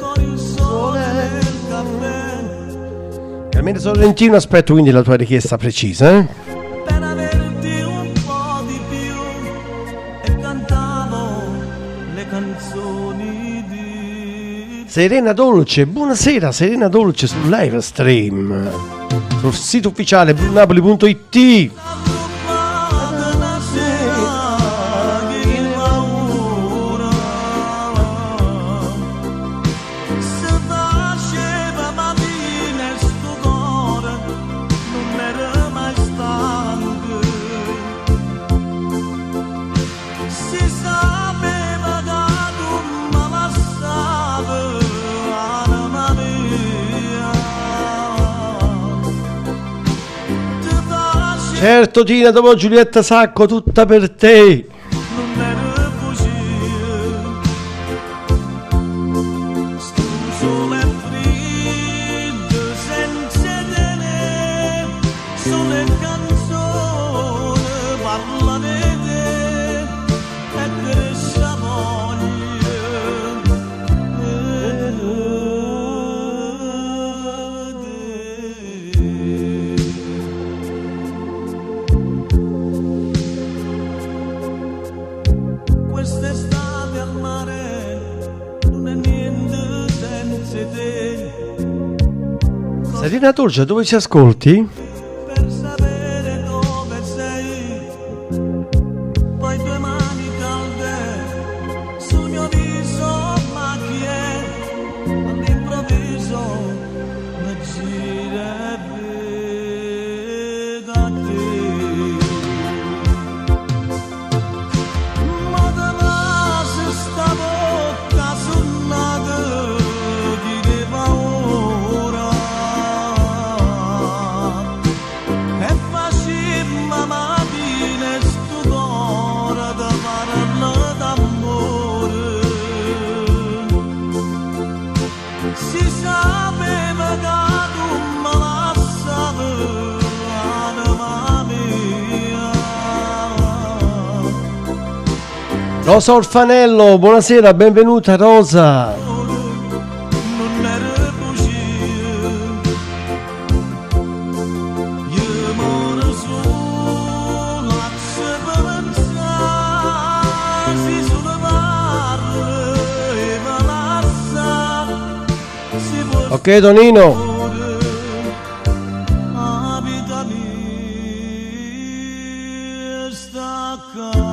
con il sole e il caffè. Carmela Sorrentino, aspetto quindi la tua richiesta precisa, eh? Per averti un po' di più, e cantavo le canzoni di Serena Dolce, buonasera Serena Dolce sul live stream, sul sito ufficiale blunapoli.it. una sera che paura se faceva mattina sto cuore non era mai stanco si sapeva che tu mi lasciavi anima mia ti faceva Certo Tina, dopo Giulietta Sacco, tutta per te. non era bugia Sto sole freddo senza te Sole canzone parla di te E cresce voglia Serena Dolce, dove ci ascolti? Per sapere dove sei, poi tue mani calde sul mio viso, ma chi è all'improvviso mi gira e vedo a te. Ma da se sta bocca suonata chi ne paura e facemmo mattina sto cuore da parla d'amore. Si sapeva che tu me lasciavi, anima mia. Rosa Orfanello, buonasera, benvenuta Rosa. Non era bugia. Io moro solo a ci pensare, si sulla parla e me lascia, si può Ok Donino. la vita mia sta qua.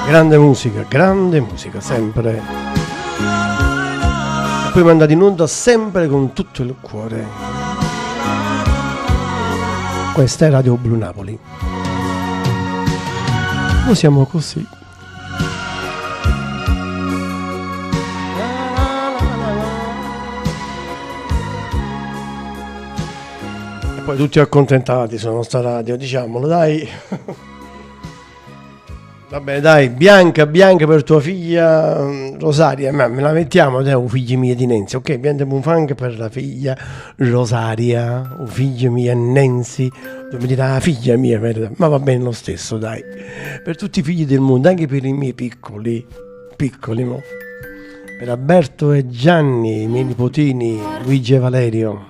Grande musica, sempre. E poi mandata in onda sempre con tutto il cuore. Questa è Radio Blu Napoli. Noi siamo così. E poi tutti accontentati sulla nostra radio, diciamolo, dai. Vabbè, dai, Bianca, Bianca per tua figlia Rosaria, ma me la mettiamo, dai, un figlio mio di Nancy, ok? Bianca un per la figlia Rosaria, un figlio mio Nancy, dove dire la figlia mia, ma va bene lo stesso, dai. Per tutti i figli del mondo, anche per i miei piccoli, piccoli, mo. Per Alberto e Gianni, i miei nipotini, Luigi e Valerio,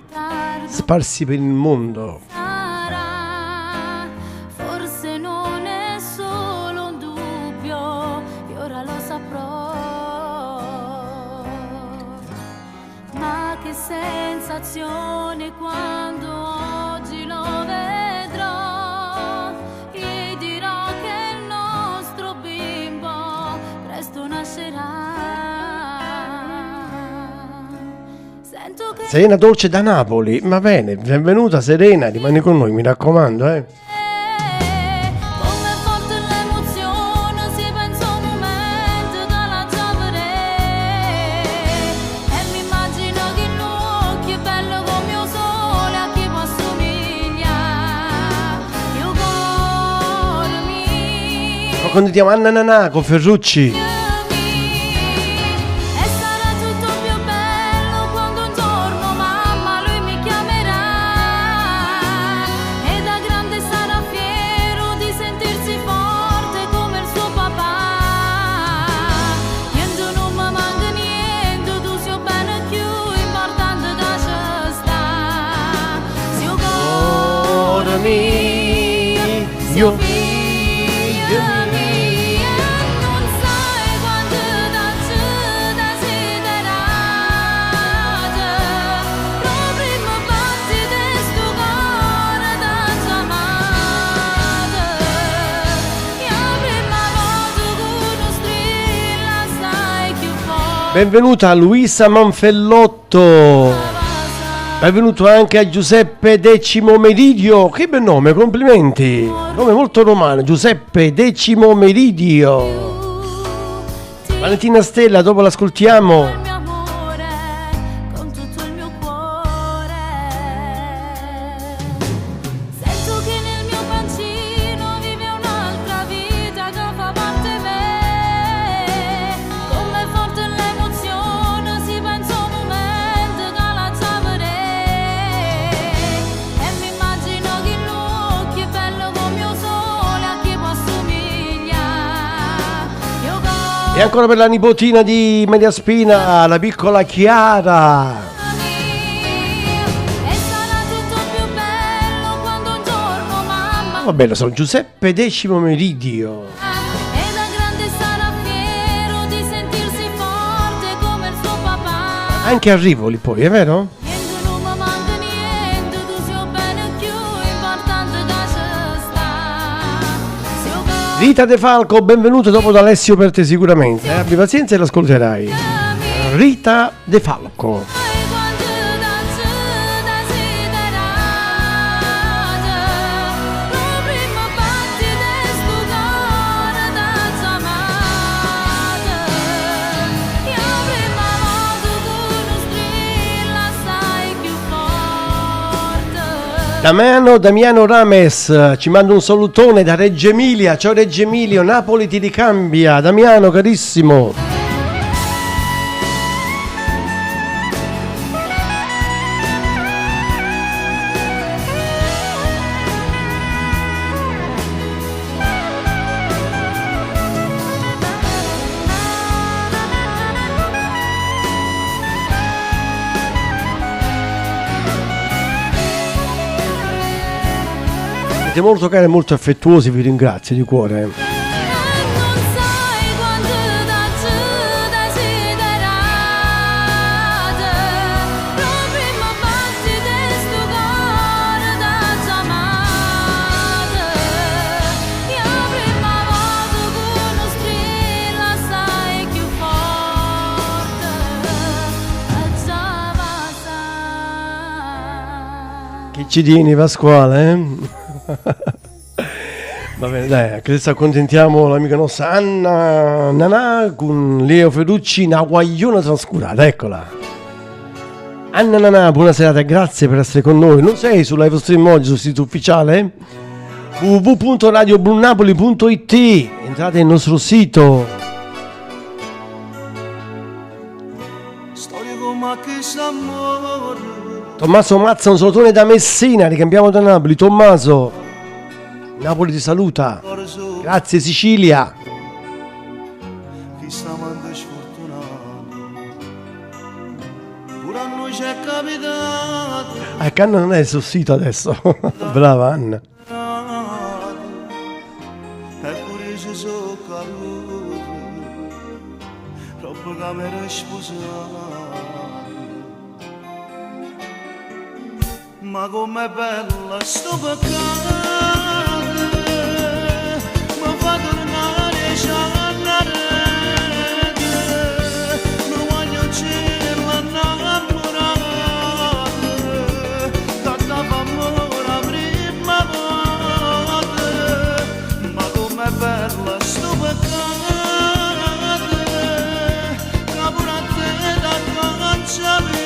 sparsi per il mondo. Forse non è solo un dubbio, io ora lo saprò. Ma che sensazione quando oggi lo vedrò, gli dirò che il nostro bimbo presto nascerà. Sento che Serena Dolce da Napoli, va bene, benvenuta Serena, rimani con noi, mi raccomando, eh. Come forte l'emozione, si pensa un momento che la già vedrei. E mi immagino che l'occhio è bello come il sole a chi può assomigliare. Io cuore mio. Ma continuiamo Anna Nanà con Ferrucci. E sarà tutto più bello quando un giorno mamma lui mi chiamerà. E da grande sarà fiero di sentirsi forte come il suo papà. Niente non mi manca niente, tu sei bene più importante che ci sta. Se io cuore mio, Io figlia mia, non sai quanto t'ho desiderato. Lo primo battito di sto cuore t'ho chiamato. E la prima volta che uno strilla sai più forte. Benvenuta a Luisa Manfellotto. Benvenuto anche a Giuseppe Decimo Meridio. Che bel nome, complimenti. Nome molto romano, Giuseppe Decimo Meridio. Valentina Stella, dopo l'ascoltiamo. Con tutto il mio cuore sento che nel mio pancino vive un'altra vita che fa parte me. Come forte l'emozione, si pensa un momento che la già vedrei. E mi immagino che l'occhio è bello come il sole a chi può assomigliare. Io E ancora per la nipotina di Maria Spina, la piccola Chiara. E sarà tutto più bello quando un giorno mamma Va bene, sono Giuseppe Decimo Meridio. E da grande sarà fiero di sentirsi forte come il suo papà. Anche a Rivoli poi, è vero? Niente non mi manca niente, tu sei il bene più importante che ci sta. Se io Rita De Falco, benvenuto dopo da Alessio per te sicuramente. Abbi pazienza e l'ascolterai. Rita De Falco. Damiano Rames ci manda un salutone da Reggio Emilia. Ciao Reggio Emilia, Napoli ti ricambia. Damiano carissimo. Siete molto cari e molto affettuosi, vi ringrazio di cuore. Non sai quanto t'aggio desiderato. Lo primo battito di sto cuore t'aggio amato. E la prima volta che uno strilla sai più forte. T'aggio Che ci tieni Pasquale, eh? Va bene, dai, anche adesso accontentiamo l'amica nostra Anna Nanà con Leo Ferrucci, una guagliona trascurata, eccola. Anna Nanà, buona serata, grazie per essere con noi. Non sei su live stream oggi sul sito ufficiale? www.radioblunapoli.it. Entrate nel nostro sito. Storia come che s'amore Tommaso Mazza, un salutone da Messina, ricambiamo da Napoli. Tommaso, Napoli ti saluta. Grazie Sicilia. Chi sta amante sfortunato Pure a noi c'è capitato Ecco, Anna non è sul sito adesso. Brava Anna. Eppure ci sono caduto Troppo che mi ero sposato Ma com'è bella sto peccato Mi fa tornare ciannarete Non voglio cielo innamorato Che ti fa amore la prima volta Ma com'è bella sto peccato Che pure a te da caccia vita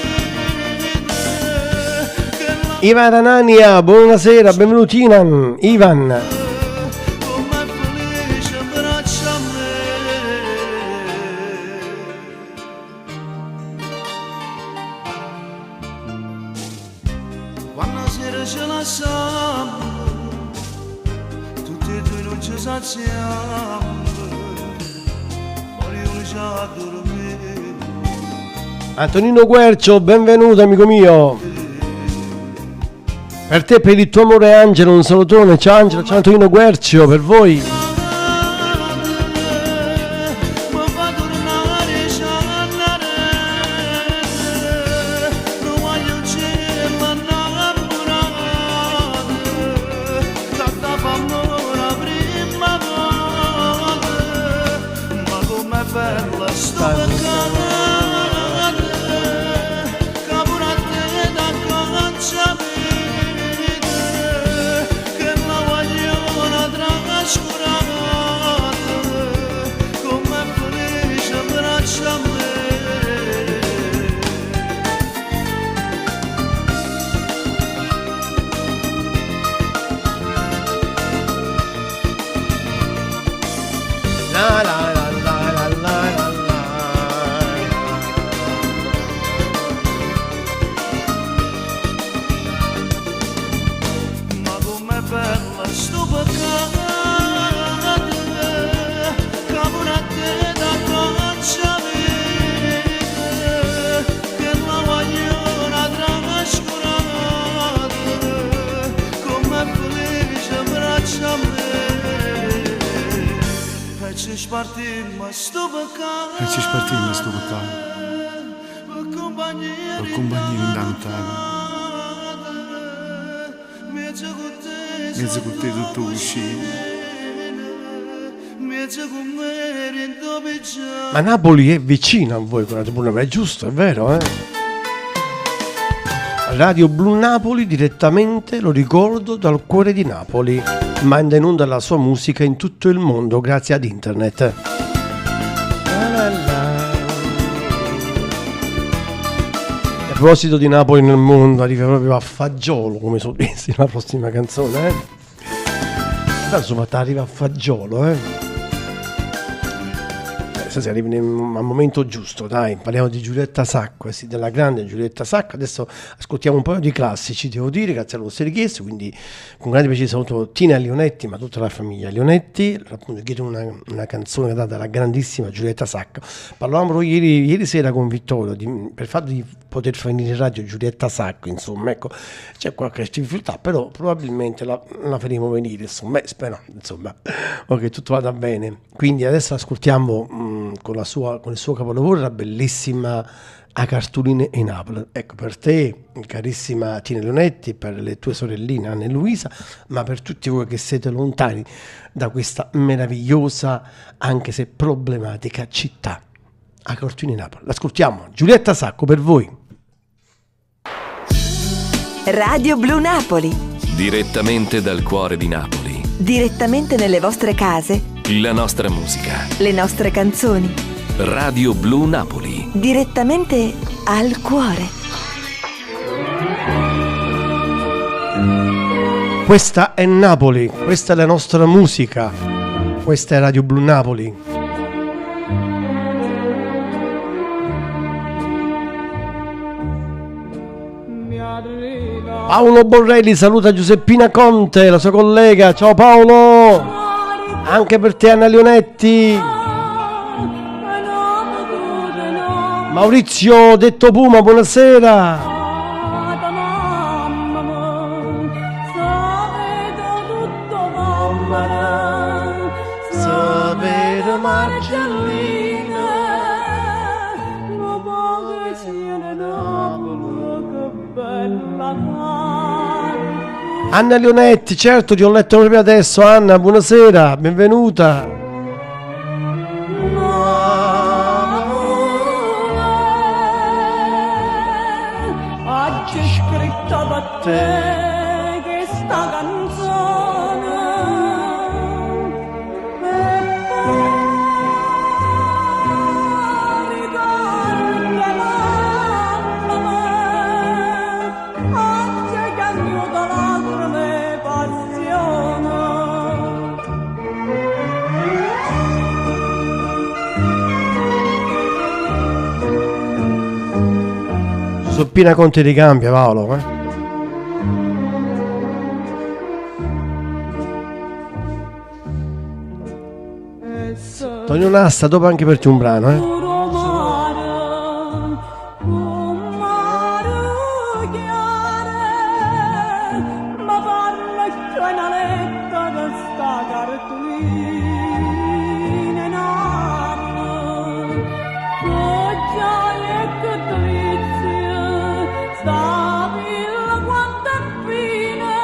Ivan Anania, buonasera, benvenuti Ivan. Ivan. Felice braccia a me Quando sera ce la siamo Tutti e due non ci saziamo Poi uno ci ha dormito Antonino Guercio, benvenuto amico mio. Per te, per il tuo amore Angelo, un salutone. Ciao Angelo, ciao Antonino Guercio, per voi. Mi fa tornare ciannarete Non voglio cielo innamorato Che ti fa amore la prima volta Ma com'è bella sto peccato Che pure a te da caccia vita Che la voglio trascurata Come felice braccia a me. La la la la la la la. Ma com'è bella sto peccato Che pure a te da caccia vita Che la voglio una trascurata Come felice braccia ci spartimmo sto peccato E ci spartimmo sto peccato. Per compagnia Per compagnia dint' 'a nuttata. Miezzo con te Miezzo con te sotto 'o cuscino. Miezzo con me dint' 'o pigiama Ma Napoli è vicina a voi con Radio Blu Napoli, è giusto, è vero, eh? Radio Blu Napoli direttamente, lo ricordo, dal cuore di Napoli. Manda in onda la sua musica in tutto il mondo grazie ad internet. A proposito di Napoli nel mondo, arriva proprio a fagiolo, come so dirsi la prossima canzone, eh? Però insomma, arriva a fagiolo, eh? Adesso si arriva al momento giusto, dai, parliamo di Giulietta Sacco, eh sì, della grande Giulietta Sacco. Adesso ascoltiamo un paio di classici, devo dire, grazie alle vostre richieste, quindi con grande piacere saluto Tina Leonetti, ma tutta la famiglia Leonetti, appunto chiedo una canzone data dalla grandissima Giulietta Sacco. Parlavamo proprio ieri sera con Vittorio per il fatto di poter far venire in radio Giulietta Sacco, insomma, ecco, c'è qualche difficoltà, però probabilmente la faremo venire, insomma, spero, insomma, ok, tutto vada bene. Quindi adesso ascoltiamo con il suo capolavoro, la bellissima A Cartolina in Napoli. Ecco, per te, carissima Tina Leonetti, per le tue sorelline Anna e Luisa, ma per tutti voi che siete lontani da questa meravigliosa, anche se problematica, città. A Cartolina in Napoli. L'ascoltiamo, Giulietta Sacco per voi. Radio Blu Napoli, Direttamente dal cuore di Napoli. direttamente nelle vostre case, La nostra musica. le nostre canzoni, Radio Blu Napoli. direttamente al cuore. Questa è Napoli, questa è la nostra musica, questa è Radio Blu Napoli. Paolo Borrelli saluta Giuseppina Conte, la sua collega. Ciao Paolo! Anche per te Anna Leonetti. Maurizio detto Puma, buonasera. Sapere Margellina Anna Leonetti, certo, ti ho letto proprio adesso. Anna, buonasera, benvenuta. Oggi scritto per te questa canzone e poi ricorda mamma oggi che aiuta lacrime e passione. Giuseppina Conte ricambia, Paolo. Eh? Tonio Nasta, dopo anche per te un brano, eh? Ma parla c'è una lettera sta cartolina Napoli, che gioia e che delizia, sta villa quanto è fine,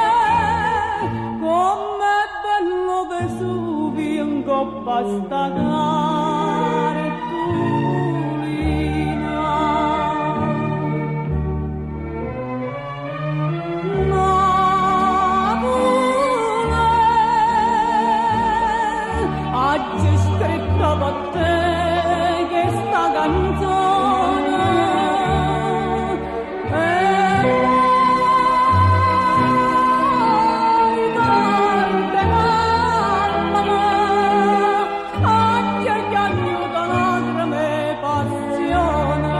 com'è bello Vesuvio in coppa sta cartolina. Napoli, oggi scritto per te questa canzone e poi tante mamma oggi che aiuta lacrime e passione.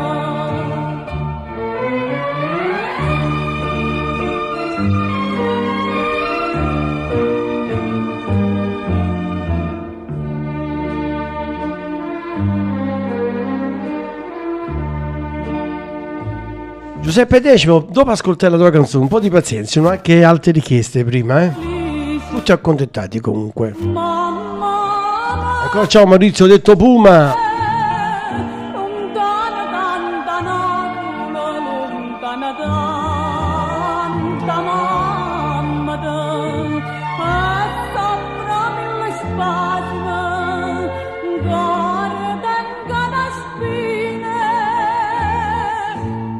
Giuseppe Decimo, dopo ascoltare la tua canzone, un po' di pazienza, non anche altre richieste prima, eh? Tutti accontentati comunque. Ancora Ancora ciao Maurizio detto Puma. Lontana tanta Napoli, lontana tanta mamma e sopra mille spasmi, guarda in spine,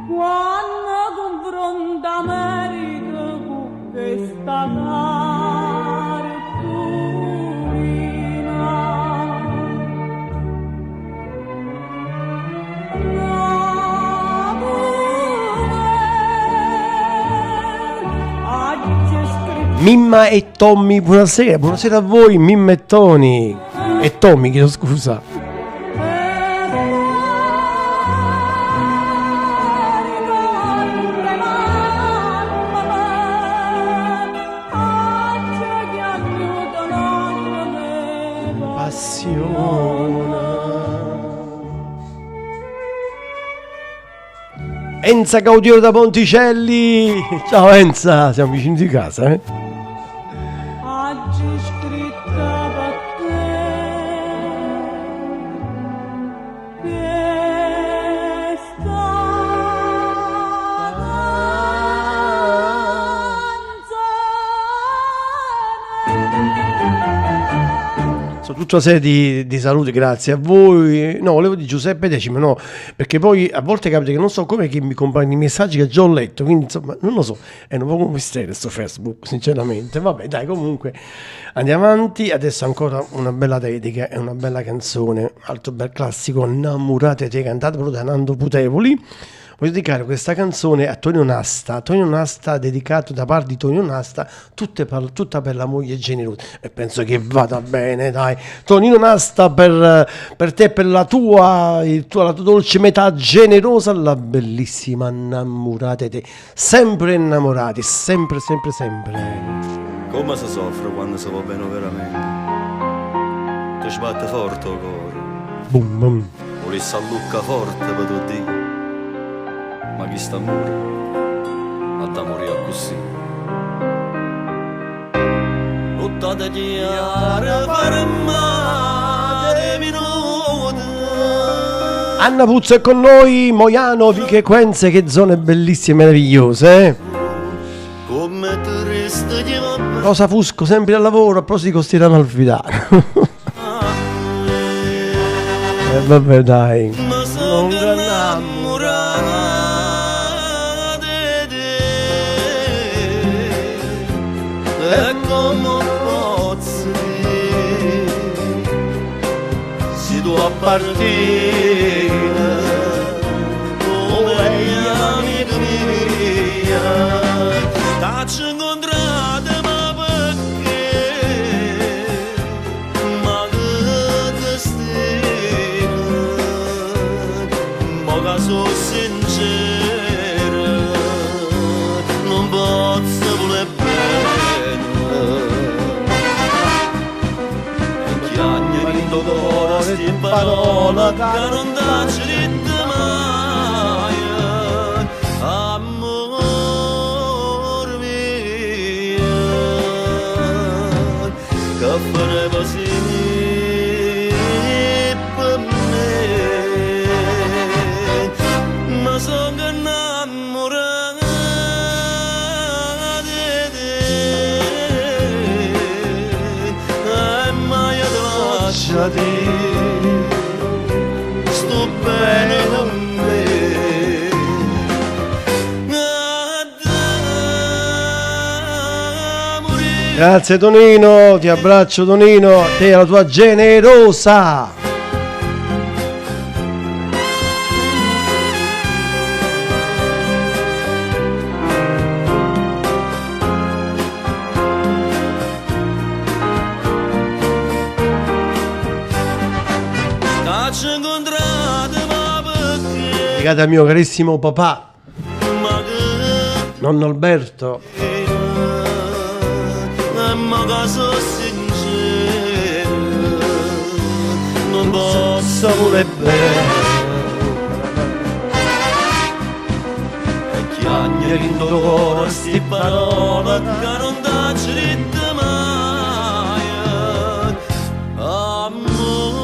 quando confronta America con questa cartolina. Mimma e Tommy, buonasera, buonasera a voi Mimma e Tony. E Tommy, chiedo scusa. Enza Gaudiero da Ponticelli. Ciao Enza, siamo vicini di casa, eh? Oggi scritta per te che sta Sono tutta una serie di saluti, grazie a voi. No, volevo di Giuseppe Decimo, no, perché poi a volte capita che non so come che mi compagni i messaggi che già ho letto, quindi insomma non lo so, è un po' un mistero sto Facebook, sinceramente. Vabbè, dai, comunque andiamo avanti. Adesso ancora una bella dedica e una bella canzone, altro bel classico, Innamorate te, cantato però da Nando Putevoli. Voglio dedicare questa canzone a Tonio Nasta, Tonio Nasta dedicato da parte di Tonio Nasta, tutta per la moglie generosa, e penso che vada bene, dai. Tonino Nasta per te, per la tua, la tua dolce metà generosa, la bellissima Innamorate te, sempre innamorati, sempre, sempre, sempre. Come si soffre quando si va bene veramente? Ti sbatte forte il cuore. Boom, boom. Volesse allucca forte per tu dire. Ma chi sta a morire? Ha da morire così. Buttate chiare, fermate minuti. Anna Puzzo è con noi, Moiano, Viche Quenze, che zone bellissime e meravigliose, eh? Come triste ti va Rosa Fusco, sempre al lavoro, a proposito di Costiera Amalfitana. E vabbè, dai. Ma sono innamorata di te. E come posso dire se tu appartieni come amica mia, t'ci incontrate ma perché? Ma che destino, ma che sono sincero, non posso voler bene. E chiagni in cuore sti parole che non t'accidete mai, amor mio, che fare così per me, ma sono innamorata di te, e mai te lasciati, sto bene con me. Grazie Tonino, ti abbraccio Tonino, a te e alla tua generosa. T'ci incontrate ma perché? Dedicata al mio carissimo papà, Ma che nonno Alberto. Ma che sono sincero, non posso voler bene. E chiagni in tuo cuore sti parole che non t'accidete mai, amore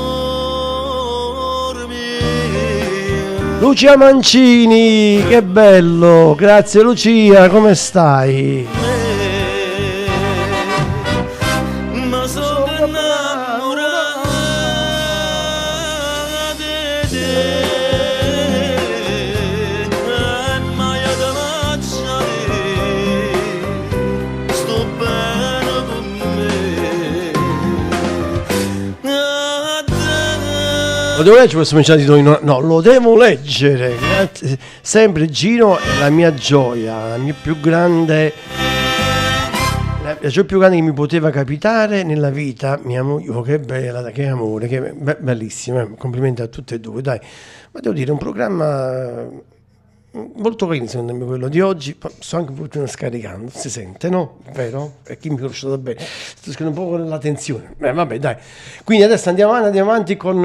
Lucia Mancini, che bello! Grazie Lucia, come stai? Ma sono innamorato di te E mai te lasciare Sto bene con me Lo devo leggere questo messaggio di no, no, lo devo leggere. Grazie. Sempre Gino è la mia gioia, la mia più grande la gioia più grande che mi poteva capitare nella vita, mia moglie, oh, che bella, che amore, che bellissima, complimenti a tutte e due, dai. Ma devo dire, un programma molto carino secondo me quello di oggi, ma sto anche un pochino scaricando, si sente, no? Vero? Per chi mi conosce da bene, sto scrivendo un po' con la tensione. Beh, vabbè, dai. Quindi adesso andiamo avanti, andiamo avanti con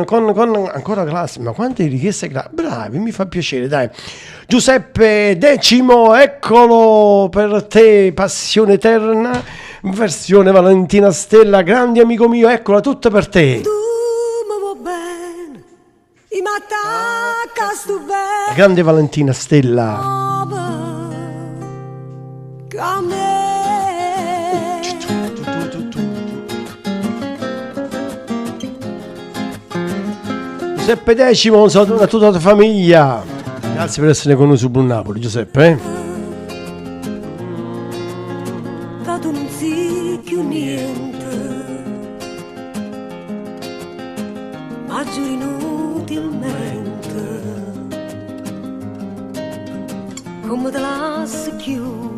ancora classe, ma quante richieste bravi, mi fa piacere, dai. Giuseppe Decimo, eccolo per te, passione eterna, versione Valentina Stella, grande amico mio, eccola tutta per te. Tu mi vuoi bene, mi attacca sto bene. La grande Valentina Stella. Che a me. Giuseppe Decimo, un saluto a tutta la tua famiglia. Grazie per essere con noi su Blu Napoli, Giuseppe. Che tu non sei più niente, ma giuro inutilmente, come te lascio chiù.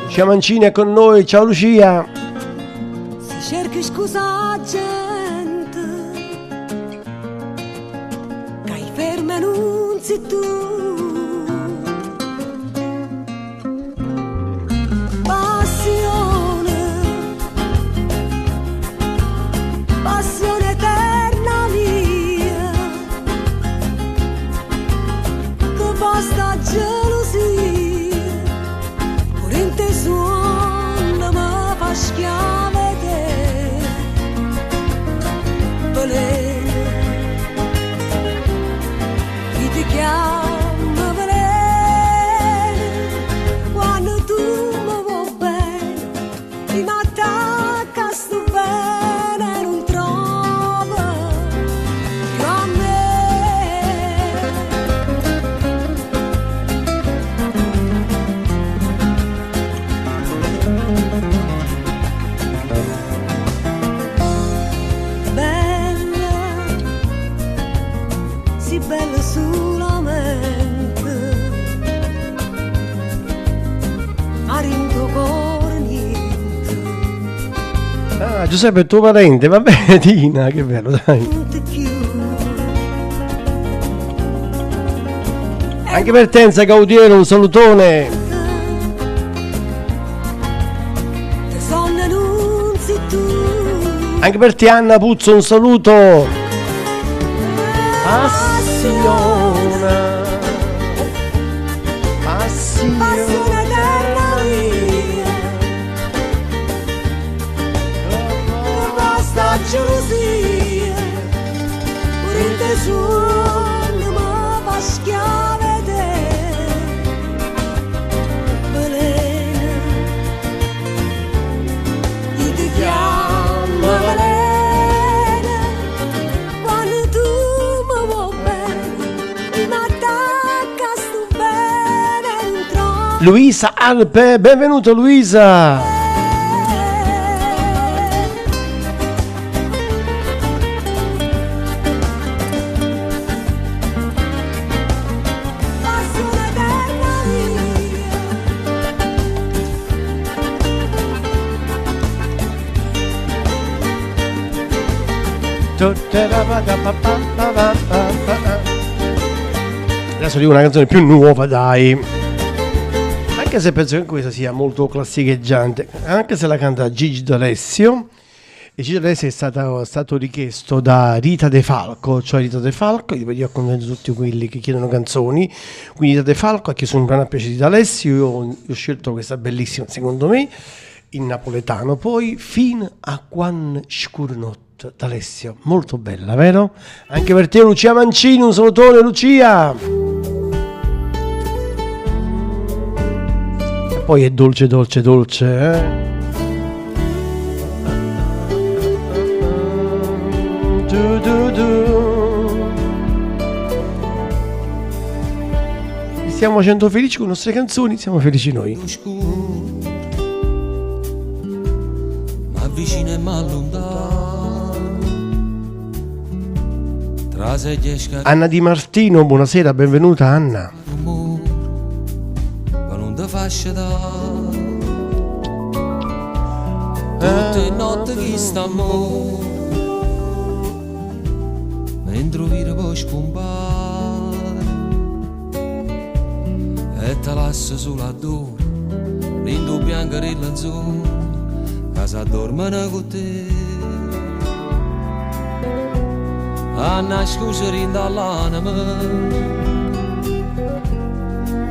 Lucia Mancini è con noi, ciao Lucia. Se cerchi scusa gente, che ferma non sei tu. Passione, passione eterna mia, che basta gelosia, pure in te suona ma fa schiave te. Veleno, chi ti chiama veleno, quando tu mi vuoi bene, mi attacca sto bene e non trova più a me. Bella, sì bella solamente, ma rinto cuore niente. Ah, Giuseppe è tuo parente, va bene Tina, che bello, dai. Anche per Tenza Gaudiero un salutone. Te sonna non sei tu. Anche per te Anna Puzzo un saluto. Passione. Passione. Passione eterna mia, che basta gelosia, pure in te suono ma fa schiave te. Veleno, io ti chiamo veleno, quando tu mi vuoi bene, mi attacca sto bene e non trovo. Luisa Alpe, benvenuto Luisa. Passione eterna mia. Adesso dico una canzone più nuova, dai. Anche se penso che questa sia molto classicheggiante, anche se la canta Gigi D'Alessio. E Gigi D'Alessio è stato richiesto da Rita De Falco, cioè Rita De Falco, io accontento tutti quelli che chiedono canzoni, quindi Rita De Falco ha chiesto un brano a piacere di D'Alessio, io ho scelto questa bellissima, secondo me, in napoletano, poi Fin a quan scurnotte. D'Alessio, molto bella, vero? Anche per te Lucia Mancini, un salutone Lucia! E poi è dolce, dolce, dolce, eh? Du, du, du. Vi stiamo facendo felici con le nostre canzoni, siamo felici noi. M'avvicino e m'allontano. Trase e jesca Anna Di Martino, buonasera, benvenuta Anna. Ma non ti faccio da Tutte le notti chi sta amore Mentre vira poi scompare E te lascio sulla dura Rindo bianco e lenzuolo Che si addormano con te A nascosto dall'anima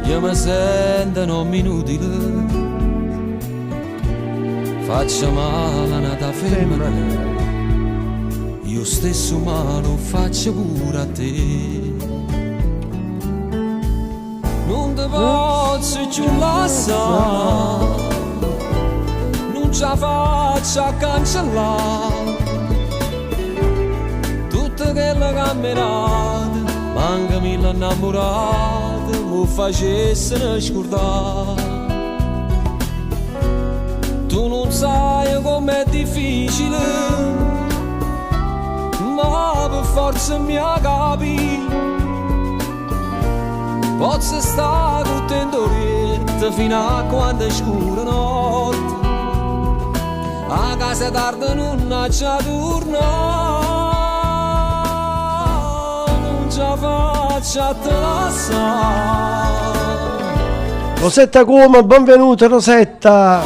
Io mi sento non inutile Faccio male a una femmina Io stesso male lo faccio pure a te Non ti posso più lasciare Non ce la faccio a cancellare Tutte quelle camminate Manca mille innamorate Mi facessero scordare Tu non sai com'è difficile Ma per forza mi capi Posso stare con te in letto Fino a quando è scura notte A casa tardi non c'è torna Non ce la faccio a te lasciare Rosetta Cuomo, benvenuta Rosetta.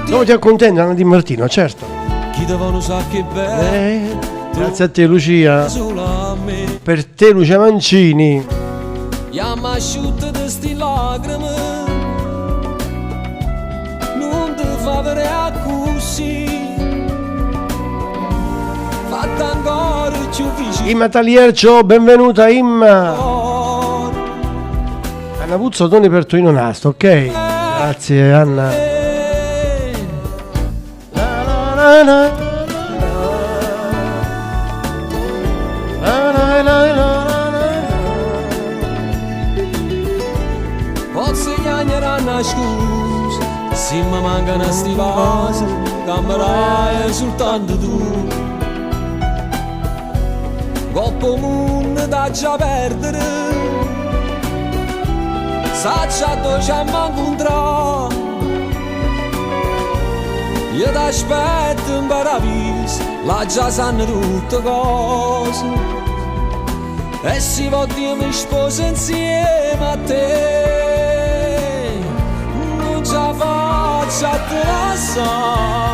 Come ti accontento Anna Di Martino, certo. Chi te non sa che bello Grazie a te Lucia. Solo a me Per te Lucia Mancini. Iam asciutto di sti lacrime Non ti fa vedere così Fatta ancora più vicino Imma Taliercio, benvenuta Imma. Anna Puzzo, doni per Torino Nasto, ok? Grazie Anna. La, la, la. La, la, la, la, la. Posso chiagnare una scusa Se mi mancano sti vasi Camerai soltanto tu Coppo mondo da già perdere Saccia dove ci incontrato Io ti aspetto in paradiso Là già sanno tutte cose E se voglio mi sposo insieme a te Non ce la faccio a te lasciare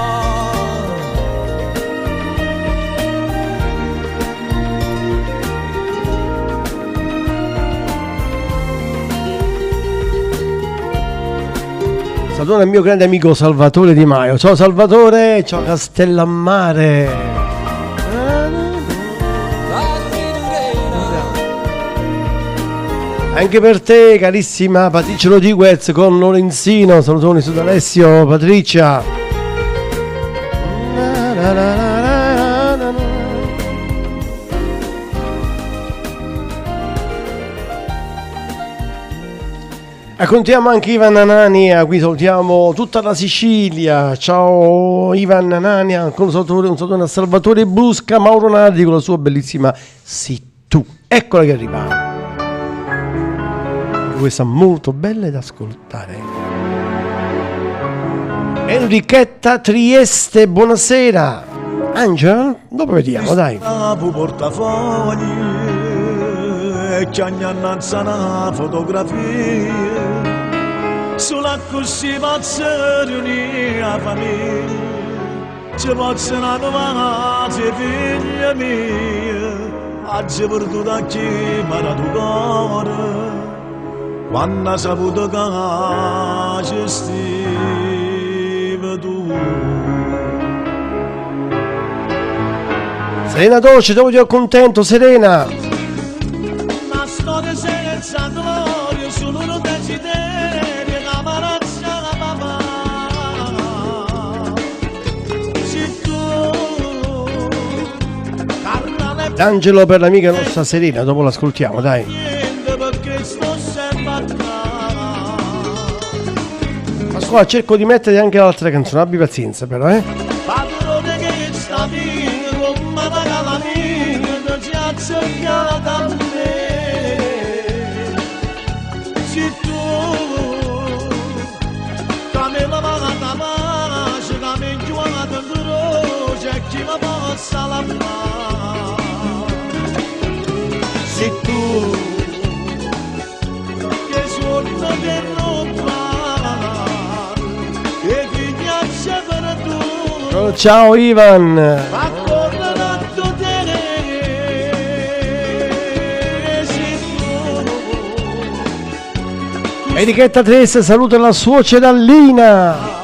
Salutone al mio grande amico Salvatore Di Maio. Ciao Salvatore, ciao Castellammare. Anche per te, carissima Patricia Rodriguez con Lorenzino. Salutoni su Alessio, Patricia. Raccontiamo anche Ivan Anania, qui salutiamo tutta la Sicilia. Ciao Ivan Anania, ancora un salutone, un salutone a Salvatore Brusca, Mauro Nardi con la sua bellissima Sì tu. Eccola che arriva. Questa molto bella da ascoltare. Enrichetta Trieste, buonasera. Angela, dopo vediamo, dai. Capo portafogli e chiagnannanza una fotografia sulla così pazza riunì la famiglia ci possono trovare figlia mia oggi perduta chi mi tu cuore quando ha saputo che ci stive tu. Serena Dolce, dopo ti ho contento, Serena. Una storia senza gloria, solo un desiderio, la marazza la mamma. Se tu, carnale D'Angelo per l'amica nostra Serena, dopo l'ascoltiamo, dai. niente perché sto sempre a casa. Pasquale, cerco di mettere anche l'altra canzone, abbi pazienza però, eh. Padrone che sta via, come la calamita, ti ha cercata a me. Se tu, che me la vada pace, che mi giovane in croce, e chi mi possa la fare. Se tu, che suono che non fa, che ti piace per tu. Oh, ciao Ivan. Accordato te, se tu, Etichetta 3 saluta la suocera Lina.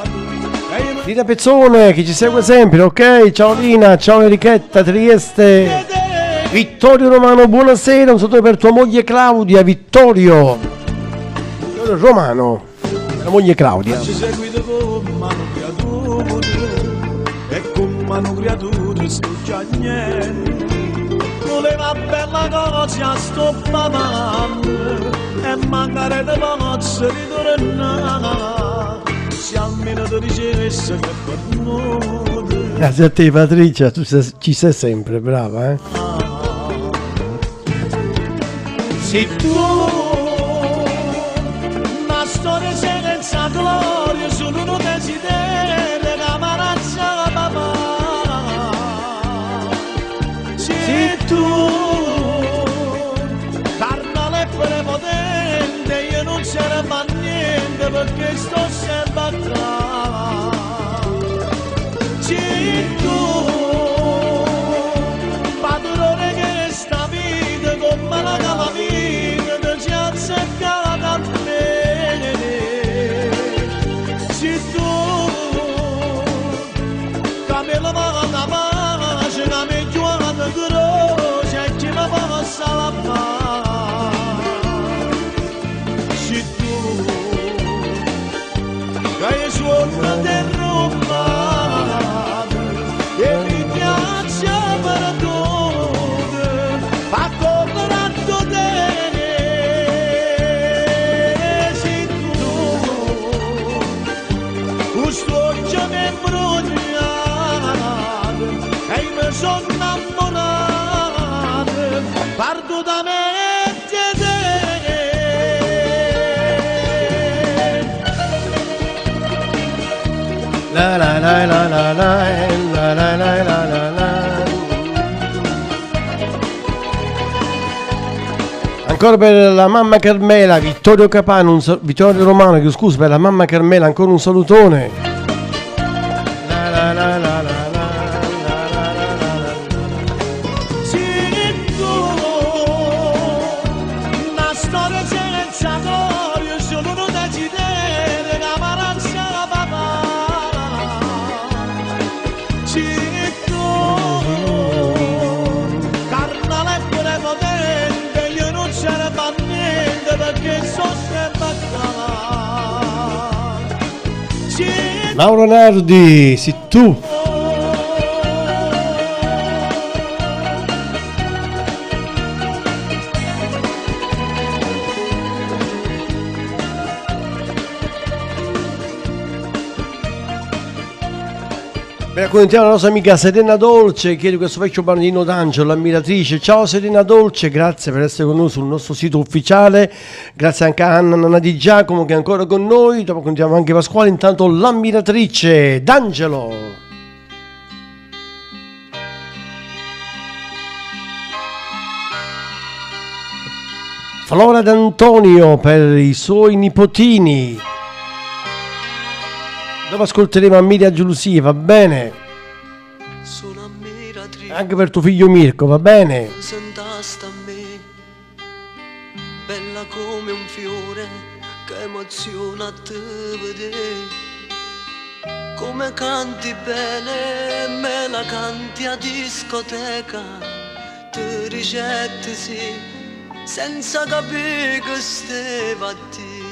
Lina Pezzone che ci segue sempre, ok? Ciao Lina, ciao Enrichetta, Trieste. Vittorio Romano, buonasera, un saluto per tua moglie Claudia, Vittorio. Vittorio Romano, la moglie Claudia. Ci seguito con mano creatura e con mano creatura sto piangendo. Voleva bella cosa sto papà e mancare di pazzo ritornare. Se almeno ti dicesse che per noi Grazie a te Patricia, tu ci sei sempre, brava, eh. Sei tu una storia senza gloria, solo un desiderio, la marazza papà. Sei tu, carnale e prepotente, io non c'era fa niente perché sto sempre a qua. Sei tu, padrone che sta vita come la calamita ti ci ha azzeccata a me. Sei tu, che me la va pace, che mi giovane croce e chi mi possa la fare. Sei tu, che io sono derrubato e mi piace per tutto, ma tornato te, sei tu, questo oggi mi è bruciato e mi sono innamorato, parto da me e te. La la la la la la la la la la la la. Ancora per la mamma Carmela, Vittorio Capano, Vittorio Romano, chiedo scusa, per la mamma Carmela, ancora un salutone. La la la la la la la la la la. Sei tu, una storia senza gloria, solo un desiderio, una marazza papà. Sei tu, carnale e prepotente, io non c'era fa niente perché sono sempre qua. Sei Mauro Nardi, sei tu. Beh, accontentiamo la nostra amica Serena Dolce, chiede questo vecchio bambino d'angelo, l'ammiratrice. Ciao Serena Dolce, grazie per essere con noi sul nostro sito ufficiale, grazie anche a Anna Nana Di Giacomo che è ancora con noi, dopo contiamo anche Pasquale, intanto l'ammiratrice d'Angelo. Flora D'Antonio per i suoi nipotini. Dopo ascolteremo Ammiria Gelosia, va bene? Sono ammiratrice. Anche per tuo figlio Mirko, va bene? Sentasta a me, bella come un fiore, che emoziona te vedere. Come canti bene, me la canti a discoteca, ti ricette sì, senza capire che steva a te.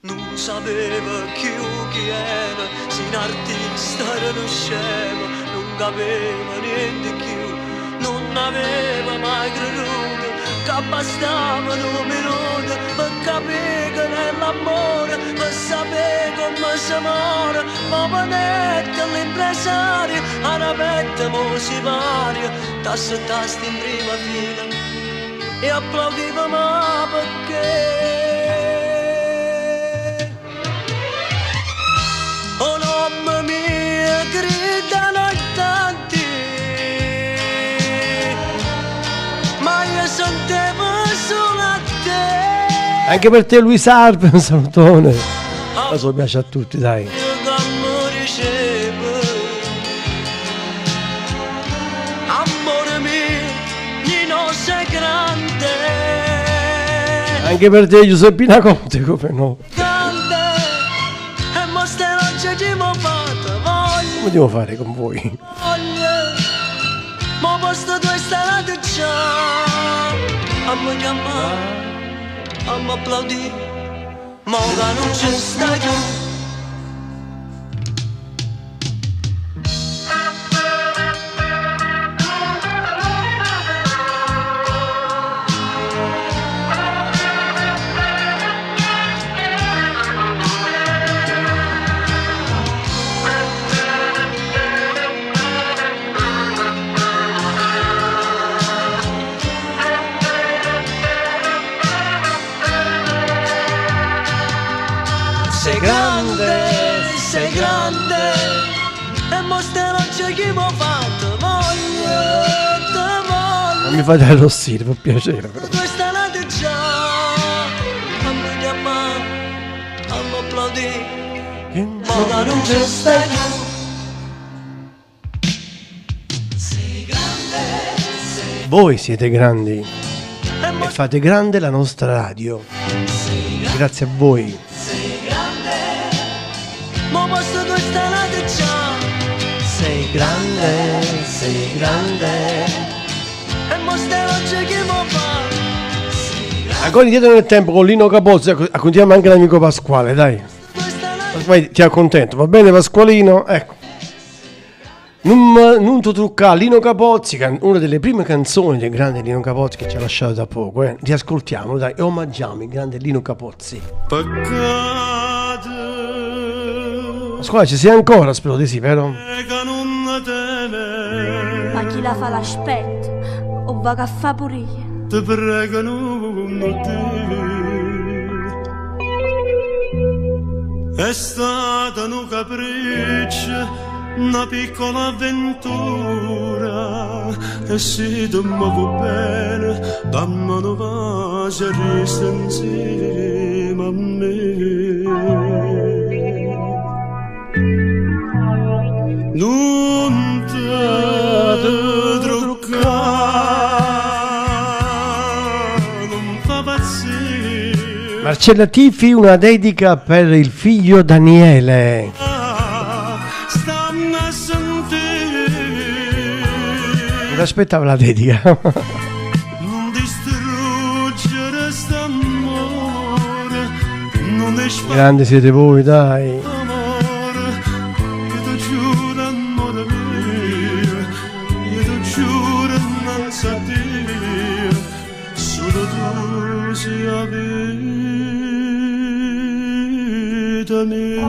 Non sapeva più chi era, se un artista era uno scemo, non capiva niente più, non aveva mai creduto che bastava un minuto per capire che nell'amore, per sapere come si muore, ma venette l'impresario, a rapetta mo si varia, t'assettasti in prima fila e applaudiva ma perché? Oh mamma mia, gridano in tanti, ma io sentivo solo a te. Anche per te Luis Arpe, un salutone. Lo so, piace a tutti, dai. Che mi riceve, amore mio, Nino sei grande, Anche per te Giuseppina Conte, come no? grande, e mo stanotte ci mo fatto voglio. Come devo fare con voi? Voglio, ma posto tu stai già, a mi chiamare, a mi applaudire, ma che non ci stai tu. Sei grande, sei grande, e mo stanotte chi m'ho fatto voglio, te voglio. Non mi fate arrossire, per piacere. Però. Questa notte già, a mi chiamare, a mi applaudire, ma che non ci stai tu. Sei grande, sei Voi siete grandi e fate grande la nostra radio. Grazie a voi. Sei grande, ma posto tu stanotte già. Sei grande, sei grande. E mo stanotte chi m'ho fatto? Ancora indietro nel tempo con Lino Capozzi, accontentiamo anche l'amico Pasquale, dai. Ormai ti accontento, va bene Pasqualino? Ecco. Non ti truccà, Lino Capozzi, una delle prime canzoni del grande Lino Capozzi che ci ha lasciato da poco, eh. Riascoltiamolo, dai, e omaggiamo il grande Lino Capozzi. Peccato Pasquale, ci sei ancora? Spero di sì, vero? che non te Ma chi la fa l'aspetto o va a fa pure io. Te prego non te. È stata un capriccio, una piccola avventura. E se tu mi vuoi bene, dammi un bacio e resta insieme a me. Non te truccare, non fa pazzia. Marcella Tifi, una dedica per il figlio Daniele. Stammi a sentire, Non aspettavo la dedica. non distruggere st'amore, non è Grande siete voi, dai. amore, io ti giuro amore mio, io ti giuro innanzi a Dio, solo tu sei la vita mia.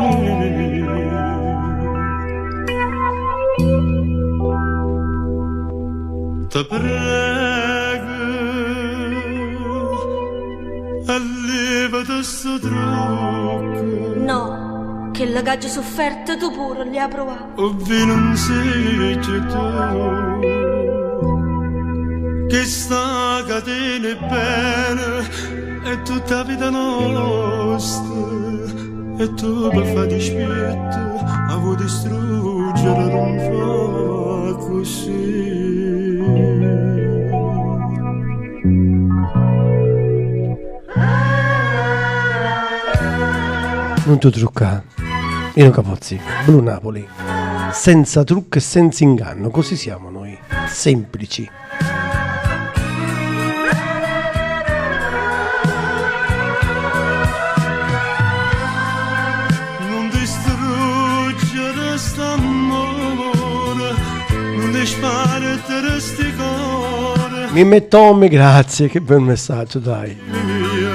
Te prego, allevati sto trucco. No, che la che ho sofferto tu pure li ha provato. Ovvi non sei tu che sta catena bene è tutta vita nostra e tu per far dispetto a vuoi distruggere non fa così. Non ti truccà. Io Capozzi, Blu Napoli. Senza trucco e senza inganno, così siamo noi, semplici. Non distruggere st'amore, non dispartere sti cuore. Mimmo Tommy, grazie, che bel messaggio, dai. Io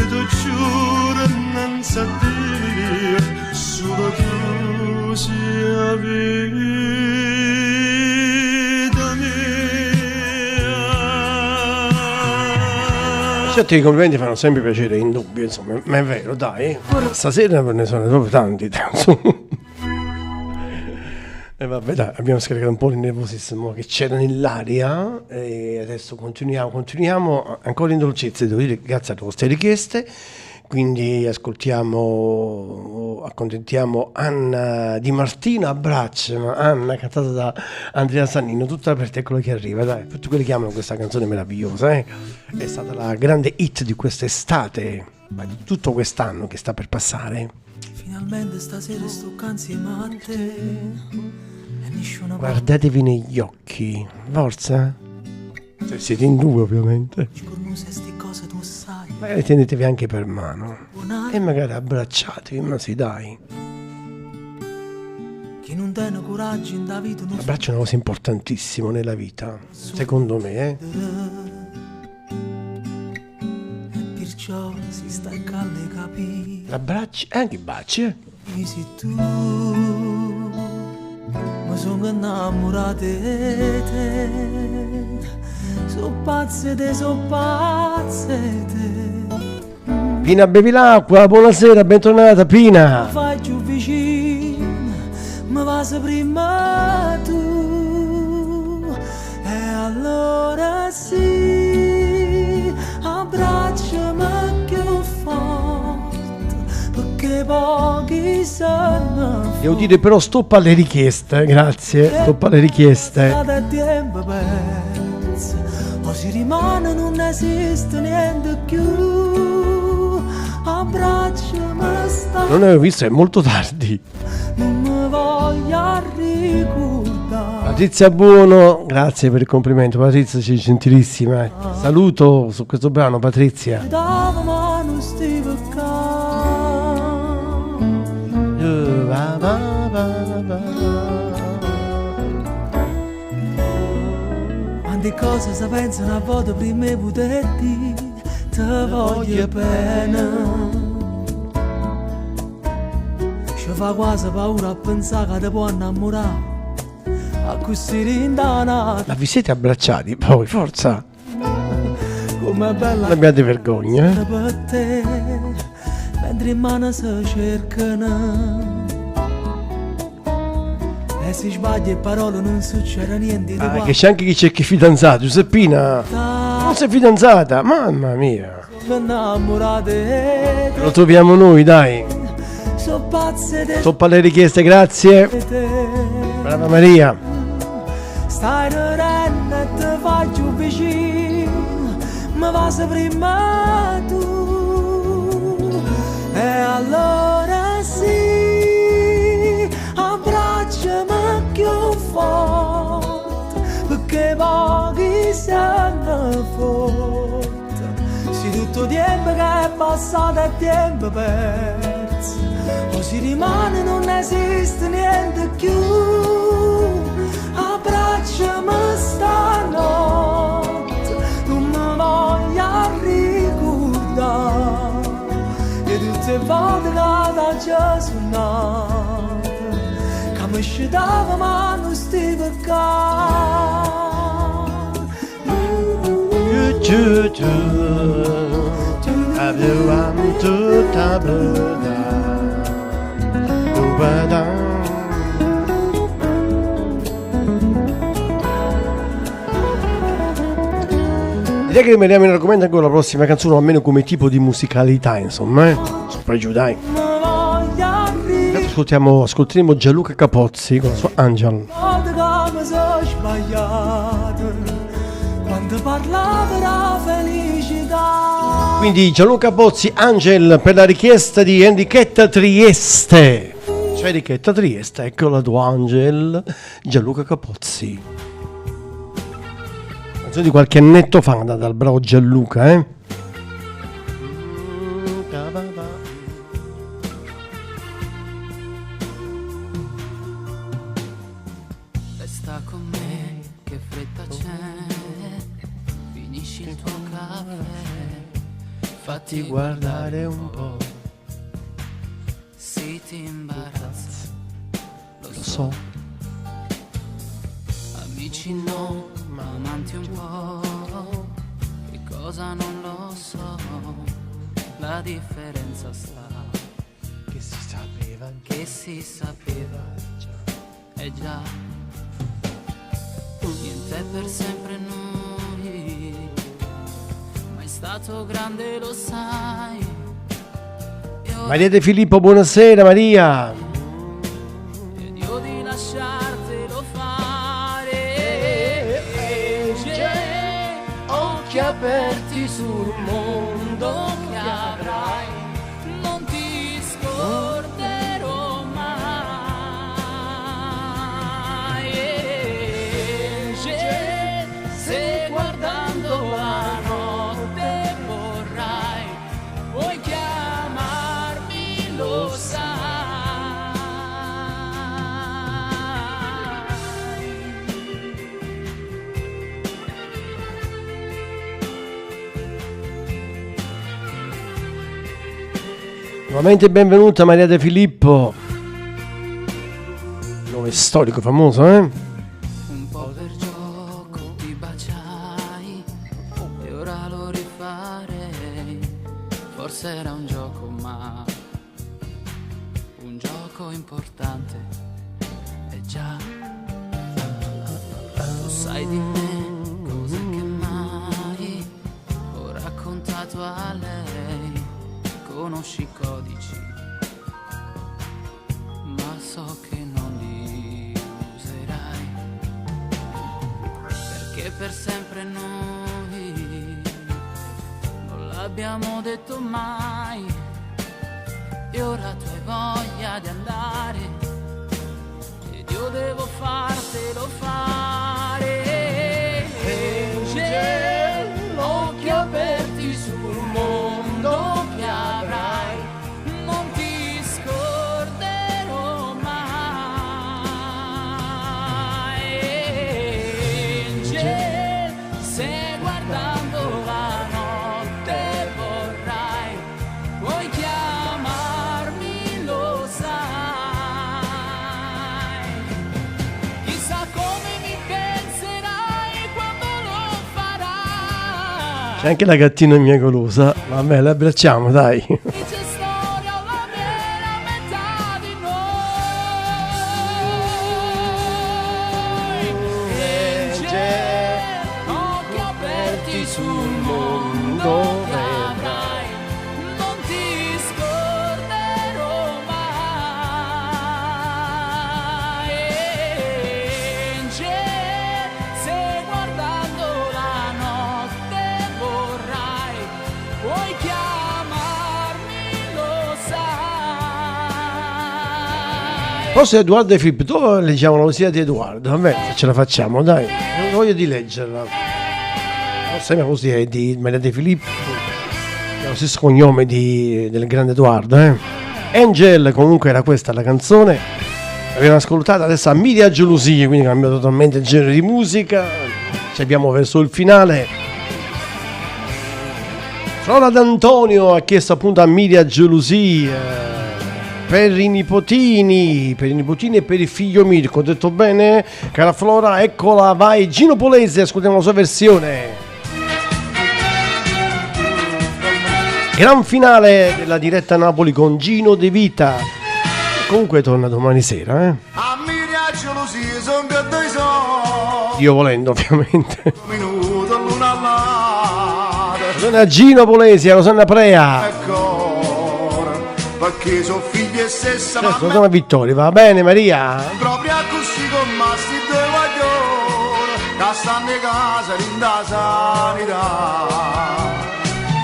ti giuro innanzi a Dio, solo tu sia vita mia. Certo i complimenti fanno sempre piacere, in dubbio, insomma, ma è vero, dai. Stasera ne sono proprio tanti, dai, insomma. E vabbè, dai, abbiamo scaricato un po' il nervosismo che c'era nell'aria e adesso continuiamo, continuiamo ancora in dolcezza, devo dire, grazie alle vostre richieste. Quindi ascoltiamo, accontentiamo Anna Di Martino, abbraccia Anna, cantata da Andrea Sannino, tutta per te quello che arriva, dai, tutti quelli che amano questa canzone meravigliosa, eh. È stata la grande hit di quest'estate, ma di tutto quest'anno che sta per passare. Finalmente stasera sto insieme a te. E nessuno Guardatevi negli occhi, forza. Se siete in due ovviamente. se sti cose tu sai. Magari tenetevi anche per mano e magari abbracciatevi, ma sì dai. Chi non tiene coraggio in da vita non L'abbraccio è una cosa importantissima nella vita, secondo me, eh. E perciò si sta calde capire. L'abbracci e anche i baci, eh. Se tu mi sono innamorato di te, so pazze te, so pazze te. Pina Bevilacqua, buonasera, bentornata Pina. Mi fai più vicino, mi vas prima tu. E allora sì, abbracciami più forte, perché pochi sanno. Devo dire però stop alle richieste, grazie, stop alle richieste. Da tempo perso, o si rimane non esiste niente più. Abbracciami sta, Non avevo visto, è molto tardi. non mi voglio ricordare. Patrizia Buono, grazie per il complimento, Patrizia, sei gentilissima. eh. Saluto su questo brano, Patrizia. Dava mano sti Quante cose si pensano a volte prima di poterti, te voglio bene. Ci fa quasi paura a pensare che ti può innamorare, a così rindana, Ma vi siete abbracciati poi, forza. com'è bella Non abbiate vergogna, eh. per te, mentre in mano si cercano. E se sbagli parole non succede niente di Ah, qua. che c'è anche chi cerca i fidanzati, Giuseppina. Non sei fidanzata, mamma mia. Sono innamorato di te, Lo troviamo noi, dai. so pazze di Stop alle richieste, grazie. te. Brava Maria. Stai ridendo e ti faccio vicino, mi vas prima tu. E allora sì, abbracciami più forte, perché pochi sanno forte. Se tutto tempo che è passato è tempo perso, o si rimane non esiste niente più. Abbracciami stanotte, non mi voglio ricordare. E tutte le volte che ti già suonato, che mi scedava ma non stivo qua. Direi che rimaniamo in argomento anche con la prossima canzone, o almeno come tipo di musicalità, insomma. Eh. Sopra giù, dai. Intanto ascoltiamo, ascolteremo Gianluca Capozzi con la sua Angel. Volta che mi sono sbagliato, Quando parlava la felicità. Quindi Gianluca Bozzi, Angel per la richiesta di Enrichetta Trieste. C'è Enrichetta Trieste, ecco la tua Angel, Gianluca Capozzi. Canzone di qualche annetto fa dal bravo Gianluca, eh? Resta con me, che fretta c'è. Finisci il tuo caffè. Fatti guardare un po'. Si ti imbarazza, lo Lo so. Amici no, ma amanti un po'. Che cosa non lo so. La differenza sta. Che si sapeva. Che si sapeva già. E già. Niente è per sempre noi. Ma è stato grande, lo sai. E ora Maria De Filippo, buonasera Maria. ed io di lasciartelo fare. Angel, occhi aperti sul mondo che avrai, non ti scorderò mai. Angel, se guardando la notte vorrai, puoi chiamarmi, lo sai. Nuovamente benvenuta Maria De Filippo. Nome storico famoso, eh? Un po' per gioco ti baciai e ora lo rifarei. Forse era un gioco, ma un gioco importante. E già, tu sai di me cose che mai ho raccontato a lei. Conosci i codici, ma so che non li userai. Perché per sempre noi non l'abbiamo detto mai. E ora tu hai voglia di andare ed io devo fartelo fare. Angel, occhi aperti sul mondo che avrai, non ti scorderò mai. Angel, se guardando la notte vorrai, puoi chiamarmi, lo sai. Chissà come mi penserai quando lo farai. C'è anche la gattina mia golosa. Vabbè, la abbracciamo, dai. C'è storia la vera metà di noi. Angel, occhi aperti sul mondo che avrai, non ti scorderò mai. Angel, se guardando la notte vorrai, puoi chiamarmi, lo sai. Forse Edoardo De Filippo, dove leggiamo la poesia di Edoardo? Vabbè, se ce la facciamo, dai. Non voglio di leggerla. Forse la poesia è di Maria De Filippo, che ha lo stesso cognome del grande Edoardo, eh. Angel, comunque era questa la canzone. L'abbiamo ascoltata adesso a Miria Gelosia, quindi cambia totalmente il genere di musica. Ci abbiamo verso il finale. Flora D'Antonio ha chiesto appunto a Miria Gelosia per i nipotini, per i nipotini e per il figlio Mirko. Ho detto bene, cara Flora, eccola, vai Gino Polese, ascoltiamo la sua versione. Gran finale della diretta Napoli con Gino De Vita. Comunque torna domani sera, eh? A Miria gelosia sono che due sono Io volendo, ovviamente. minuto l'una all'altra Rosanna Gino Polesi, Rosanna Prea. Ancora perché sono figli e stessa Certo, mamma Rosanna Vittoria, va bene Maria? proprio così come sti due guaglioni Che stanno in casa in da sanità.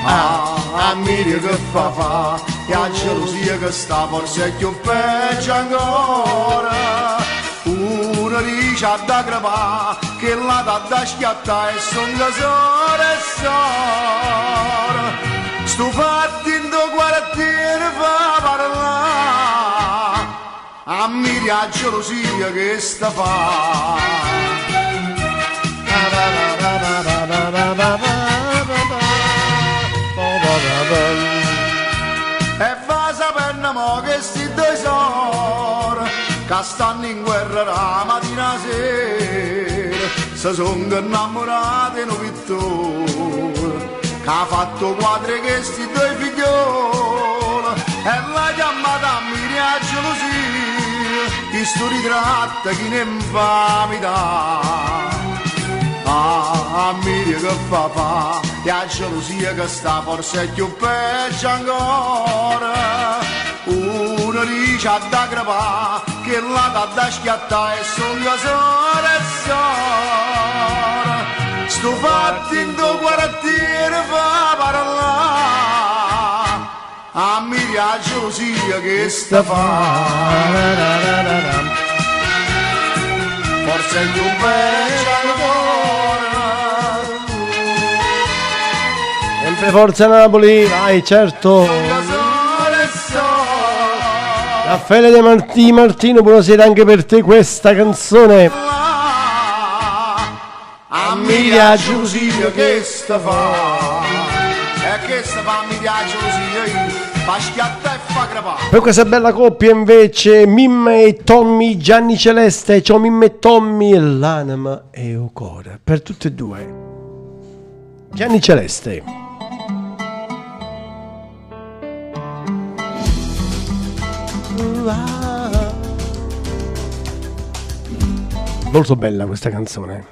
Ah, a Miria che fa fa, e a gelosia che sta forse è più peggio ancora. Una dice a da crepà, che la da da schiattà e son sora e sora. Sto fatto in due quartiere fa parlare, a Miria a gelosia che sta fa. E fa sapere mo che sti due sor che stanno in guerra la mattina sera, si sono innamorati un pittore che ha fatto quadri che sti due figlioli e l'ha chiamata a Miria gelosia, chi sto ritratto chi ne infamità. Ah, a Miria che fa fa, e a gelosia che sta forse è più peggio ancora. Una dice a da crepà, che la da da schiattà e son sora e sora. Sto fatto in due quartiere fa parlare, a Miria a gelosia che sta fa. Forse è più peggio ancora. Sempre Forza Napoli, vai certo. Raffaele De Martì, Martino, buonasera anche per te questa canzone. A Miria gelosia che sta fa, e che sta fa Miria gelosia, fa schiatta e fa crepà. Per questa bella coppia invece Mimma e Tommy, Gianni Celeste, ciao Mimma e Tommy, l'anima e o cuore, per tutte e due. Gianni Celeste. Molto bella questa canzone.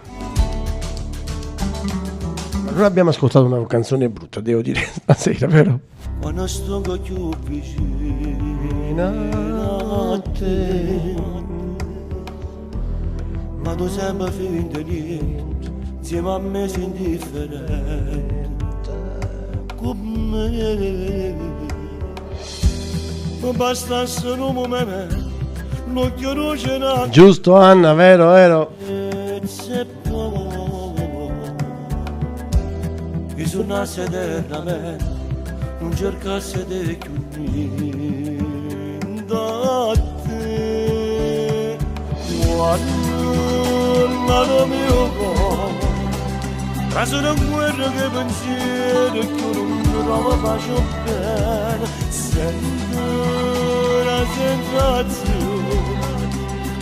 Ma non abbiamo ascoltato una canzone brutta, devo dire, stasera, vero? Quando sto più vicino a te, ma tu sembra finta niente, insieme a me sei indifferente. Con me non bastasse un momento, l'occhio roce una Giusto Anna, vero, vero? E poi sonasse eternamente, non cercasse di più niente da te. Quando il mio cuore trasono in guerra che pensiero che non trovo pace bene, sento una sensazione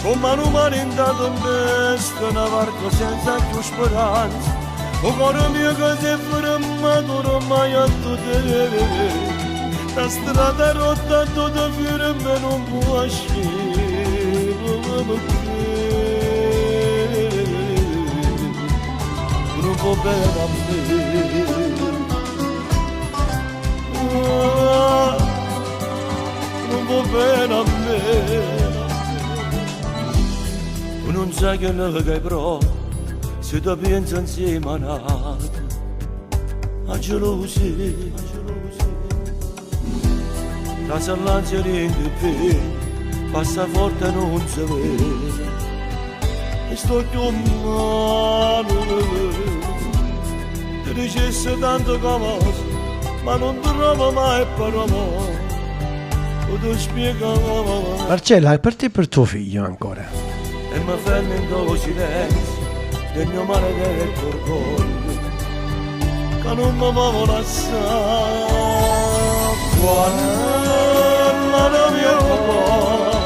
come un mare in tempesta, una barca senza più speranza. O cuore mio che si è fermato ormai a te, la strada rotta tutta ferma non può uscire perché non può bene a me, non può bene a me. Non sai che che provo se ti penso insieme a nato, a gelosia, la sallanza rende più, passa forte non si vede, e sto più male, ti dicesse tanto cose, ma non trovo mai parole, ti spiegavo. Marcella, per te e per tuo figlio ancora. E mi fermo in tuo silenzio del mio maledetto orgoglio che non mi può lasciare. Quando il mio cuore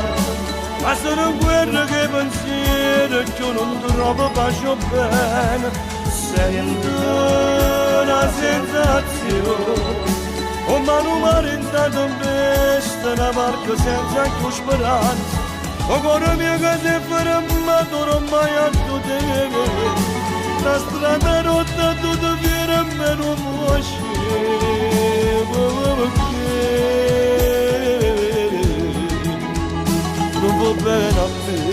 ma sono in guerra che pensiero che non trovo pace bene, sento una sensazione come un mare in tempesta, una barca senza più speranza. O cuore mio che si è fermato ormai a te, la strada rotta tutta ferma non può uscire perché non va bene a me.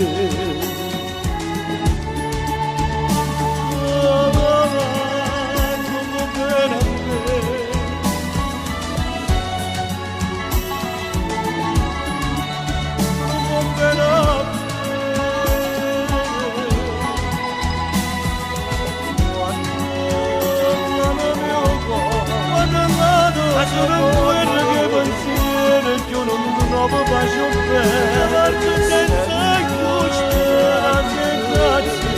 Trasero in guerra che pensiero Che non trovo pace o bene Senza più speranza e grazia.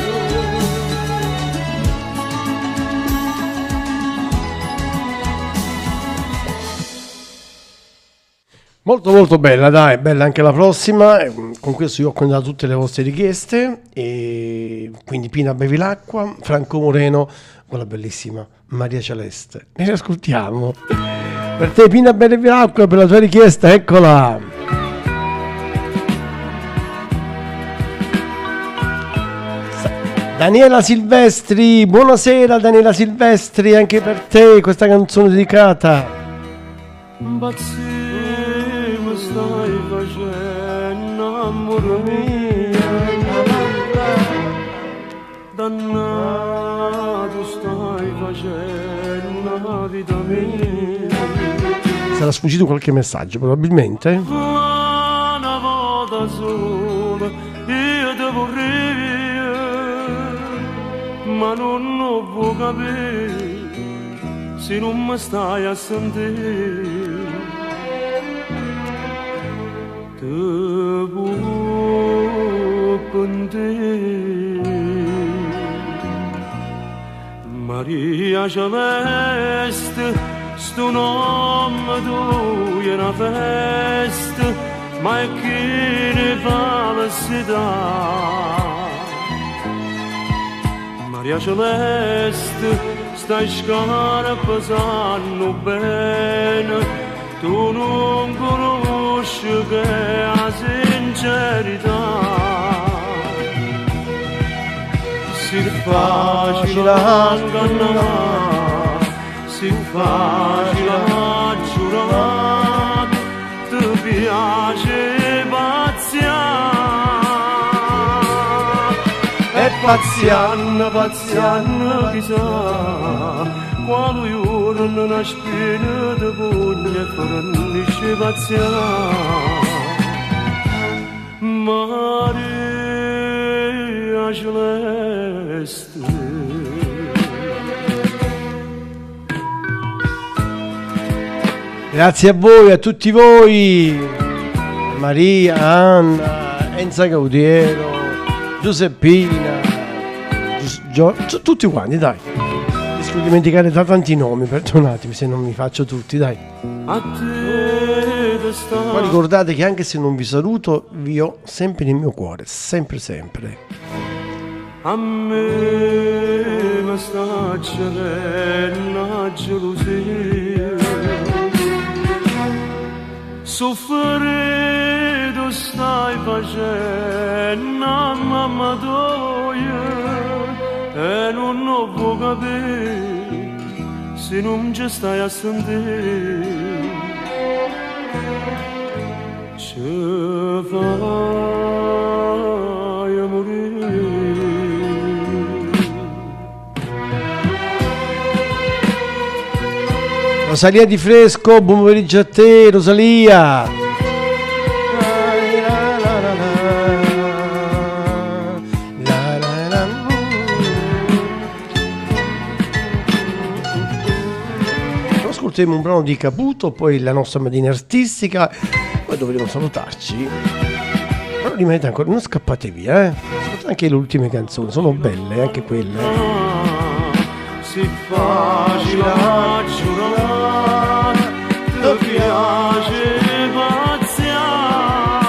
Molto molto bella, dai, bella anche la prossima. Con questo io ho contato tutte le vostre richieste. E quindi Pina Bevilacqua, Franco Moreno con la bellissima Maria Celeste. Ne riascoltiamo. Per te Pina Bevilacqua, per la tua richiesta, eccola. Daniela Silvestri, buonasera Daniela Silvestri, anche per te questa canzone dedicata. Impazzì, mi stai facendo amore mio. Dannato stai facendo la vita mia. Sarà sfuggito qualche messaggio, probabilmente. Una volta sola io te vorrei, ma non lo può capire se non mi stai a sentire. Te può pentire. Maria Celeste, sto nome tuo è una festa, ma è che ne falsità. Maria Celeste, stai scarpa sanno bene, tu non conosci che la sincerità. Si facile a ingannare, si facile a giurare, ti piace pazziare. E pazziando, pazziando chissà, quando giorno una spina di pugna fornisce pazziare. Maria Celeste. Grazie a voi, a tutti voi, Maria, Anna, Enza Gaudiero, Giuseppina, tutti quanti, dai. Rischio di dimenticare da tanti nomi, perdonatemi se non mi faccio tutti, dai. A te te sta. Poi ricordate che anche se non vi saluto, vi ho sempre nel mio cuore, sempre, sempre. A me mi sta c'è la gelosia, soffrendo stai facendo mamma tua, e non lo può capire se non ci stai a sentire. Ci fai morire. Rosalia Di Fresco, buon pomeriggio a te Rosalia. Ascolteremo un brano di Caputo, poi la nostra madrina artistica, poi dovremo salutarci. Però rimanete ancora, non scappate via. Ascoltate anche le ultime canzoni, sono belle anche quelle. Si facile a giurare, ti piace pazziare,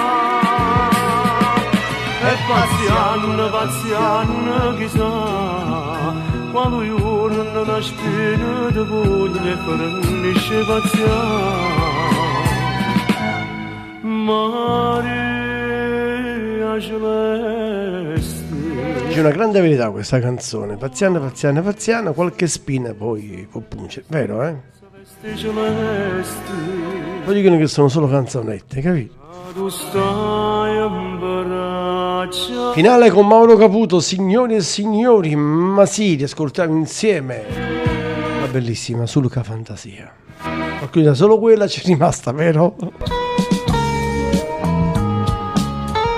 e pazziando, pazziando chissà, quando giorno una spina di pugna e fornisce pazziare. Maria Celeste. C'è una grande verità questa canzone, pazziana, pazziana, pazziana, qualche spina poi può pungere, vero? Celeste. Poi dicono che sono solo canzonette, capito? Tu stai in braccio. Finale con Mauro Caputo, signori e signori, ma sì, riascoltiamo insieme la bellissima Suluca Fantasia. Qualcuno solo quella c'è rimasta, vero?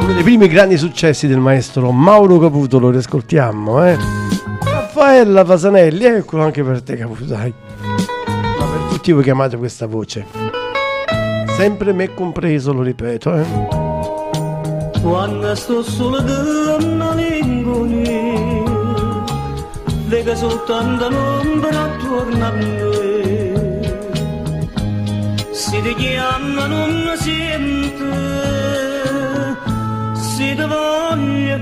Uno dei primi grandi successi del maestro Mauro Caputo, lo riascoltiamo? Raffaella Fasanelli, eccolo anche per te Caputo, dai. Ma per tutti. Tutti voi chiamate questa voce. Sempre me compreso, lo ripeto. Eh. Quando sto solo con malinconia, vedo soltanto l'ombra attorno a me. Se ti chiama non mi sento, se ti voglio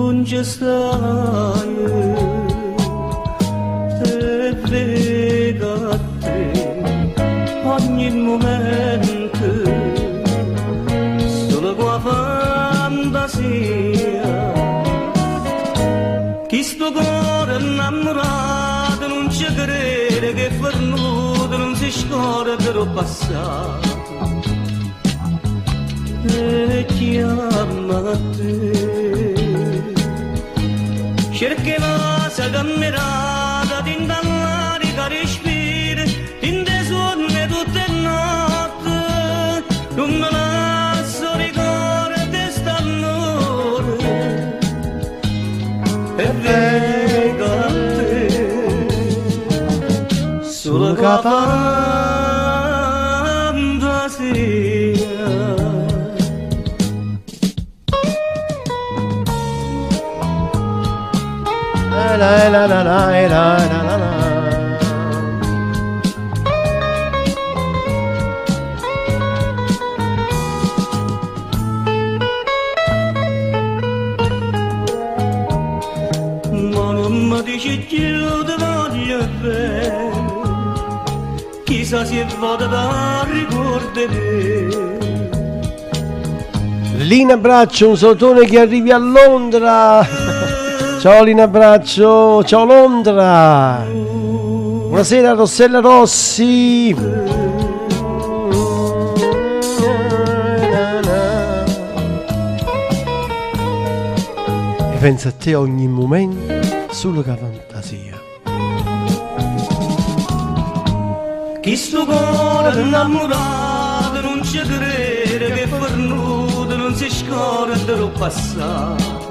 non ci stai. E vedo a te ogni momento solo con la fantasia. Chi sto cuore innamorato non ci crede che è fornuto, non si scorda del passato. E chiama a te. Cerca la camminata dall'aria che respira, in te suoni tutte le notti, non me lascio ricordo st'amore. E vengo a te, solo con la fantasia. La la la la la la la la. Ma non mi dici più ti voglio bene, chissà se vado da ricordare. Lina Braccio, un salutone che arrivi a Londra. Ciao Lina Braccio, ciao Londra. Buonasera Rossella Rossi. E pensa a te ogni momento, solo che fantasia. Chi sto cuore innamorato non ci crede che è fornuto, non si scorda del passato.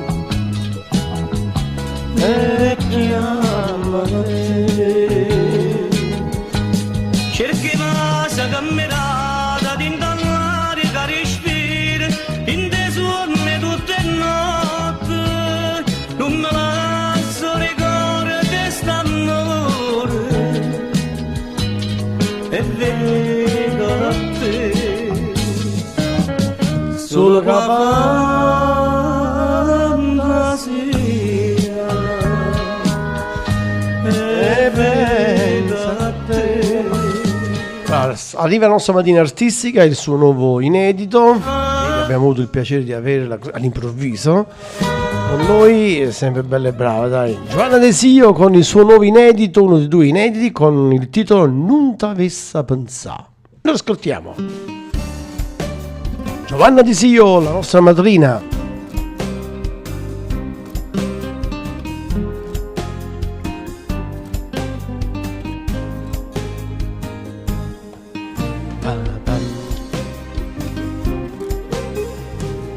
E chiama te. Cerchi la camminata dall'aria che respira, in te suoni tutte le notti, non me lascio ricordo st'amore. E vedo a te, solo con la fantasia. E vedo a te. Allora, arriva la nostra mattina artistica, il suo nuovo inedito. E abbiamo avuto il piacere di averla all'improvviso con noi, è sempre bella e brava, dai. Giovanna Desio con il suo nuovo inedito, uno dei due inediti, con il titolo Nun t'avessa pensà. Lo ascoltiamo. Giovanna Desio, la nostra madrina.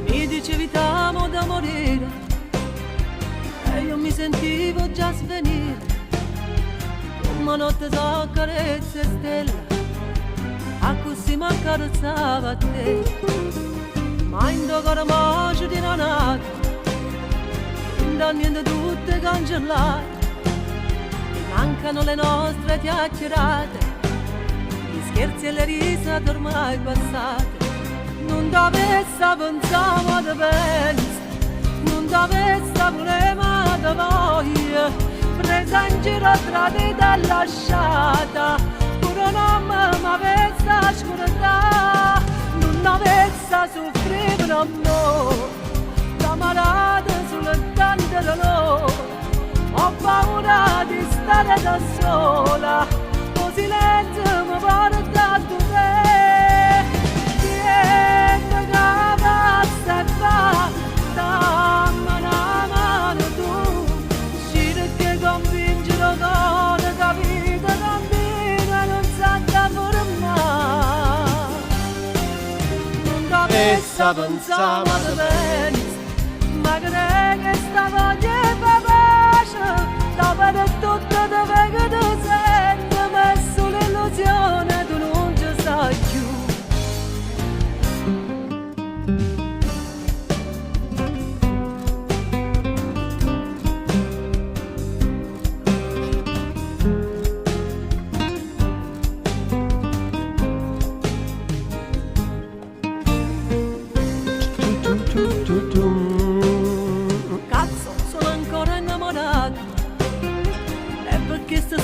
Mi dicevi t'amo da morire e io mi sentivo già svenire. Come notte so carezze e stelle, a così mi accarezzava a te. Ma in do cuore mo ci di nato, da niente tutte cancellate. Mancano le nostre chiacchierate, gli scherzi e le risate ormai passate. Non dovesse pensare ma te penso, non dovesse volere ma te voglio, presa in giro tradita e lasciata, pure non mi avesse scordata, non avesse soffrire per amore, camarada sulle tante dolore, ho paura di stare da sola, o silenzio mi porta a te. Niente che passa e va, dammi una mano tu, cerca di convincere il cuore che la vita continua e non sa da fermare. Non dovesse pensare ma te pensi, ma credi che sta voglia fa pace, dopo di tutto dove che tu senti, ma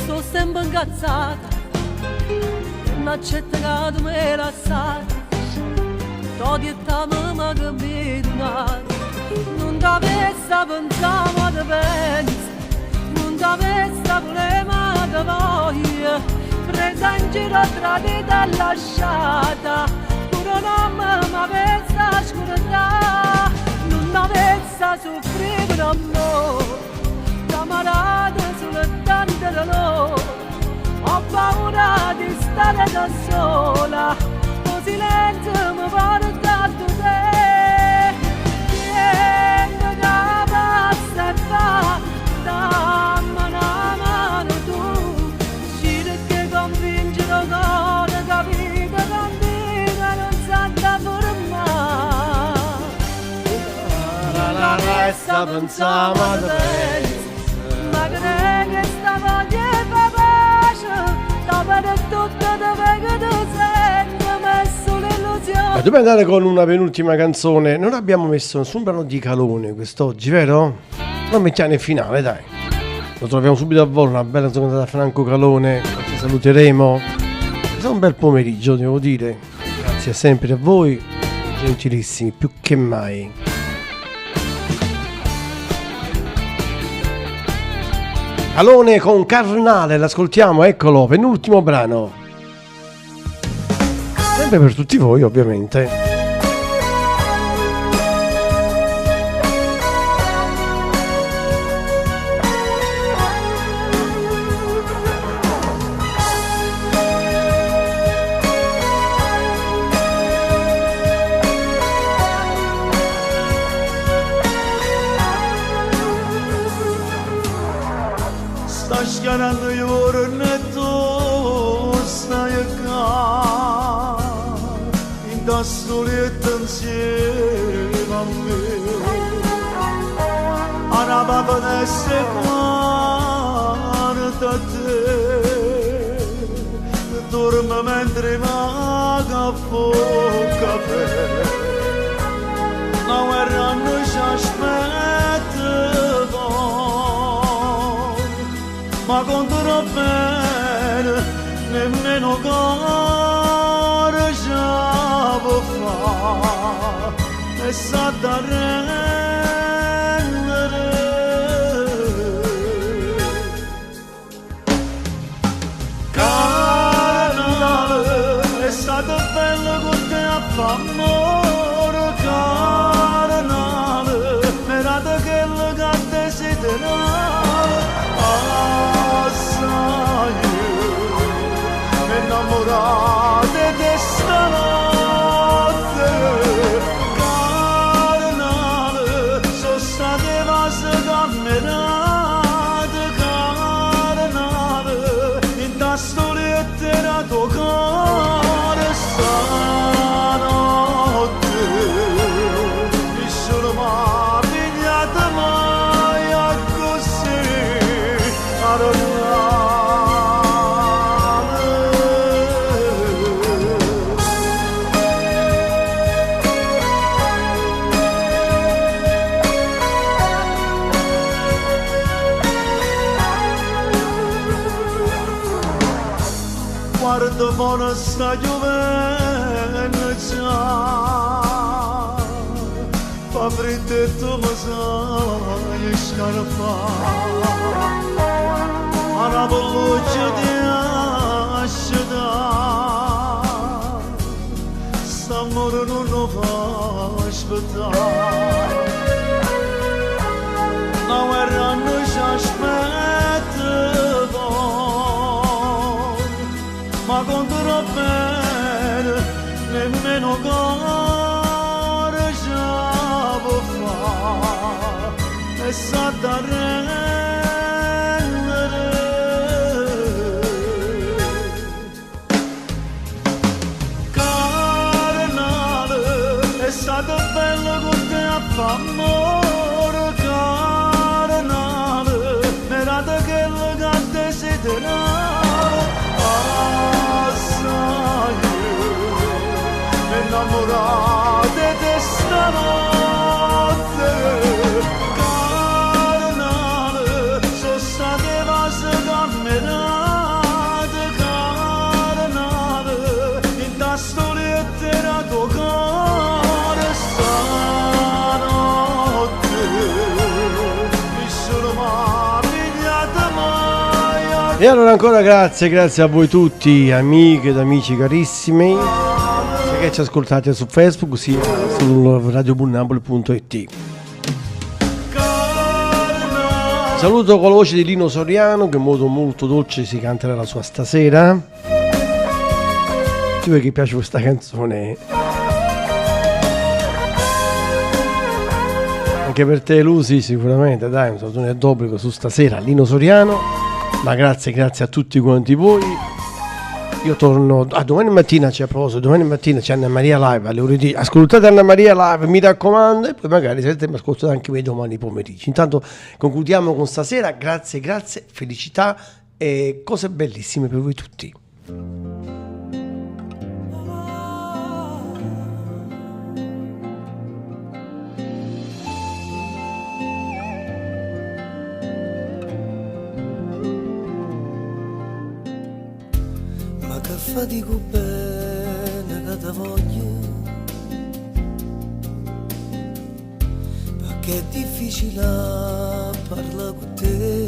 Sto sempre incazzata, non accetto che tu mi lasciata. T'odio e t'amo ma che mi donate. Non t'avessi pensato ma te penso, non t'avessi voler ma te voglio. Presa in giro tradita e lasciata, pure non mi avessi scordata. Non avessi soffrire per amore, camarada sulle tante dolore. Ho paura di stare da sola, lo silenzio mi porta a te. Niente che passa e va, dammi una mano tu, cerca di convincere il cuore che vita continua non sa da fermare. La resta pensava ma te penso. Ma che ne che sta voglia fa pace, dopo di tutto te vengo tu sento, ma è solo illusione. Ma dobbiamo andare con una penultima canzone. Non abbiamo messo nessun brano di Calone quest'oggi, vero? Lo mettiamo in finale, dai. Lo troviamo subito a volo, una bella canzone da Franco Calone. Ci saluteremo. È stato un bel pomeriggio, devo dire. Grazie sempre a voi, gentilissimi, più che mai. Calone con Carnale, l'ascoltiamo, eccolo, penultimo brano. Sempre per tutti voi, ovviamente. Sta schiarando io e tu stai qua in tasto letto insieme a me Ana papà adesso guarda te Dorme mentre maga caffè La guerra non ci aspetta ma contro bene nemmeno cuore ce può fa e sa da rendere carnale è stato bello con te a fare carnale era da quello che desideravo assai innamorate di stanotte carnale sono state vase camminate carnale in tasto lettera tuo cuore stanotte mi sono mai pigliata mai a così Guarda fuori sta piovendo già Fa freddo e tu mi sai scarpare Una voce di asciutà St'amore non lo fa aspettare La guerra non ci aspetta ma contro bene nemmeno cuore ce può fa e sa da rendere carnale è stato bello con te a fare carnale era da quello che desideravo assai innamorate di stanotte carnale E allora ancora grazie, grazie a voi tutti, amiche ed amici carissimi, sia che ci ascoltate su Facebook sia su radiobunnapoli.it. Saluto con la voce di Lino Soriano che in modo molto dolce si canterà la sua stasera. Ti vuoi che piace questa canzone? Anche per te Lusi sicuramente, dai, un salutone d'obbligo su stasera Lino Soriano. Ma grazie, grazie a tutti quanti voi. Io torno a domani mattina c'è a proposito, domani mattina c'è Anna Maria Live alle ore 10. Ascoltate Anna Maria Live, mi raccomando, e poi magari se mi ascoltate anche me domani pomeriggio. Intanto concludiamo con stasera. Grazie, grazie, felicità e cose bellissime per voi tutti. Ma che fatico bene che te voglio Perché è difficile parlare con te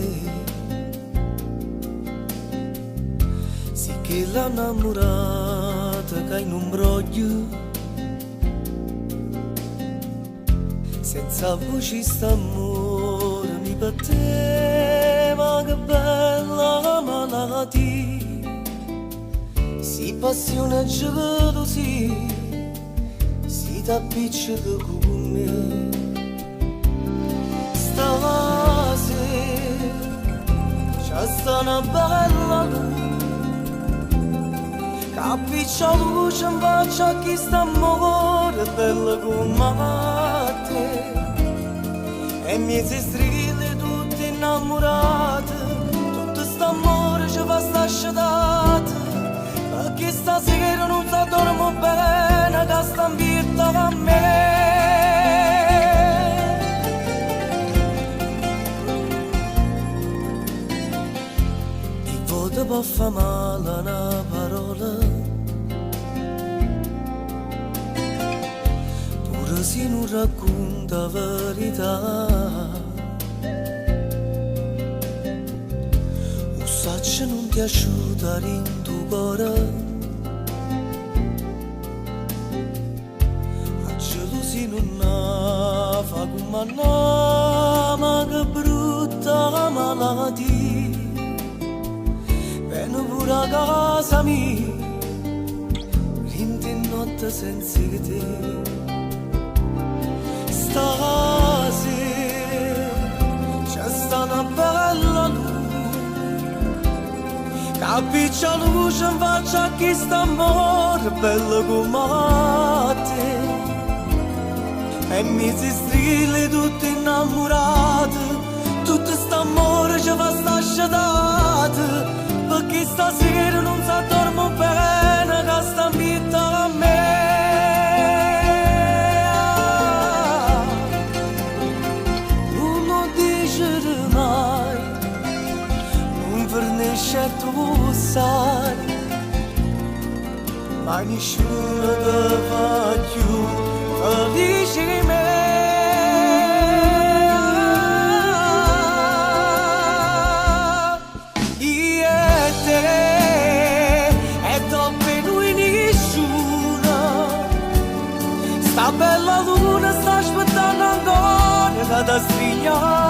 Sì che l'innamorata che in un broglio Senza voce st'amore mi batteva che bella malattia Si passione e gelosia Si t'appiccica con me Stasera C'è sta una bella luna Che appiccia luce in faccia a chi sta amore Bella come te E mi si strille tutti innamorati Tutto st'amore ci fa sta scetate Perché stasera non si dormo bene Che sta in vita a me E volte può fa male una parola Pure se non racconta verità O saccio non ti asciuga in tuo cuore La gelosia non la fa come ma che brutta malattia Vieni pure a casa mia Rindi notte senza di te Stasera C'è sta una bella luna Che appiccia luce in faccia a chi sta amore Bella come te E mi si strille tutti innamorati Tutto st'amore ci fa sta scetate Perché stasera non si dormo bene Che sta in vita a me Non lo dicere mai Non vernisce tu sai Ma nessuno ti fa più felice me Io e te, e dopo noi nessuno Sta bella luna sta aspettando ancora che ti strignare.